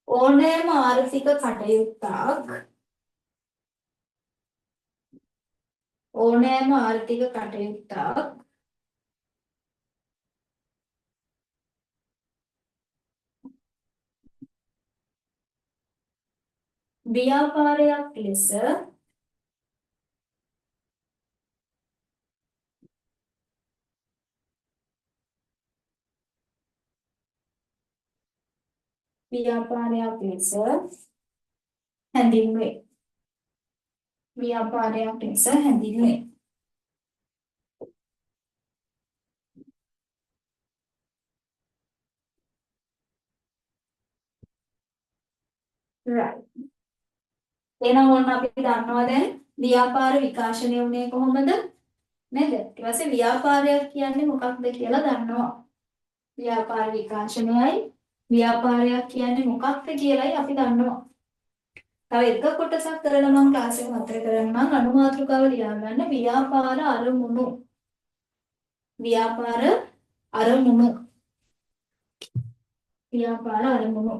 ඕනෑම ආර්ථික කටයුත්තක් ඕනෑම ආර්ථික කටයුත්තක් ව්‍යාපාරයක් ලෙස ව්‍යාපාරයක් ලෙස හැඳින්වේ. ව්‍යාපාරයක් ලෙස හැඳින්වේ. Right. එහෙනම් ඔන්න අපි දන්නවා දැන් ව්‍යාපාර විකාශනය වුණේ කොහොමද නේද? ඊට පස්සේ ව්‍යාපාරයක් කියන්නේ මොකක්ද කියලා දන්නවා. ව්‍යාපාර විකාශනයයි ව්‍යාපාරයක් කියන්නේ මොකක්ද කියලායි අපි දන්නවා. තව එක කොටසක් කරලා මම ක්ලාස් එක නතර කරන්නම්. අනුමාතෘකාව ලියා ගන්න ව්‍යාපාර අරමුණු. ව්‍යාපාර අරමුණු. ව්‍යාපාර අරමුණු.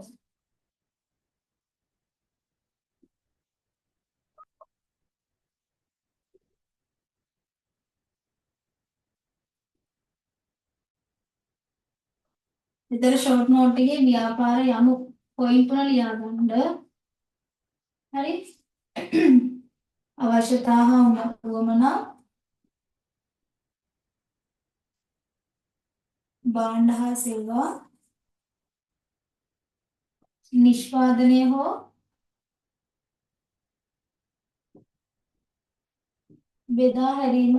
විතර ෂෝට් නෝට් එකේ ව්‍යාපාර යනු පොයින්ට් තුන ලියා ගන්න. හරි. අවශ්‍යතා හා උවමනා භාණ්ඩ හා සේවා නිෂ්පාදනය හෝ බෙදා හැරීම.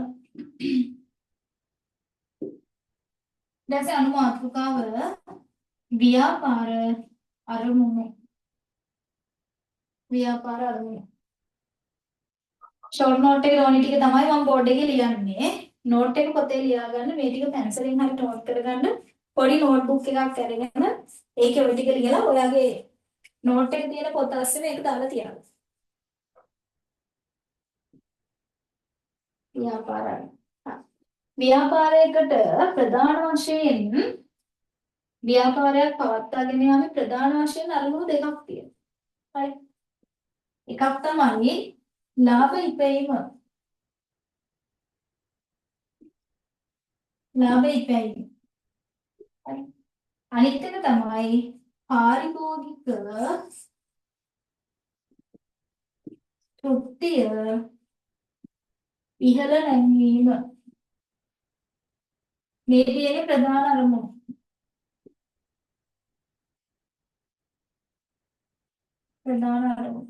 ඊට පස්සේ අනුමාතෘකාව ව්‍යාපාර අරමුණු. ව්‍යාපාර අරමුණු. ෂෝට් නෝට් එකේ ඕනි ටික තමයි මම බෝඩ් එකේ ලියන්නේ. නෝට් එක පොතේ ලියා ගන්න මේ ටික පැන්සලෙන් හරි නෝට් කරගන්න. පොඩි නෝට් බුක් එකක් අරගෙන ඒකේ ඔය ටික ලියලා ඔයාගේ නෝට් එක තියෙන පොත අස්සේ මේක දාලා තියාගන්න. ව්‍යාපාර ව්‍යාපාරයකට ප්‍රධාන වශයෙන් ව්‍යාපාරයක් පවත්වාගෙන යාමේ ප්‍රධාන වශයෙන් අරමුණු දෙකක් තියෙනවා. හරි. එකක් තමයි ලාභ ඉපයීම. ලාභ ඉපැයීම. හරි. අනිත් එක තමයි පාරිභෝගික තෘප්තිය ඉහළ නැංවීම. මේ තියෙන ප්‍රධාන අරමුණු. ප්‍රධාන අරමුණු.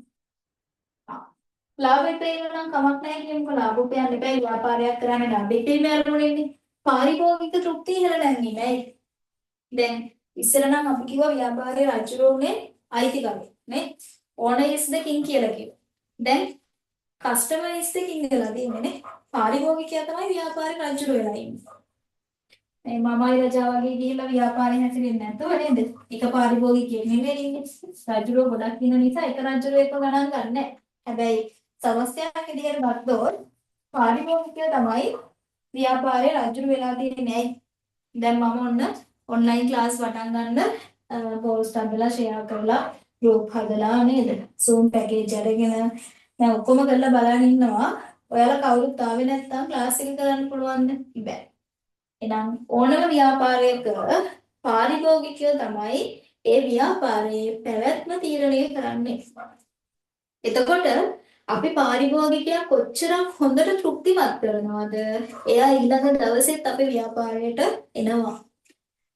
ලාභ ඉපැයීම නම් කමක් නැහැ කියමුකෝ. ලාභ උපයන්න එපා. ව්‍යාපාරයක් කරන්නේ ලාභ ඉපැයීමේ අරමුණෙන්නේ. පාරිභෝගික තෘප්තිය ඉහළ නැංවීම. ඇයි? දැන් ඉස්සර නම් අපි කිව්වා ව්‍යාපාරයේ රජුරෝ උනේ අයිතිකරු නේ. Owner is the king කියලා කිව්වා. දැන් customer is the king වෙලා තියෙන්නේ නේ. පාරිභෝගිකයා තමයි ව්‍යාපාරේ රජුරෝ වෙලා ඉන්නේ. මේ මමයි රජා වගේ ගිහිල්ලා ව්‍යාපාරේ හැසිරෙන්නේ නැතුව නේද? එක පාරිභෝගිකයෙක් නෙමෙයි ඉන්නේ. රජුරෝ ගොඩක් ඉන්න නිසා එක රජුරෝ එක්ක ගණන් ගන්නෑ. හැබැයි සමස්තයක් විදිහට ගත්තොත් පාරිභෝගිකයා තමයි ව්‍යාපාරේ රජුරු වෙලා තියෙන්නේ. ඇයි? දැන් මම ඔන්න ඔන්ලයින් ක්ලාස් පටන් ගන්න පෝස්ට් හදලා ෂෙයා කරලා ගෲප් හදලා නේද? Zoom package අරගෙන දැන් ඔක්කොම කරලා බලන් ඉන්නවා. ඔයාලා කවුරුත් ආවේ නැත්නම් ක්ලාස් එක කරන්න පුළුවන්ද? බෑ. එහෙනම් ඕනම ව්‍යාපාරයක පාරිභෝගිකයෝ තමයි ඒ ව්‍යාපාරයේ පැවැත්ම තීරණය කරන්නේ. එතකොට අපි පාරිභෝගිකයා කොච්චරක් හොඳට තෘප්තිමත් කරනවද? එයා ඊළඟ දවසෙත් අපේ ව්‍යාපාරයට එනවා.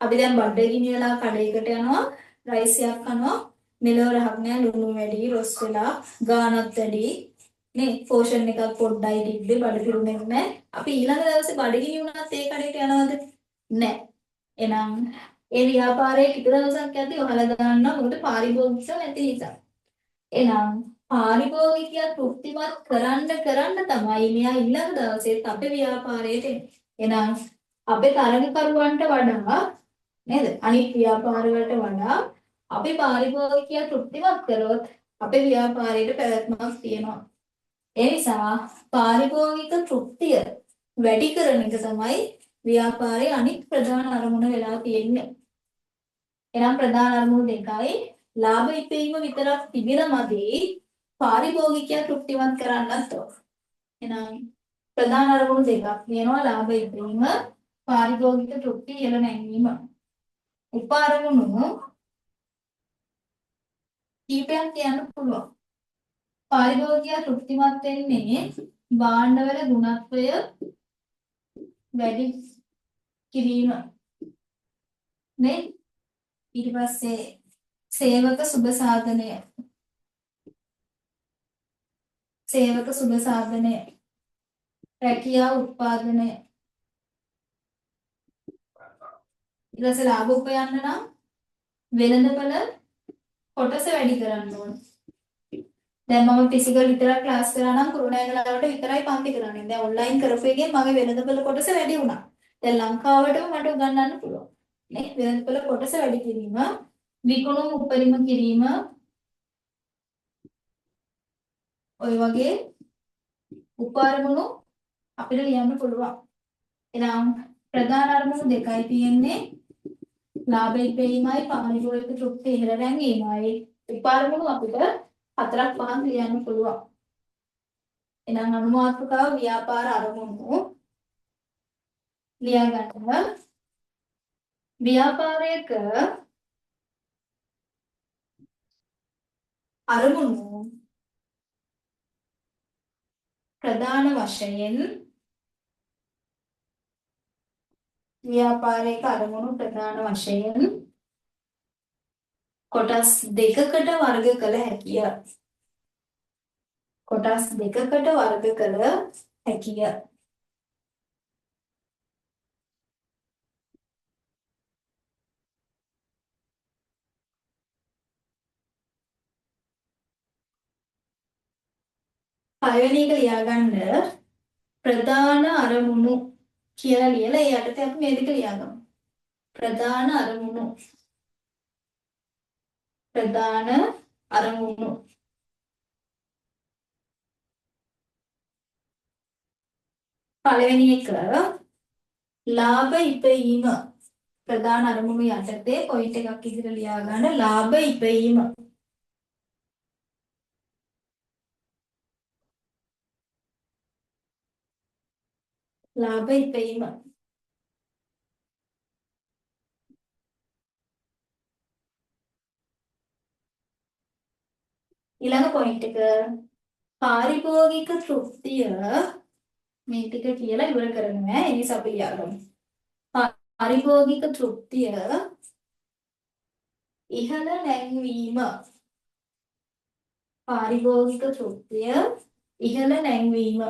අපි දැන් බඩගිනි වෙලා කඩේකට යනවා, රයිස් එකක් කනවා, මෙලව රහක් නෑ, ලුණු වැඩි, රොස් වෙලා, ගානත් වැඩි නේ, පෝෂන් එකක් පොඩ්ඩයි තිබ්බේ, බඩ පිරුණේ නෑ. අපි ඊළඟ දවසේ බඩගිනි වුණත් ඒ කඩේට යනවද? නෑ. එහෙනම් ඒ ව්‍යාපාරයේ ටික දවසක් යද්දි වහලා දාන්නවා, මොකද පාරිභෝගිකයෝ නැති නිසා. එහෙනම් පාරිභෝගිකයා තෘප්තිමත් කරන්න කරන්න තමයි මෙයා ඊළඟ දවසේත් අපේ ව්‍යාපාරයට එන්නේ. එහෙනම් අපේ තරගකරුවන්ට වඩා නේද? අනිත් ව්‍යාපාර වලට වඩා අපි පාරිභෝගිකයා තෘප්තිමත් කරොත් අපේ ව්‍යාපාරයට පැවැත්මක් තියෙනවා. ඒ නිසා පාරිභෝගික තෘප්තිය වැඩි කරන එක තමයි ව්‍යාපාරයේ අනිත් ප්‍රධාන අරමුණ වෙලා තියෙන්නේ. එහෙනම් ප්‍රධාන අරමුණු දෙකයි, ලාභ ඉපයීම විතරක් තිබිලා මදි, පාරිභෝගිකයා තෘප්තිමත් කරන්නත් ඕන. එහෙනම් ප්‍රධාන අරමුණු දෙකක් තියෙනවා, ලාභ ඉපයීම, පාරිභෝගික තෘප්තිය ඉහළ නැංවීම. උප අරමුණු කීපයක් කියන්න පුළුවන්. පාරිභෝගිකයා තෘප්තිමත් වෙන්නේ භාණ්ඩවල ගුණත්වය වැඩි කිරීම නේ. ඊට පස්සේ සේවක සුබ සාධනය, සේවක සුබ සාධනය, රැකියා උත්පාදනය. ඊට පස්සේ ලාභ උපයන්න නම් වෙළඳපළ කොටස වැඩි කරන්න ඕන. දැන් මම ෆිසිකල් විතරක් ක්ලාස් කරා නම් කුරුණෑගලවට විතරයි පන්ති කරන්නේ. දැන් ඔන්ලයින් කරපු එකෙන් මගේ වෙළඳපළ කොටස වැඩි වුණා. දැන් ලංකාවටම මට උගන්වන්න පුළුවන්. නේ වෙළඳපළ කොටස වැඩි කිරීම, විකුණුම් උපරිම කිරීම, ඔය වගේ උප අරමුණු අපිට ලියන්න පුළුවන්. එහෙනම් ප්‍රධාන අරමුණු දෙකයි තියෙන්නේ, ලාභ ඉපයීමයි පාරිභෝගික තෘප්තිය ඉහළ නැංවීමයි. උප අරමුණු අපිට හතරක් පහක් ලියන්න පුළුවන්. එහෙනම් අනුමාත්‍රකාව ව්‍යාපාර අරමුණු ලියා ගන්න. ව්‍යාපාරයක අරමුණු ප්‍රධාන වශයෙන් ව්‍යාපාරයක අරමුණු ප්‍රධාන වශයෙන් කොටස් දෙකකට වර්ග කළ හැකිය. කොටස් දෙකකට වර්ග කළ හැකිය. පළවෙනි එක ලියාගන්න ප්‍රධාන අරමුණු කියලා ලියලා ඒ යටතේ අපි මේ දෙක ලියාගමු. ප්‍රධාන අරමුණු, ප්‍රධාන අරමුණු. පළවෙනි එක ලාභ ඉපයීම. ප්‍රධාන අරමුණු යටතේ පොයින්ට් එකක් විදිහට ලියාගන්න ලාභ ඉපයීම. ලාභ ඉපයීම. ඊළඟ පොයින්ට් එක පාරිභෝගික තෘප්තිය. මේ ටික කියලා ඉවර කරනවා. ඒ නිසා අපි ලියාගමු. පාරිභෝගික තෘප්තිය ඉහළ නැංවීම. පාරිභෝගික තෘප්තිය ඉහළ නැංවීම.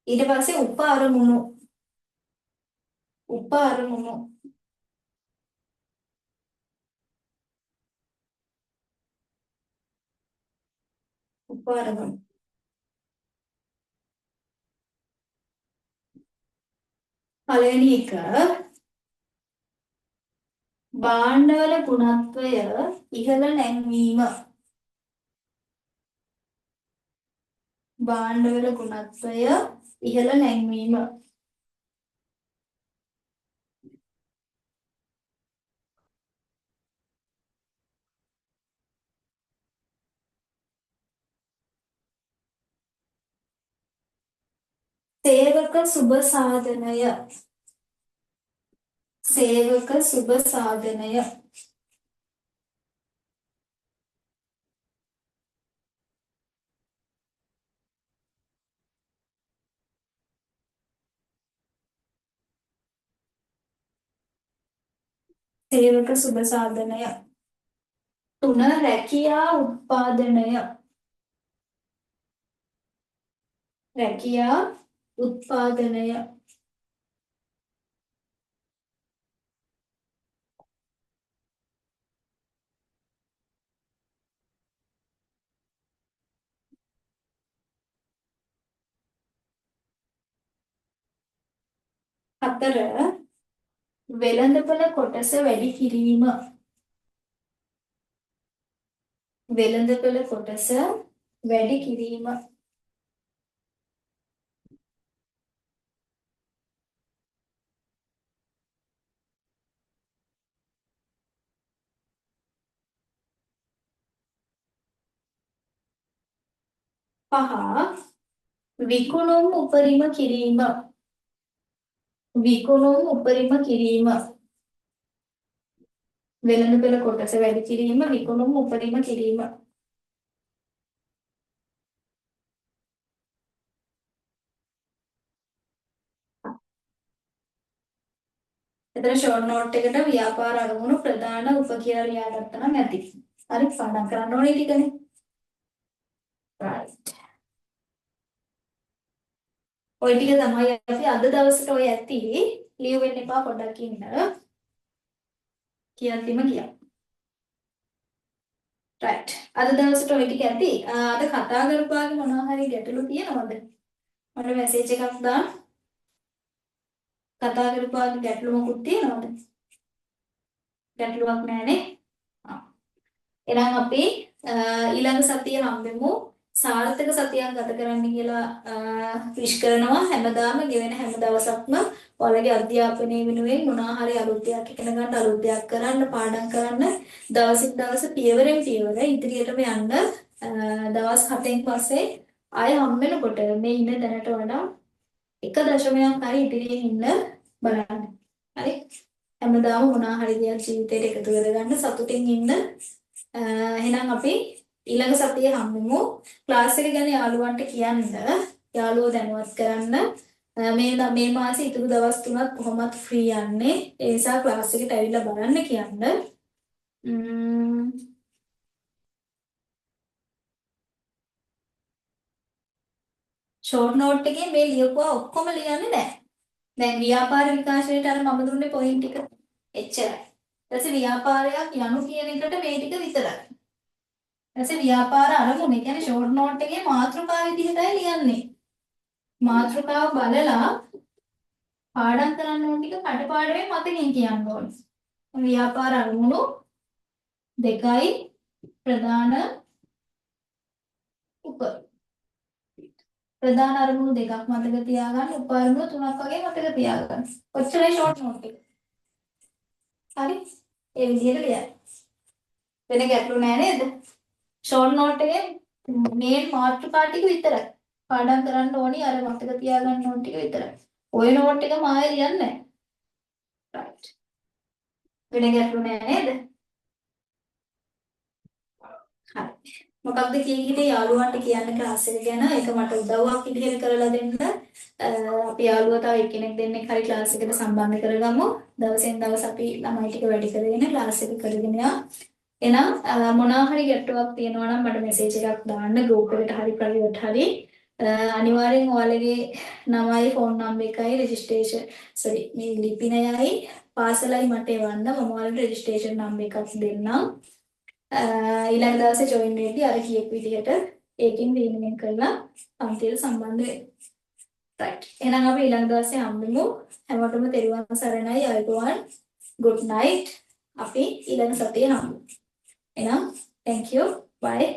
ඊට පස්සේ උප අරමුණු. උප අරමුණු. උප අරමුණු. පළවෙනි එක භාණ්ඩවල ගුණත්වය ඉහළ නැංවීම. භාණ්ඩවල ගුණත්වය ඉහළ නැංවීම. සේවක සුබ සාධනය. සේවක සුබ සාධනය. සේවක සුබ සාධනය. තුන රැකියා උත්පාදනය. රැකියා උත්පාදනය. හතර වෙළඳපළ කොටස වැඩි කිරීම. වෙළඳපළ කොටස වැඩි කිරීම. පහ විකුණුම් උපරිම කිරීම. විකුණුම් උපරිම කිරීම. වෙළඳපළ කොටස වැඩි කිරීම, විකුණුම් උපරිම කිරීම. එතන ෂෝට් නෝට් එකට ව්‍යාපාර අරමුණු ප්‍රධාන උප කියලා ලියාගත්තා නම් ඇති. හරි, පාඩම් කරන්න ඕනේ ටිකනේ. රයිට්. ඔය ටික තමයි අපි අද දවසට ඔය ඇති. ලියු වෙන්න එපා, පොඩ්ඩක් ඉන්න. කියද්දිම ගියා. රයිට්. අද දවසට ඔය ටික ඇති. අද කතා කරපුවාගේ මොනවා හරි ගැටලු තියෙනවද? මට මැසේජ් එකක් දාන්න. කතා කරපුවාගේ ගැටලු මොකුත් තියෙනවද? ගැටලුවක් නෑනේ. ආ. එහෙනම් අපි ඊළඟ සතියේ හම්බෙමු. සාර්ථක සතියක් ගත කරන්න කියලා විශ් කරනවා. හැමදාම ගෙවෙන හැම දවසක්ම ඔයාලගේ අධ්‍යාපනය වෙනුවෙන් මොනවා හරි අලුත් දෙයක් ඉගෙන ගන්න, අලුත් දෙයක් කරන්න, පාඩම් කරන්න, දවසින් දවස පියවරෙන් පියවර ඉදිරියටම යන්න. දවස් 7න් පස්සේ ආයෙ හම් වෙනකොට මේ ඉන්න තැනට වඩා එක දශමයක් හරි ඉදිරියෙන් ඉන්න බලන්න. හරි? හැමදාම මොනවා හරි දෙයක් ජීවිතේට එකතු කරගන්න, සතුටින් ඉන්න. එහෙනම් අපි ඊළඟ සතියේ හම්බෙමු. ක්ලාස් එක ගැන යාළුවන්ට කියන්න, යාළුවෝ දැනුවත් කරන්න. මේ මේ මාසේ ඉතුරු දවස් 3ක් කොහොමත් ෆ්‍රී යන්නේ. ඒ නිසා ක්ලාස් එකට ඇවිල්ලා බලන්න කියන්න. ෂෝට් නෝට් එකේ මේ ලියපුවා ඔක්කොම ලියන්නේ නැහැ. දැන් ව්‍යාපාර විකාශනයට අර මම දුන්නේ පොයින්ට් ටික එච්චරයි. ඊට පස්සේ ව්‍යාපාරයක් යනු කියන එකට මේ ටික විතරයි. ඊට පස්සේ ව්‍යාපාර අරමුණ, ඒ කියන්නේ ෂෝට් නෝට් එකේ මාතෘකාව විදිහටයි ලියන්නේ. මාතෘකාව බලලා පාඩම් කරන්න ඕන ටික කටපාඩමෙන් මතකෙන් කියන්න ඕනේ. ව්‍යාපාර අරමුණු 2යි ප්‍රධාන උප. ප්‍රධාන අරමුණු 2ක් මතක තියාගන්න, උප අරමුණු 3ක් වගේ මතක තියාගන්න. ඔච්චරයි ෂෝට් නෝට් එක. හරි? ඒ විදිහට ලියන්න. වෙන ගැටලු නෑ නේද? ෂෝට් නෝට් එකේ මේන් මාතෘකා ටික විතරයි. පාඩම් කරන්න ඕනි අර මතක තියාගන්න ඕන ටික විතරයි. ඔය නෝට් එකම ආයෙ ලියන්නේ නැහැ. රයිට්. වෙන ගැටලු නෑ නේද? හරි. මොකක්ද කිය හිටියේ යාළුවන්ට කියන්න ක්ලාස් එක ගැන? ඒක මට උදව්වක් විදිහට කරලා දෙන්න. අපි යාළුවා තව එක්කෙනෙක් දෙන්නෙක් හරි ක්ලාස් එකට සම්බන්ධ කරගමු. දවසෙන් දවස අපි ළමයි ටික වැඩි කරගෙන ක්ලාස් එක කරගෙන යමු. එහෙනම් මොනවා හරි ගැටලුවක් තියෙනවා නම් මට මෙසේජ් එකක් දාන්න ගෲප් එකට හරි ප්‍රයිවට් හරි. අනිවාර්යෙන් ඔයාලගේ නමයි ෆෝන් නම්බර් එකයි රෙජිස්ට්‍රේෂන්, සෝරි, මේ ලිපිනයයි පාසලයි මට එවන්න. මම ඔයාලට රෙජිස්ට්‍රේෂන් නම්බර් එකක් දෙන්නම්. ඊළඟ දවසේ ජොයින් වෙද්දි අර කියපු විදිහට ඒකෙන් රීනිව් කරලා පන්තියට සම්බන්ධ වෙන්න. රයිට්. එහෙනම් අපි ඊළඟ දවසේ හම්බෙමු. හැමෝටම තෙරුවන් සරණයි. ආයුබෝවන්. Good night. අපි ඊළඟ සතියේ හම්බෙමු. එහෙනම් thank you. Bye.